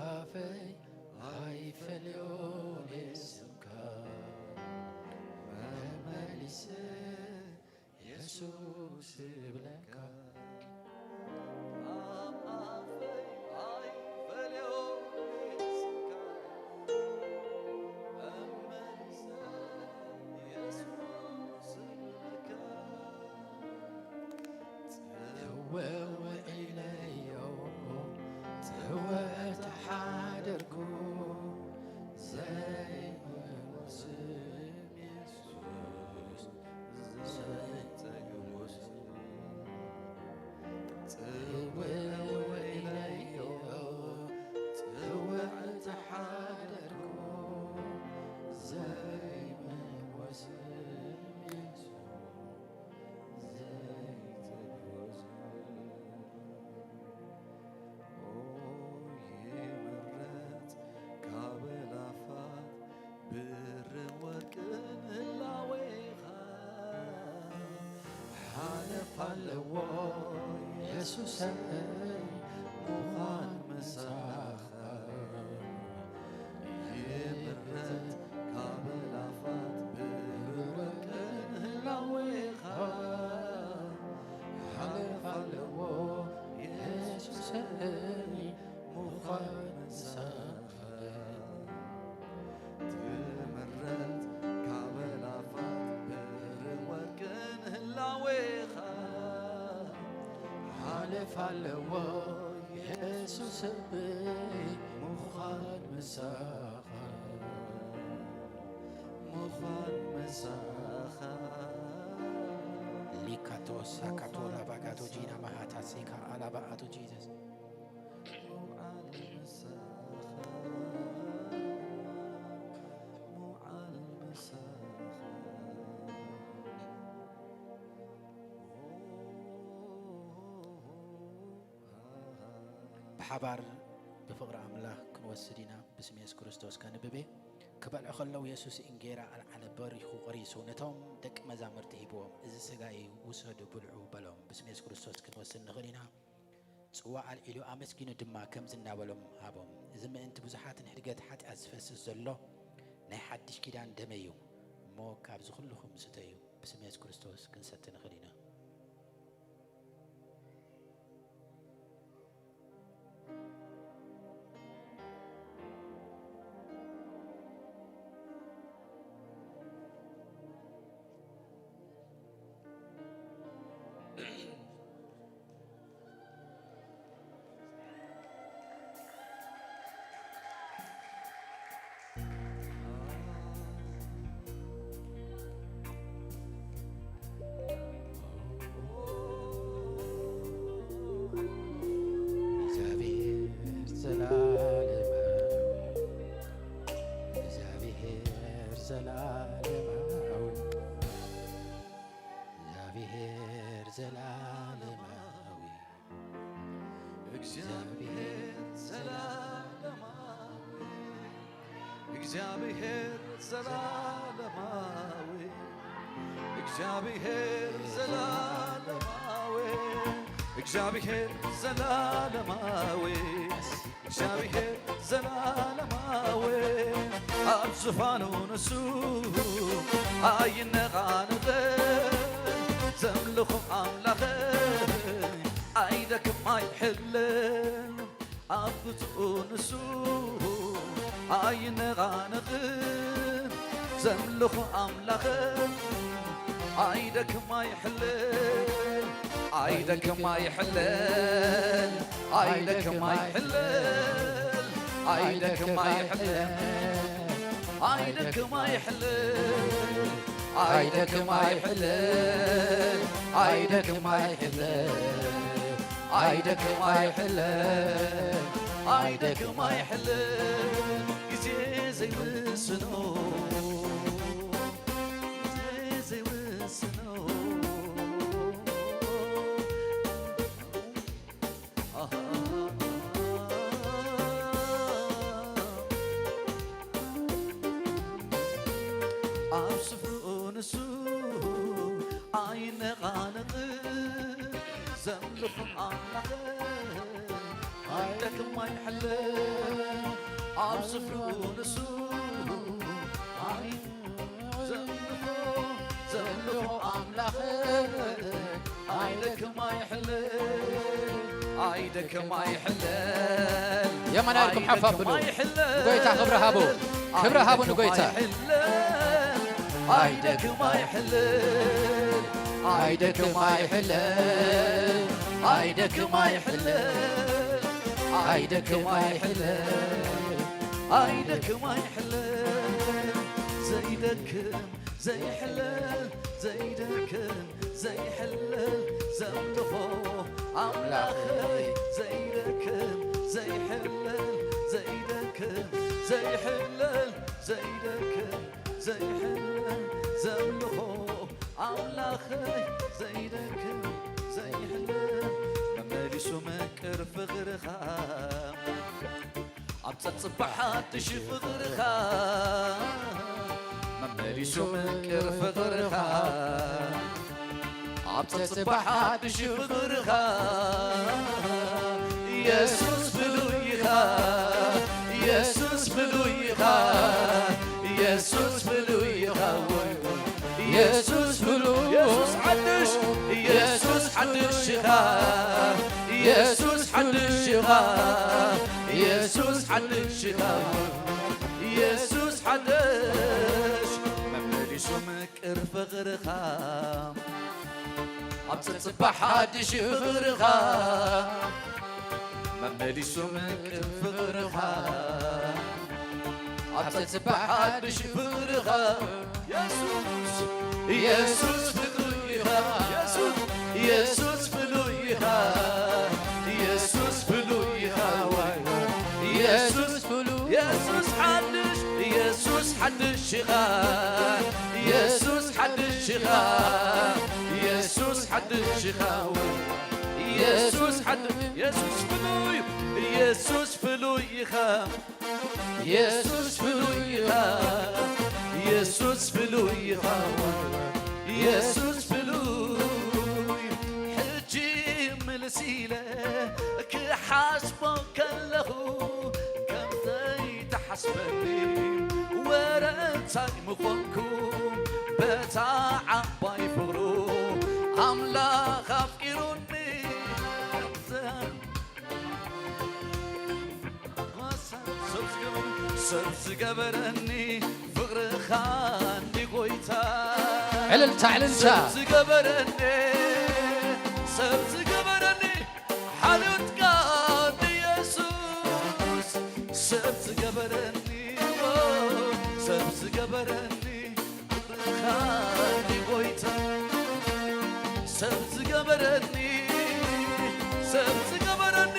ኣፈይ ኣይፈልዮን ስምካ መመሊሰ የሱስ እብለካ። ጽውዕ ኢለዮ ጽውዕ ተሓደርኩ ዘይምወስም የሱስ ዘይጸግቦ ስም። ጽውዕ ኢለዮ ጽውዕ ተሓደርኩ ዘይምወስም የሱስ ዘይትወስን። ኦ ይምረጽ ካብ ኣእላፋት ብርን ወርቅን ህላዌኻ። ሓለፋ ኣለዎ የሱሰይ ምዃን ምሳኻ። ይምረጽ ካብ ኣእላፋት ብርን ወርቅን ህላዌኻ። ሓለፋ ኣለዎ የሱሰይ ምዃን ምሳኻ። ትምረጽ ካብ ኣእላፋት ብርን ወርቅን ህላዌኻ። ሓለፋ ኣለዎ የሱሰይ ምዃን ምሳኻ። ምዃን ምሳኻ። ሊካቶ ሳካቶ ላባጋቶ ጂና ማሃታ ሴካ ኣላባ ኣቶ ጂዘስ። ምውዓል ምሳኻ። ምውዓል ምሳኻ። ብሓባር ብፍቕሪ ኣምላኽ ክንወስድ ኢና። ብስም የሱስ ክርስቶስ ከንብብ እየ። ክበልዑ ከለዉ የሱስ እንጌራ ኣልዓለ፣ በሪኹ ቖሪሱ ነቶም ደቂ መዛሙርቲ ሂብዎም፣ "እዚ ስጋይ እዩ፣ ውሰዱ ብልዑ" በሎም። ብስም የሱስ ክርስቶስ ክንወስድ ንኽእል ኢና። ጽዋ ኣልዒሉ ኣመስጊኑ ድማ ከምዚ እናበሎም ሃቦም፣ "እዚ ምእንቲ ብዙሓት ንሕድገት ሓጢኣት ዝፈስስ ዘሎ ናይ ሓድሽ ኪዳን ደመይ እዩ። እሞ ካብዚ ኩልኹም ስተዩ፣ ብስም የሱስ ክርስቶስ ክንሰቲ ንኽእል ኢና። እግዚኣብሔር ዘላለማዊ፣ እግዚኣብሔር ዘላለማዊ፣ እግዚኣብሔር ዘላለማዊ፣ እግዚኣብሔር ዘላለማዊ፣ እግዚኣብሔር ዘላለማዊ፣ እግዚኣብሔር ዘላለማዊ፣ እግዚኣብሔር ዘላለማዊ፣ እግዚኣብሔር ዘላለማዊ፣ ኣብ ዙፋኑ ንሱ ኣይነቓነቕን፣ ዘምልኹ ኣምላኽ ኣይደክም ኣይሕልን፣ ኣብ ቦትኡ ንሱ ኣይነቓነቕን፣ ዘምልኹ ኣምላኽ ኣይደክም ኣይሕልን፣ ኣይደክም ኣይሕልን፣ ኣይደክም ኣይሕልን፣ ኣይደክም ኣይሕልን፣ ኣይደክም ኣይሕልን፣ ኣይደክም ኣይሕልን፣ ኣይደክም ኣይሕልን፣ ኣይደክም ኣይሕልን፣ ኣይደክም ኣይሕልን፣ ግዜ ዘይውስኖ፣ ግዜ ዘይውስኖ። ኣብ ስፍርኡ ንሱ ኣይነቓነቕን፣ ዘምልኹ ኣምላኽ ኣይደክም ኣይሕልን። ኣብ ስፍርኡ ንሱ ኣይ-፣ ዘምልኹ፣ ዘምልኹ ኣምላኽ ኣይደክም ኣይሕልን፣ ኣይደክም ኣይሕልን። የማን ኢድኩም ሓፍ ኣብሉ። ኣይደክም ኣይሕልን። ንጎይታ ክብሪ ሃቡ። ክብሪ ሃቡ ኣይደክም ንጎይታ። ኣይሕልን፣ ኣይደክም ኣይሕልን፣ ኣይደክም ኣይሕልን፣ ኣይደክም ኣይሕልን፣ ኣይደክም ኣይሕልን፣ ኣይደክም ኣይሕልን፣ ዘይደክም ዘይሕለል፣ ዘይደክም ዘይሕለል፣ ዘምልኾ ኣምላኸይ። ዘይደክም ዘይሕለል፣ ዘይደክም ዘይሕለል፣ ዘይደክም ዘይሕለል፣ ዘምልኾ ኣምላኸይ። ዘይደክም ዘይሕለል፣ መመሊሱ ምቅር ፍቕርኻ ኣብ ጸጽባሕ ሓድሽ ፍቕርኻ፣ መመሊሱ ምቅር ፍቕርኻ፣ ኣብ ጸጽባሕ ሓድሽ ፍቕርኻ፣ የሱስ ፍሉይ ኢኻ፣ የሱስ ፍሉይ ኢኻ፣ የሱስ ፍሉይ ኢኻ፣ ወይ፣ ወይ፣ የሱስ ፍሉይ፣ የሱስ ሓድሽ፣ የሱስ ሓድሽ ኢኻ፣ የሱስ ሓድሽ ኢኻ፣ የሱስ ሓድሽ ኢኻ፣ የሱስ ሓድሽ፣ መመሊሱ ምቅር ፍቕርኻ፣ ኣብ ጸጽባሕ ሓድሽ ፍቕርኻ፣ መመሊሱ ምቅር ፍቕርኻ፣ ኣብ ጸጽባሕ ሓድሽ ፍቕርኻ፣ የሱስ፣ የሱስ ፍሉይ ኢኻ፣ የሱስ፣ የሱስ ፍሉይ ኢኻ፣ የሱስ ፍሉይ ኢኻ፣ ወይ፣ ወይ፣ የሱስ ፍሉይ፣ የሱስ ሓድሽ፣ የሱስ ሓድሽ ኢኻ፣ የሱስ ሓድሽ ኢኻ፣ የሱስ ሓድሽ ኢኻ፣ ወይ፣ የሱስ ሓድሽ፣ የሱስ ፍሉይ፣ የሱስ ፍሉይ ኢኻ። የሱስ ፍሉይ ኢኻ፣ የሱስ ፍሉይ ኢኻ፣ የሱስ ፍሉይ። ሕጂ ምልስ ኢለ ክሓስቦ ከለኹ፣ ከምተይ ትሓስበኒ ወረ እንታይ ምኾንኩ፣ እታ ዓባይ ፍቕሩ ኣምላኽ ኣፍቂሩኒ። ሰብ ዝገበረ-፣ ሰብ ዝገበረኒ ፍቕርኻ እንዲ ጎይታ። ዕልልታ፣ ዕልልታ። ሰብ ዝገበረኒ፣ ሰብ ዝገበረኒ ሓልዮትካ እንዲ የሱስ። ሰብ ዝገበረኒ፣ ኦ፣ ሰብ ዝገበረኒ ፍቕርኻ እንዲ ጎይታ። ሰብ ዝገበረኒ፣ ሰብ ዝገበረኒ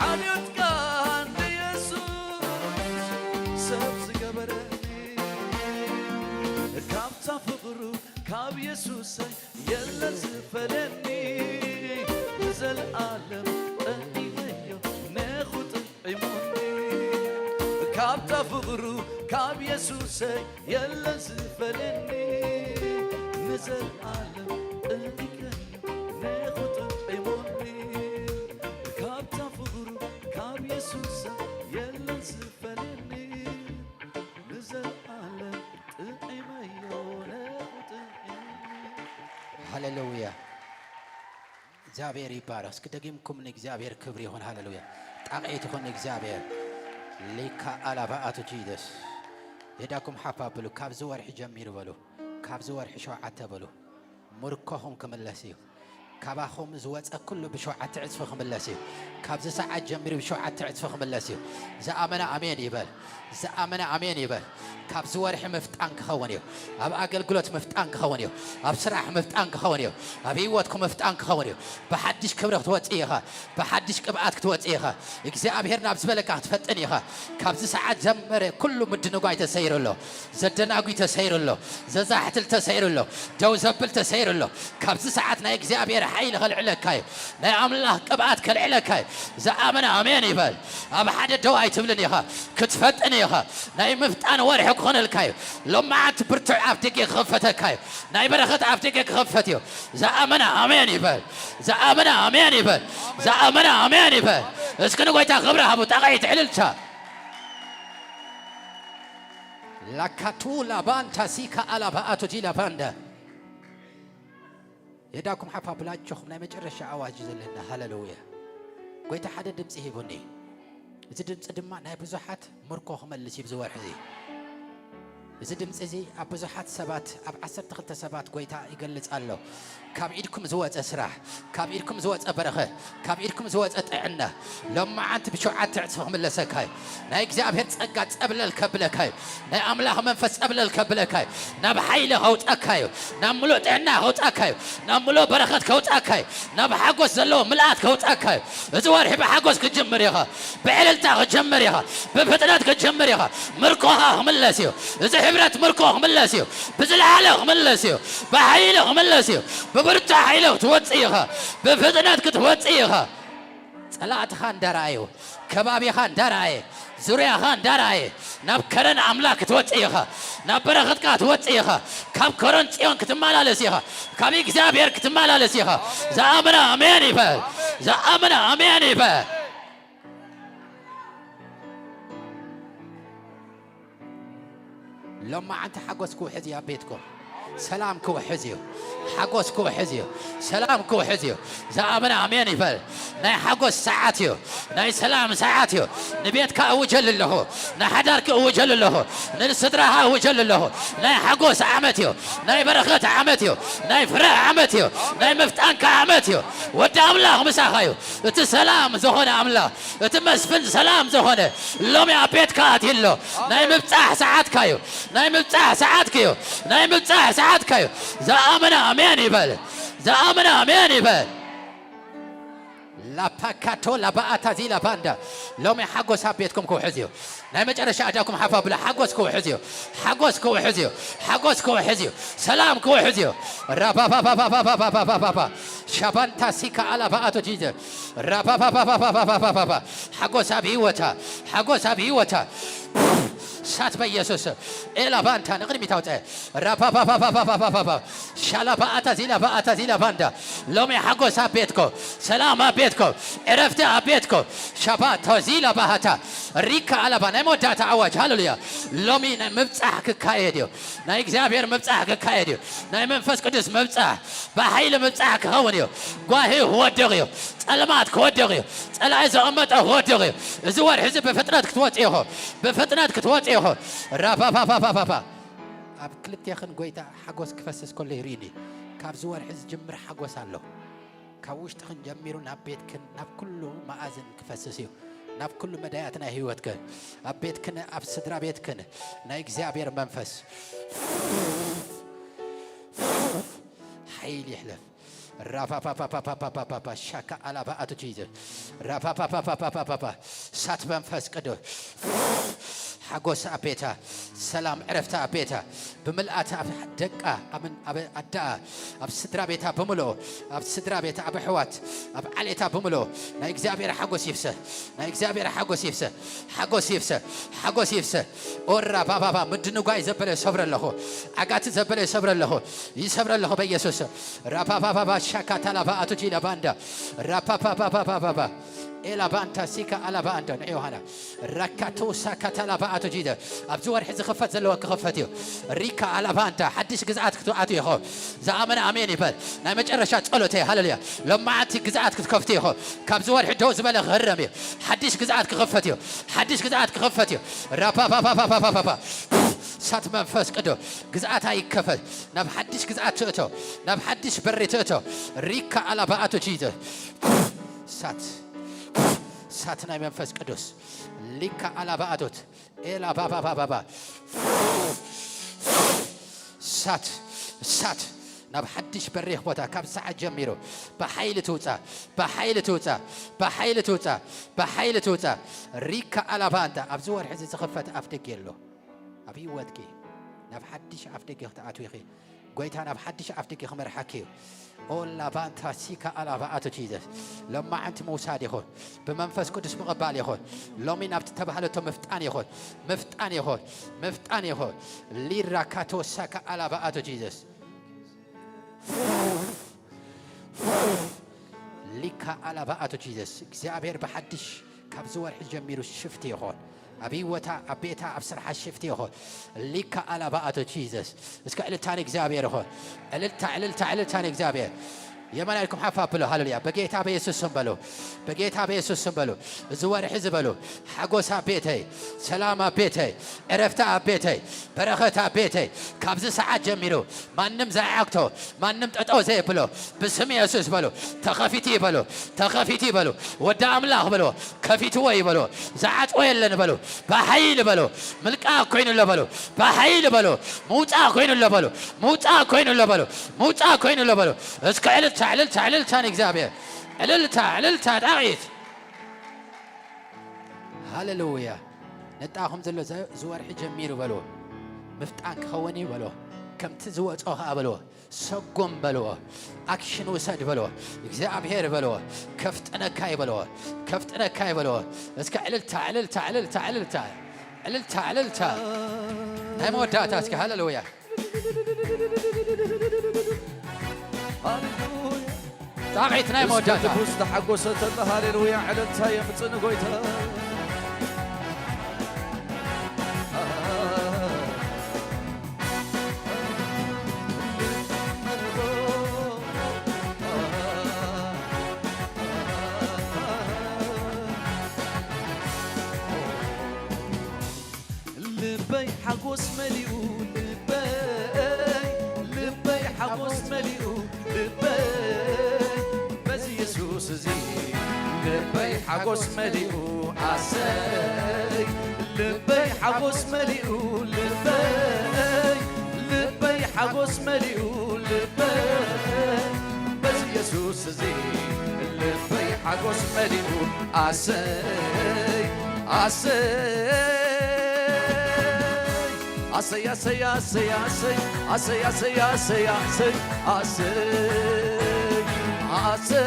ሓልዮትካ እንደ የሱስ ሰብ ዝገበረኒ። ካብታ ፍቕሩ ካብ የሱሰይ የለን ዝፈልየኒ። ንዘለኣለም ጠዒመዮ ነኹ ጥዒሙኒ። ካብታ ፍቕሩ ካብ የሱሰይ የለን ዝፈልየኒ። ንዘለኣለም ጠዒመዮ ነኹ ጥዒሙኒ። ካብታ ፍቕሩ ካብ የሱስ የለን ዝፈልየኒ። ንዘለኣለም ጥዒመዮ ነኹ ጥዒሙኒ። ሃሌሉያ። እግዚኣብሔር ይባረኽ። እስኪ ደጊምኩም ንእግዚኣብሔር ክብሪ ይኹን። ሃሌሉያ። ጣቕዒት ይኹን ንእግዚኣብሔር። ሊካ ኣላባ ኣቱ ጂደስ። የዳኩም ሓፍ ኣብሉ። ካብዚ ወርሒ ጀሚሩ በሉ። ካብዚ ወርሒ ሸውዓተ በሉ። ምርኮኹም ክምለስ እዩ። ካባኹም ዝወፀ ኩሉ ብሸውዓተ ዕፅፊ ክምለስ እዩ። ካብዚ ሰዓት ጀሚሩ ብሸውዓተ ዕፅፊ ክምለስ እዩ። ዝኣመነ ኣሜን ይበል። ዝኣመነ ኣሜን ይበል። ካብዚ ወርሒ ምፍጣን ክኸውን እዩ። ኣብ ኣገልግሎት ምፍጣን ክኸውን እዩ። ኣብ ስራሕ ምፍጣን ክኸውን እዩ። ኣብ ህይወትኩም ምፍጣን ክኸውን እዩ። ብሓድሽ ክብሪ ክትወፅእ ኢኻ። ብሓድሽ ቅብኣት ክትወፅእ ኢኻ። እግዚኣብሔር ናብ ዝበለካ ክትፈጥን ኢኻ። ካብዚ ሰዓት ጀመረ ኩሉ ምድንጓይ ተሰይሩ ኣሎ። ዘደናጉይ ተሰይሩ ኣሎ። ዘዛሕትል ተሰይሩ ኣሎ። ደው ዘብል ተሰይሩ ኣሎ። ካብዚ ሰዓት ናይ እግዚኣብሔር ሓይሊ ከልዕለካ እዩ። ናይ ኣምላኽ ቅብኣት ከልዕለካ እዩ። ዝኣመነ ኣሜን ይበል። ኣብ ሓደ ደው ኣይትብልን ኢኻ። ክትፈጥን ኢኻ። ናይ ምፍጣን ወርሒ ክኾነልካ እዩ። ሎማዓንቲ ብርቱዕ ኣፍ ደገ ክኸፈተካ እዩ። ናይ በረኸት ኣፍ ደገ ክኸፈት እዩ። ዝኣመነ ኣሜን ይበል። ዝኣመነ ኣሜን ይበል። ዝኣመነ ኣሜን ይበል። እስኪ ንጎይታ ክብሪ ሃቡ። ጣቕዒት ዕልልታ። ላካቱ ላባንታ ሲካ ኣላባ ኣቶ ጂ ላባንዳ። የዳኩም ሓፍ ኣብሉ ኣጆኹም፣ ናይ መጨረሻ ኣዋጅ እዩ ዘለና። ሃሌሉያ። ጎይታ ሓደ ድምፂ ሂቡኒ። እዚ ድምፂ ድማ ናይ ብዙሓት ምርኮ ክመልስ እዩ። እዚ ወርሒ እዚ፣ እዚ ድምፂ እዚ ኣብ ብዙሓት ሰባት፣ ኣብ ዓሰርተ ክልተ ሰባት ጎይታ ይገልፅ ኣሎ። ካብ ኢድኩም ዝወፀ ስራሕ፣ ካብ ኢድኩም ዝወፀ በረኸት፣ ካብ ኢድኩም ዝወፀ ጥዕና፣ ሎማዓንቲ ብሸውዓተ ዕፅፊ ክምለሰካ እዩ። ናይ እግዚኣብሔር ጸጋ ጸብለል ከብለካ እዩ። ናይ ኣምላኽ መንፈስ ጸብለል ከብለካ እዩ። ናብ ሓይሊ ከውጻካ እዩ። ናብ ምሉእ ጥዕና ከውጻካ እዩ። ናብ ምሉእ በረኸት ከውጻካ እዩ። ናብ ሓጎስ ዘለዎ ምልኣት ከውጻካ እዩ። እዚ ወርሒ ብሓጎስ ክትጅምር ኢኻ። ብዕልልታ ክትጅምር ኢኻ። ብፍጥነት ክትጅምር ኢኻ። ምርኮኻ ክምለስ እዩ። እዚ ሕብረት ምርኮ ክምለስ እዩ። ብዝለዓለ ክምለስ እዩ። ብሓይሊ ክምለስ እዩ። ብብርቱዕ ሓይሊ ክትወጽእ ኢኻ። ብፍጥነት ክትወጽእ ኢኻ። ጸላእትኻ እንዳረኣዩ፣ ከባቢኻ እንዳረኣየ፣ ዙርያኻ እንዳረኣየ፣ ናብ ከረን ኣምላኽ ክትወጽእ ኢኻ። ናብ በረኸትካ ክትወጽእ ኢኻ። ካብ ከረን ጽዮን ክትመላለስ ኢኻ። ካብ እግዚኣብሔር ክትመላለስ ኢኻ። ዝኣመነ ኣሜን ይበል። ዝኣመነ ኣሜን ይበል። ሎማዓንቲ ሓጎስ ክውሕዝ እዩ ኣብ ቤትኩም። ሰላም ክውሕዝ እዩ። ሓጎስ ክውሕዝ እዩ። ሰላም ክውሕዝ እዩ። ዝኣመነ ኣሜን ይበል። ናይ ሓጎስ ሰዓት እዩ። ናይ ሰላም ሰዓት እዩ። ንቤትካ እውጀሉ ኣለኹ። ንሓዳርኪ እውጀሉ ኣለኹ። ንስድራኻ እውጀሉ ኣለኹ። ናይ ሓጎስ ዓመት እዩ። ናይ በረኸት ዓመት እዩ። ናይ ፍረ ዓመት እዩ። ናይ ምፍጣንካ ዓመት እዩ። ወዲ ኣምላኽ ምሳኻ እዩ። እቲ ሰላም ዝኾነ ኣምላኽ፣ እቲ መስፍን ሰላም ዝኾነ ሎሚ ኣብ ቤትካ ኣትዩ ኣሎ። ናይ ምብጻሕ ሰዓትካ እዩ። ናይ ምብጻሕ ሰዓትካ እዩ። ናይ ምብጻሕ ሰዓትካ እዩ። ዝኣመነ ኣሜን ይበል። ዝኣመነ ኣሜን ይበል። ላፓካቶ ላባኣታ ዚ ላባንዳ። ሎሚ ሓጎስ ኣብ ቤትኩም ክውሕዝ እዩ። ናይ መጨረሻ ኣዳኩም ሓፍ ኣብሉ። ሓጎስ ክውሕዝ እዩ። ሓጎስ ክውሕዝ እዩ። ሓጎስ ክውሕዝ እዩ። ሰላም ክውሕዝ እዩ። ራባባባባባባባባባባ። ሻባንታ ሲካ ኣላባኣቶ ጂዘ። ራባባባባባባባባባ። ሓጎስ ኣብ ህይወታ። ሓጎስ ኣብ ህይወታ። እሳት በኢየሱስ ስም። ኤላ ባንታ ንቕድሚት ኣውፀ። ራፓፓፓፓፓፓፓፓ። ሻላ ባኣታ ዚላ ባኣታ ዚላ ባንዳ። ሎሚ ሓጎስ ኣብ ቤትኮ፣ ሰላም ኣብ ቤትኮ፣ ዕረፍቲ ኣብ ቤትኮ። ሻባቶ ዚላ ባሃታ። ሪካ ኣላባ ናይ መወዳእታ ኣዋጅ። ሃሌሉያ። ሎሚ ናይ ምብጻሕ ክካየድ እዩ። ናይ እግዚኣብሔር ምብጻሕ ክካየድ እዩ። ናይ መንፈስ ቅዱስ ምብጻሕ፣ ብሓይሊ ምብጻሕ ክኸውን እዩ። ጓሂ ክወድቕ እዩ። ጸልማት ክወድቕ እዩ። ጸላኢ ዘቐመጠ ክወድቕ እዩ። እዚ ወርሒ እዚ ብፍጥነት ክትወጽእ ኢኹ። ብፍጥነት ክትወጽእ ኢኹ። ራፋፋፋፋፋፋ። ኣብ ክልቴኽን ጎይታ ሓጎስ ክፈስስ ከሎ ይርእኒ። ካብዚ ወርሒ ዝጅምር ሓጎስ ኣሎ። ካብ ውሽጥኽን ጀሚሩ ናብ ቤትክን፣ ናብ ኩሉ መኣዝን ክፈስስ እዩ። ናብ ኩሉ መዳያት ናይ ህይወትክን፣ ኣብ ቤትክን፣ ኣብ ስድራ ቤትክን ናይ እግዚኣብሔር መንፈስ ሓይል ይሕለፍ። ራፋፋፋፋፋፋፋፋፋ ሻካ ኣላባ ኣቱ ጂዘስ። ራፋፋፋፋፋፋፋፋ ሳት መንፈስ ቅዱስ። ሓጎስ ኣብ ቤታ፣ ሰላም ዕረፍታ ኣብ ቤታ፣ ብምልኣታ ኣብ ደቃ፣ ኣብ፣ ኣብ ኣዳኣ፣ ኣብ ስድራ ቤታ ብምልኦ፣ ኣብ ስድራ ቤታ፣ ኣብ ኣሕዋት፣ ኣብ ዓሌታ ብምልኦ፣ ናይ እግዚኣብሔር ሓጎስ ይፍሰ፣ ናይ እግዚኣብሔር ሓጎስ ይፍሰ፣ ሓጎስ ይፍሰ፣ ሓጎስ ይፍሰ። ኦራ ባባባ ምድንጓይ ዘበለ ይሰብረ ኣለኹ፣ ዓጋቲ ዘበለ ይሰብረ ኣለኹ፣ ይሰብረ ኣለኹ በኢየሱስ ስም። ራባባባባ ሻካታ ላባ ኣቱጂ ላባንዳ ራፓፓፓፓፓፓ ኤላ ባንታ ሲካ ኣላባ ኣንዳ ንዒ ዮሃና ራካቶ ሳካታ ላባ ኣቱጂ ደ ኣብዚ ወርሒ ዝኽፈት ዘለዋ ክኽፈት እዩ። ሪካ ኣላባ ኣንታ ሓድሽ ግዝኣት ክትኣቱ ኢኹ። ዝኣመነ ኣሜን ይበል። ናይ መጨረሻ ጸሎተይ ሃሌሉያ። ሎማዓንቲ ግዝኣት ክትከፍቱ ኢኹ። ካብዚ ወርሒ ደው ዝበለ ክህረም እዩ። ሓድሽ ግዝኣት ክኽፈት እዩ። ሓድሽ ግዝኣት ክኽፈት እዩ። ራፓፓፓፓፓፓፓ ሳት መንፈስ ቅዱስ ግዝኣታ ይከፈት። ናብ ሓድሽ ግዝኣት ትእቶ፣ ናብ ሓድሽ በሪ ትእቶ። ሪካ ኣላባ ኣቱ ጂዘስ ሳት ሳት ናይ መንፈስ ቅዱስ ሊካ ኣላባ ኣቶት ኤላ ባባባባባ ሳት ሳት ናብ ሓድሽ በሪኽ ቦታ ካብ ሰዓት ጀሚሩ ብሓይሊ ትውፃ፣ ብሓይሊ ትውፃ፣ ብሓይሊ ትውፃ፣ ብሓይሊ ትውፃ። ሪካ ኣላባ ኣንታ ኣብዚ ወርሒ እዚ ዝኽፈት ኣፍ ደገ ኣሎ። ኣብ ህይወትኪ ናብ ሓድሽ ኣፍ ደገ ክትኣትዊ ኢኺ። ጎይታ ናብ ሓድሽ ኣፍ ደገ ክመርሓኪ እዩ። ኦላ ባንታ ሲካ ኣላባ ኣቶ ጂዘስ። ሎማዓንቲ ምውሳድ ይኹን። ብመንፈስ ቅዱስ ምቕባል ይኹን። ሎሚ ናብ ተባህለቶ ምፍጣን ይኹን። ምፍጣን ይኹን። ምፍጣን ይኹን። ሊራ ካቶ ሳካ ኣላባ ኣቶ ጂዘስ። ሊካ ኣላባ ኣቶ ጂዘስ። እግዚኣብሔር ብሓድሽ ካብዚ ወርሒ ጀሚሩ ሽፍቲ ይኹን። ኣብ ህይወታ፣ ኣብ ቤታ፣ ኣብ ስርሓ ሽፍቲ ይኹን። ሊካ ኣላባ ኣቶ ጂዘስ። እስከ ዕልልታ ንእግዚኣብሔር ይኹን። ዕልልታ፣ ዕልልታ፣ ዕልልታ ንእግዚኣብሔር። የማን ኢድኩም ሓፍ ኣብሉ። ሃሌሉያ። በጌታ በኢየሱስ ስም በሉ። በጌታ በኢየሱስ ስም በሉ። እዚ ወርሒ እዚ በሉ። ሓጎስ ኣብ ቤተይ፣ ሰላም ኣብ ቤተይ፣ ዕረፍቲ ኣብ ቤተይ፣ በረኸት ኣብ ቤተይ። ካብዚ ሰዓት ጀሚሩ ማንም ዘይዓግቶ፣ ማንም ጠጠው ዘየብሎ ብስም የሱስ በሉ። ተኸፊቱ ይበሉ። ተኸፊቱ ይበሉ። ወዲ ኣምላኽ በሉ። ከፊትዎ ይበሉ። ዝዓጽዎ የለን በሉ። ብሓይሊ በሉ። ምልቃቕ ኮይኑሎ በሉ። ብሓይሊ በሉ። ምውጻእ ኮይኑሎ በሉ። ምውጻእ ኮይኑሎ በሉ። ምውጻእ ኮይኑሎ በሉ። እስከ ዕልልታ፣ ዕልልታ፣ ዕልልታ ንእግዚኣብሔር። ዕልልታ፣ ዕልልታ፣ ጣቕዒት። ሃሌሉያ። ነጣኹም ዘሎ ዘ-፣ ዝወርሒ ጀሚሩ በልዎ። ምፍጣን ክኸውን እዩ በልዎ። ከምቲ ዝወጾ ኸኣ በልዎ። ሰጉም በልዎ። ኣክሽን ውሰድ በልዎ። እግዚኣብሔር በልዎ። ከፍጥነካ እዩ በልዎ። ከፍጥነካ እዩ በልዎ። እስከ ዕልልታ፣ ዕልልታ፣ ዕልልታ፣ ዕልልታ። ዕልልታ፣ ዕልልታ። ናይ መወዳእታ እስከ ሃሌሉያ። ሃሌሉያ። ጣቕዒት ናይ መወዳእታ። ልቡ ዝተሓጎሰ ተሎ ሃሌሉያ ዕልልታ የምጽእ ንጎይታ። ልበይ ሓጎስ መሊኡ ልበይ፣ ልበይ ሓጎስ መሊኡ ልበይ፣ በዚ የሱስ እዚ ልበይ ሓጎስ መሊኡ ኣሰይ፣ ልበይ ሓጎስ መሊኡ ልበይ፣ ልበይ ሓጎስ መሊኡ ልበይ፣ በዚ የሱስ እዚ ልበይ ሓጎስ መሊኡ ኣሰይ፣ ኣሰይ። ኣሰይ ኣሰይ ኣሰይ ኣሰይ ኣሰይ ኣሰይ ኣሰይ ኣሰይ ኣሰይ ኣሰይ